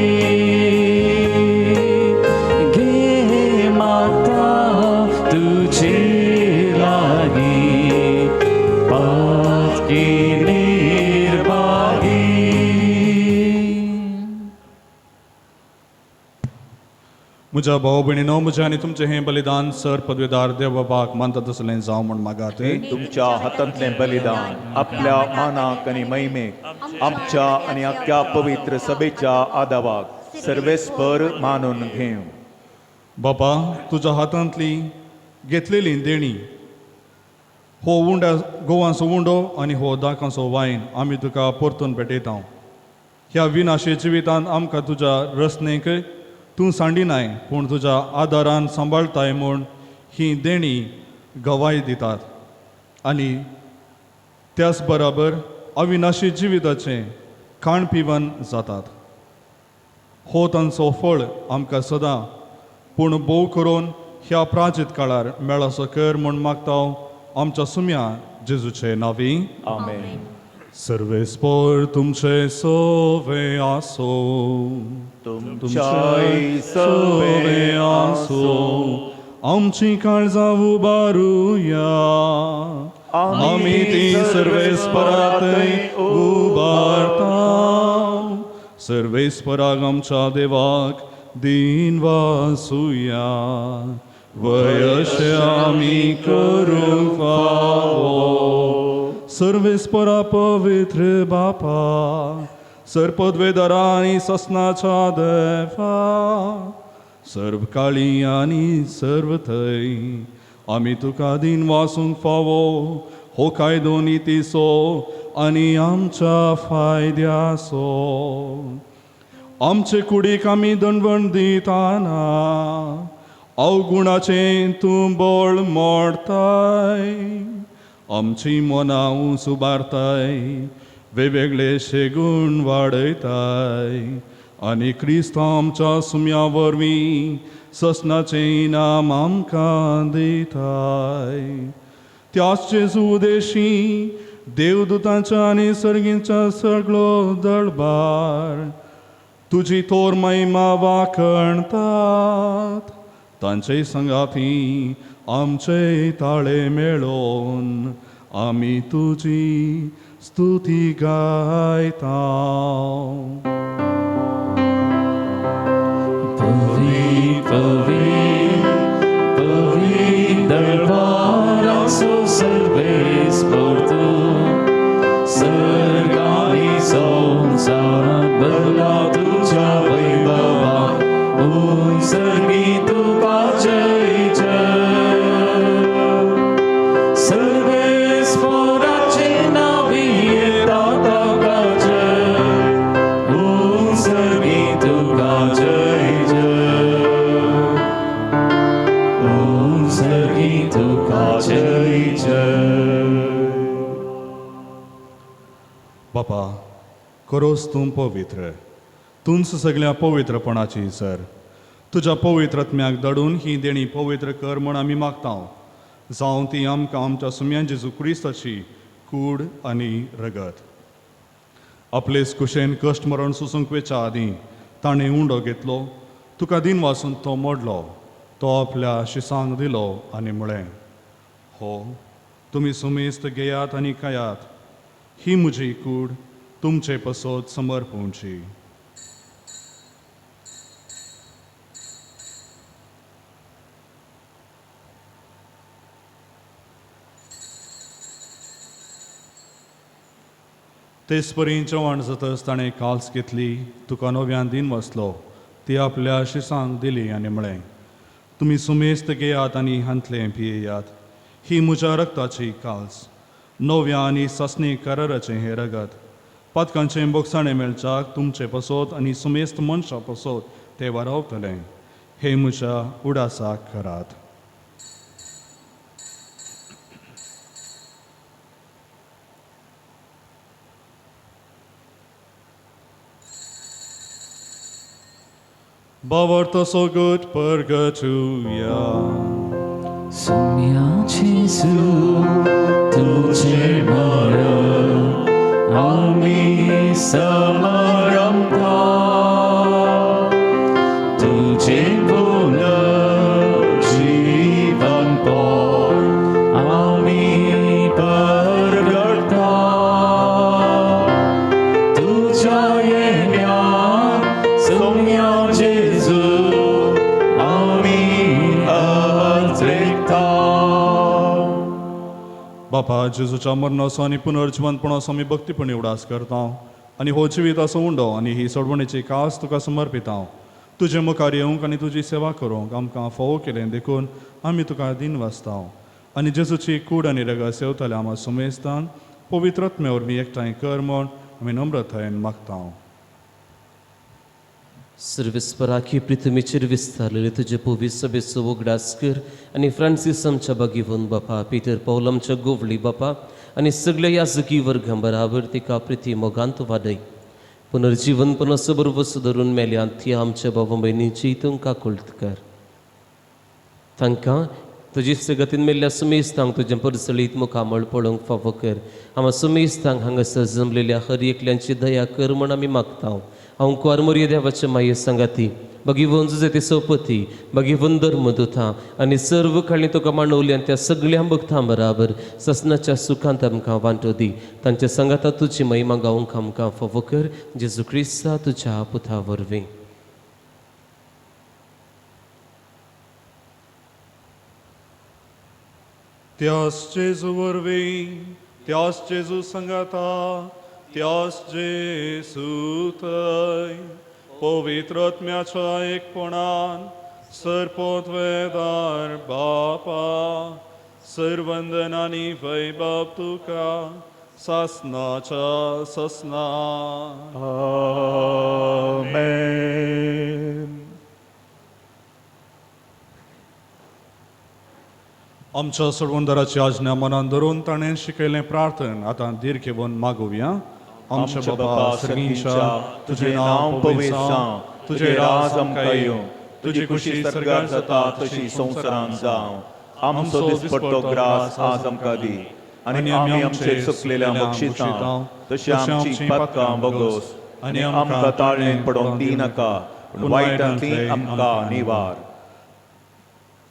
घे मागता तुजे लागीं पातकी निर्भागी. म्हज्या भाव भयणीनो, म्हजें आनी तुमचें हें बलिदान सर पदवेदार देव बाबाक मानता तसलें जावं म्हूण मागात. तुमच्या हातांतलें बलिदान आपल्या मानाक आनी महिमेक, आमच्या आनी आख्या पवित्र सभेच्या आदावाक सर्वेस्पर मानून घेवं. बापा, तुज्या हातांतली घेतलेली देणी, हो उंडा गोवांचो उंडो आनी हो दाकांचो वायन आमी तुका परतून भेटयता. ह्या विनाशी जिवितांत आमकां तुज्या रचनेक तूं सांडिनाय, पूण तुज्या आदारान सांबाळताय म्हूण ही देणी गवाय दितात आनी त्याच बराबर अविनाशी जिविताचें खाण पिवन जातात. हो तांचो फळ आमकां सदां, पूण भोव करून ह्या प्राचीत काळार मेळासो कर म्हूण मागता, आमच्या सुम्या जेजूचे नांवी. आमेन. सर्वेस्पर तुमचे सोवे आसो. तुमच्याय सोवे आसो. आमची काळजां उबारुया. आमी ती सर्वेस्परातय उबारता. सर्वेस्पराक आमच्या देवाक दीन वासुया. वयशे आमी करूंक फावो. सर्वेस्परा पवित्र बापा, सर्पद्वेदरा आनी ससनाच्या देवा, सर्व काळी आनी सर्व थंय आमी तुका दीन वासूंक फावो. हो कायदो नितीचो आनी आमच्या फायद्याचो. आमचे कुडीक आमी दंडवण दिताना अवगुणाचें तूं बळ मोडताय, आमची मनां सुबारताय, वेगवेगळे शेगूण वाडयताय आनी क्रिस्त आमच्या सुम्या वरवीं ससनाचें इनाम आमकां दिताय. त्याच जेजू देशी देवदूतांच्या आनी सर्गींच्या सगळो दळबार तुजी तोर महिमा वाखणतात. तांचे संगाती आमचे ताळे मेळोवन आमी तुजी स्तुती गायता. पवी पवी पवी दरबाराचो सर्वेस्पर तूं, सर्गानी संवसारार. बापा, करोस तूं पवित्र, तूंच सगळ्या पवित्रपणाची सर. तुज्या पवित्र आत्म्याक धाडून ही देणी पवित्र कर म्हण आमी मागता, जावं ती आमकां आमच्या सुम्यान जेजू क्रिस्ताची कूड आनी रगत. आपलेच कुशेन कश्ट मरण सोसूंक वेच्या आदीं ताणें उंडो घेतलो, तुका दिन वासून तो मोडलो, तो आपल्या शिसांक दिलो आनी म्हळें, हो तुमी सुमेस्त घेयात आनी खायात, ही म्हजी कूड तुमचे पसत समर्पणची. तेच परी जेवण जातच ताणें काल्स घेतली, तुका नव्यान दिन वसलो, ती आपल्या शिसांक दिली आनी म्हळें, तुमी सुमेस्त घेयात आनी हांतलें पियेयात, ही म्हज्या रक्ताची काल्स, नव्या आनी सासणी कराराचें हें रगत, पातकांचें बोगसाणें मेळच्याक तुमचे पसत आनी सुमेस्त मनशां पसत तें वारावतलें. हे म्हज्या उडासाक करात. बावर्तो सोगट परगटुया. सुम्या जेजू तुझे मरण आमी समरमता, तुझे पुनर्जीवन पण आमी परगटता, तुझ्या येण्या सुम्या जेजू आमी अजरेकता. बापा, जेजूच्या मरणाचो आनी पुनर्जिवंतपणाचो आमी भक्तीपणी उडास करता आनी हो जिविताचो उंडो आनी ही सोडवणेची कास तुका समर्पिता. तुजे मुखार येवंक आनी तुजी सेवा करूंक आमकां फावो केलें देखून आमी तुका दिन वाचता आनी जेजूची कूड आनी रगत सेवतल्या आमा सुमेस्तान पवित्र आत्म्या वरवीं एकठांय कर म्हूण आमी नम्रतायेन मागता. सर्वेस्पराखी पृथ्वीचेर विस्तारलेले तुजे पवित्र सभेचो उगडास कर आनी फ्रांसीस आमच्या बागीवन बापा, पिटर पावल आमच्या गोवली बापा आनी सगळ्या याजकी वर्गां बराबर तिका प्रिती मोगांत वाडय. पुनर्जीवन पुनसो बरोबर धरून मेल्या ती आमच्या बाबा भयणीची तुमकां कुळत कर. तांकां तुजी सगतीन मेल्ल्या सुमेस्तांक तुजें परसळीत मुखामळ पळोवंक फावो कर. आमा सुमेस्तांक हांगासर जमलेल्या हर एकल्यांची दया कर म्हण आमी मागता. हांव कुवार देवाचे माये सांगाती भगिवन जुजेती सोपती भगिवन धर्मदुतां आनी सर्व काळी तुका मांडवली आनी त्या सगळ्या भक्तां बराबर ससनाच्या सुखांत आमकां वांटो दी. तांच्या सांगाता तुजी महिमा गावंक आमकां फावो कर, जेजू क्रिस्ता तुज्या पुता वरवीं. त्यास जेजू वरवीं, त्यास जेजू सांगाता, त्यास जेजू थंय पवित्र आत्म्याच्या एकपणान सर्पोत्वेदार बापा, सर्वंदन आनी वैभव तुका सासनाच्या ससना. आमेन. आमच्या सोडवणदाराची आज्ञा मनान धरून ताणें शिकयलें प्रार्थन आतां धीर घेवन मागोवया. आमच्या बापा सर्गींच्या, तुजें नांव पवित्र जावं, तुजें राज आमकां येवं, तुजी खुशी स्वर्गार जाता तशी संवसारांत जावं. आमचो दिसपट्टो ग्रास आज आमकां दी आनी आमी आमचे चुकलेल्या बक्षिसां तशी आमची पातकां बगोस आनी आमकां ताळणेन पडोवंक दिनाका, पूण वायटांतली आमकां निवार.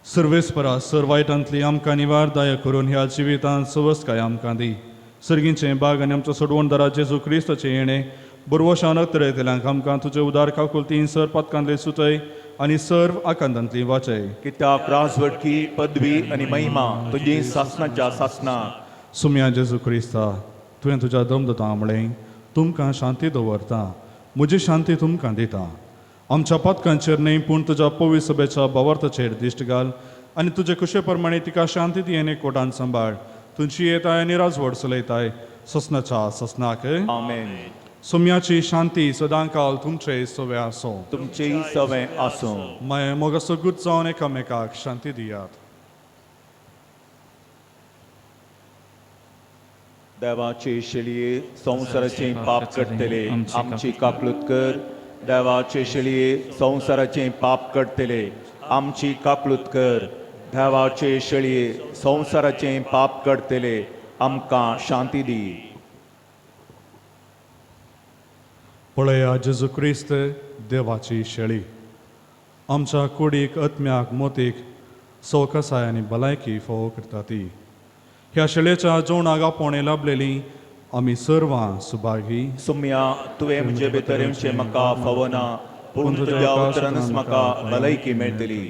सर्वेस्परा, सर वायटांतली आमकां निवार दया करून ह्या जिवितांत सवस्काय आमकां दी. सर्गींचें बाग आनी आमच्या सोडवणदारा जेजू क्रिस्ताचें येणें बरवशान अतरयतल्यांक आमकां तुजे उदार काकुलतीन सर पातकांतले सुचय आनी सर्व आकांतांतली वाचय. कित्याक राजवटकी पदवी आनी महिमा तुजी सासनाच्या सासना. सुम्या जेजू क्रिस्ता, तुवें तुज्या दमदतां म्हळें, तुमकां शांती दवरता, म्हजी शांती तुमकां दिता. आमच्या पातकांचेर न्हय पूण तुज्या पवित्र सभेच्या भावार्थाचेर दिश्ट घाल आनी तुजे कुशे प्रमाणे तिका शांती दी आनी कोटान सांबाळ. तुमची येताय आनी राजवट चलयताय ससनाच्या ससनाक. आमेन. सुम्याची शांती सदांकाल तुमचे सवे आसूं. तुमचेय सवें आसूं. मागीर मोगाचो गूत जावन एकामेकाक शांती दियात. देवाचे शेळये संवसाराचें पाप काडटले आमची काकलूत कर. देवाचे शेळये संवसाराचें पाप काडटले आमची काकलूत कर. देवाचे शेळये संवसाराचें पाप काडटले आमकां शांती दी. पळया जेजू क्रिस्त देवाची शेळी, आमच्या कुडीक, आत्म्याक, मोतीक सवकसाय आनी भलायकी फावो करता ती. ह्या शेळयेच्या जेवणाक आपोवणें लाभलेली आमी सर्वां सुभागी. सुम्या, तुवें म्हजे भितर येवचें म्हाका फावना, पूण तुज्या उतरानच म्हाका भलायकी मेळटली.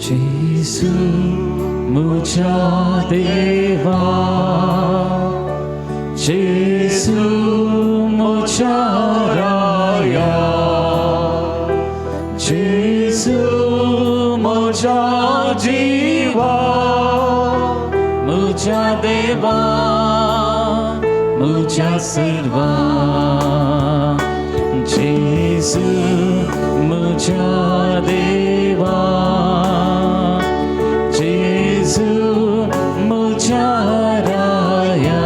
जेजू म्हज्या देवा, जेजू म्हज्या राया, जेजू म्हज्या जिवा, म्हज्या देवा, म्हज्या सर्वा. जेजू म्हज्या देवा, जेजू म्हज्या राया,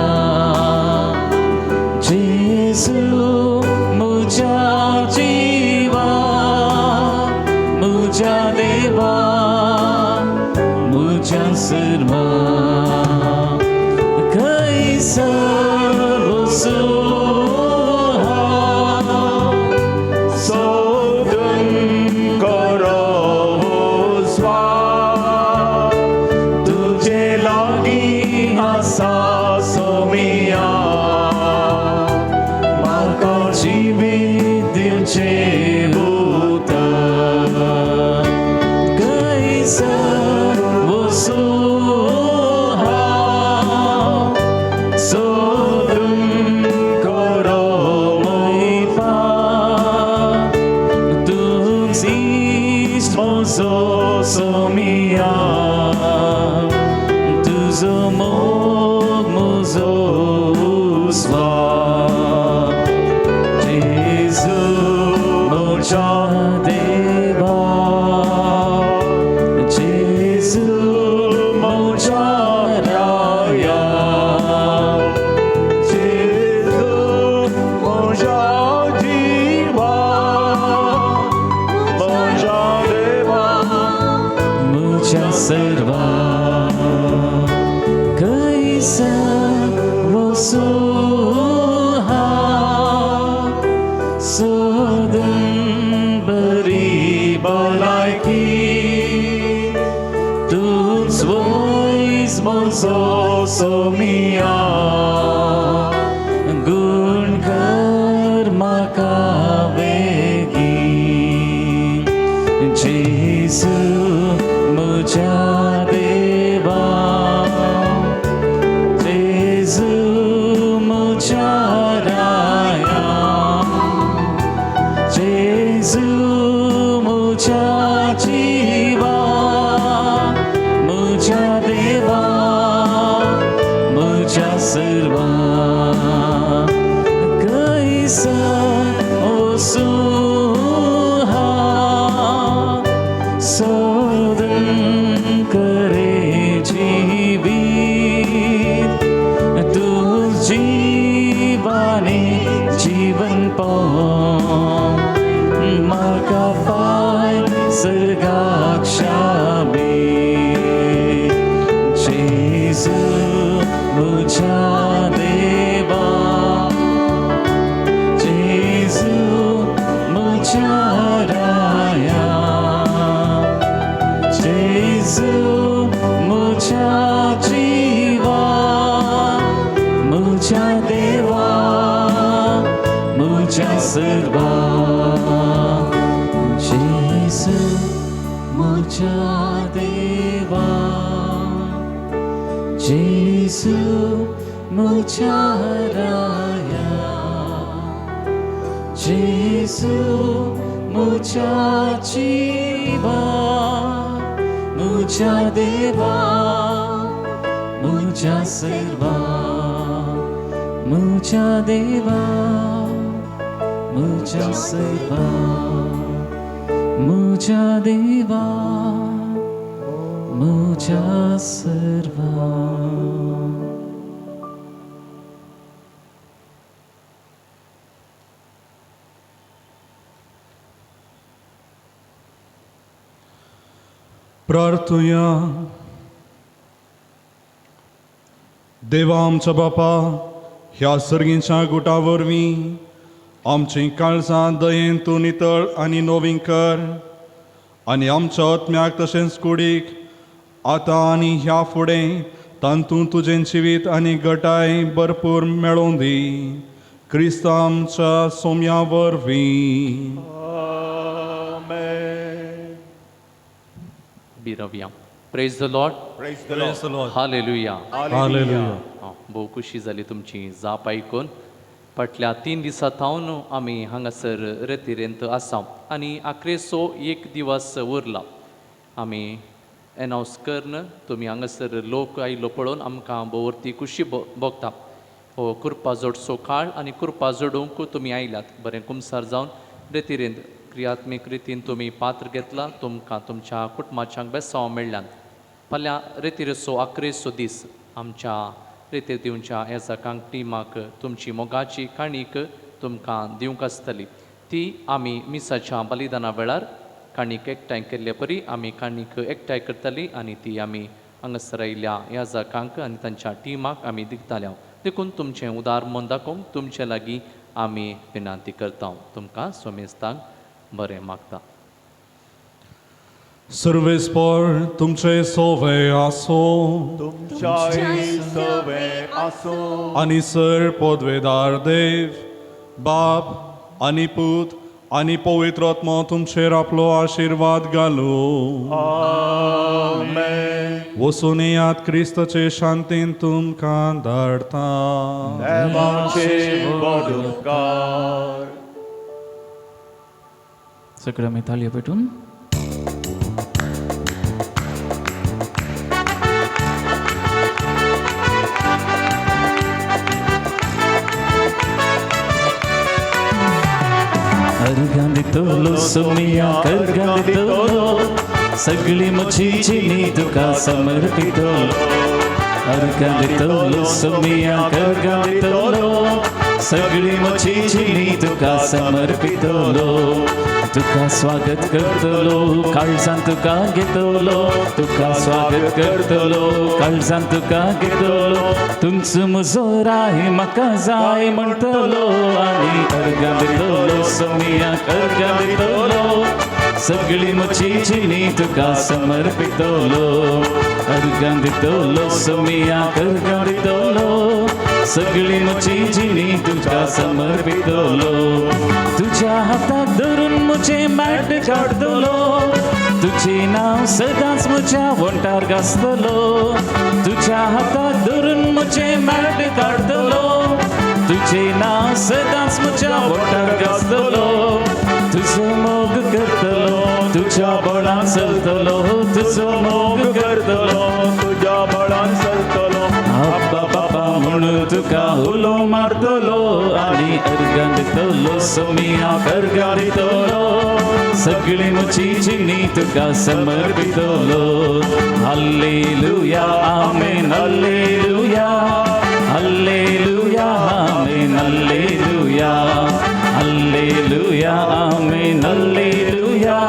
जेजू म्हज्या जिवा, म्हज्या देवा, म्हज्या सर्वा. खंयसर वचूं हांव, सोदून करो स्वास, तुजे लागीं आसा सोमिया, म्हाका जिवीत दिवचें उतर. खंयसर वचूं हांव, सोदून करो पाप, तूंच इश्ट म्हजो सोमिया, तुजो मोग म्हजो उस्वास. जेजू म्हज्या देवा, जेजू म्हज्या राया, जेजू म्हज्या जिवा, म्हज्या देवा, म्हज्या सर्वा. खंयसर वचूं हांव, सोदून बरी भलायकी, तूंच वयज म्हजो सोमिया, गुण कर म्हाका बेगीन. जेजू म्हज्या देवा, जेजू म्हज्या राया, जेजू म्हज्या जिवा, म्हज्या देवा, म्हज्या सर्वा. खंयसर वचूं हांव, सोदून करे जिवीत, तूं जिवानी जीवन पाव, म्हाका पाय सर्गाक शाबी. जेजू म्हज्या देवा, जेजू म्हज्या राया, जेजू म्हज्या जिवा, म्हज्या देवा, म्हज्या सर्वा. जेजू म्हज्या राया, जेजू म्हज्या जिवा, म्हज्या देवा, म्हज्या सर्वा, म्हज्या देवा, म्हज्या सर्वा, म्हज्या देवा, म्हज्या सर्वा. प्रार्थुया. देवा आमच्या बापा, ह्या सर्गींच्या गुटा वरवीं आमचीं काळजां दयेन तूं नितळ आनी नवीं कर आनी आमच्या आत्म्याक तशेंच कुडीक आतां आनी ह्या फुडें तातूंत तुजें जिवीत आनी गटाय भरपूर मेळोवं दी, क्रिस्त आमच्या सोम्या वरवीं. Amen. बिरवया. Praise the Lord. Praise the Lord. Hallelujah. Hallelujah. भोव खुशी जाली तुमची जाप आयकून. फाटल्या 3 दिसां थावन आमी हांगासर रेतिरेंत आसा आनी आक्रेसो एक दिवस उरला. आमी एनावन्स करन तुमी हांगासर लोक आयिल्लो पळोवन आमकां भोवरती खुशी भोगता. हो कुरपा जोडचो काळ आनी कुरपा जोडूंक तुमी आयल्यात. बरें कुमसार जावन रेतिरेंत क्रियात्मीक रितीन तुमी पात्र घेतला. तुमकां तुमच्या कुटुंबाच्यांक बेसांव मेळ्ळ्यात. फाल्यां रेतिरेचो आक्रेसो दीस आमच्या रेतीर दिवच्या येजाकांक टिमाक तुमची मोगाची काणीक तुमकां दिवंक आसतली. ती आमी मिसाच्या बलिदाना वेळार काणीक एकठांय केल्ले परी आमी काणीक एकठांय करतली आनी ती आमी हांगासर आयिल्ल्या याजकांक आनी तांच्या टिमाक आमी दिताले. देखून तुमचें उदार मन दाखोवंक तुमचे लागीं आमी विनंती करता. तुमकां सोमेस्तांक बरें मागता. सर्वेस्पर तुमचे सोवे आसो. तुमच्याय सवे आसो. आनी सर पदवेदार देव बाप आनी पूत आनी पवित्र आत्मो तुमचेर आपलो आशिर्वाद घालू. आमेन. वचून येयात, क्रिस्ताचे शांतीन तुमकां धाडता. देवाचे व्हड उपकार. सगळं आमी ताळयो पेटून. अर्घां दितलो सोमिया, अर्घां दितलो, सगळी म्हजी जिणी तुका समर्पितलो. अर्घां दितलो सोमिया, अर्घां दितलो, सगळी म्हजी जिणी तुका समर्पितलो. तुका स्वागत करतलो, काळजान तुका घेतलो, तुका स्वागत करतलो, काळजान तुका घेतलो. तुमचो म्हजो राय म्हाका जाय म्हणटलो आनी अर्घां दितलो सोमिया, अर्घां दितलो, सगळी म्हजी जिणी तुका समर्पितलो. अर्घां दितलो सोमिया, अर्घां दितलो, सगळी म्हजी जिणी तुका समर्पितलो. तुज्या हाताक धरून म्हजें मॅट काडटलो, तुजें नांव सदांच म्हज्या वंठार गाजतलो. तुज्या हाताक धरून म्हजें मॅट काडटलो, तुजें नांव सदांच म्हज्या वंठार गाजतलो. तुजो मोग करतलो, तुज्या बळान चलतलो, तुजो मोग करतलो, तुज्या बळान चलतलो. आब्बा बाबा म्हणून तुका उलो मारतलो आनी अर्घां दितलो सोमिया, अर्घां दितलो, सगळी म्हजी जिणी तुका समर्पितलो. Hallelujah, amen, hallelujah, hallelujah, amen, hallelujah, hallelujah, amen, hallelujah,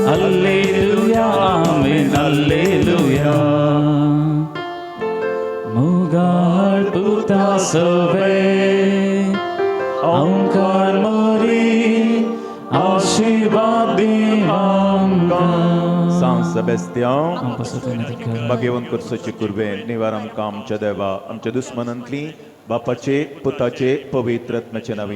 hallelujah, amen, hallelujah. मुगाळ पुता सवे ओंकार मोरी आशीर्वाद दी आमकां. सांत सेबेस्तियांव, भाग्यवंत करसोची कुर्बेन निवार आमकां आमच्या देवा, आमच्या दुस्मनांतली बापाचे, पुताचे, पवित्र आत्म्याचे नांवी.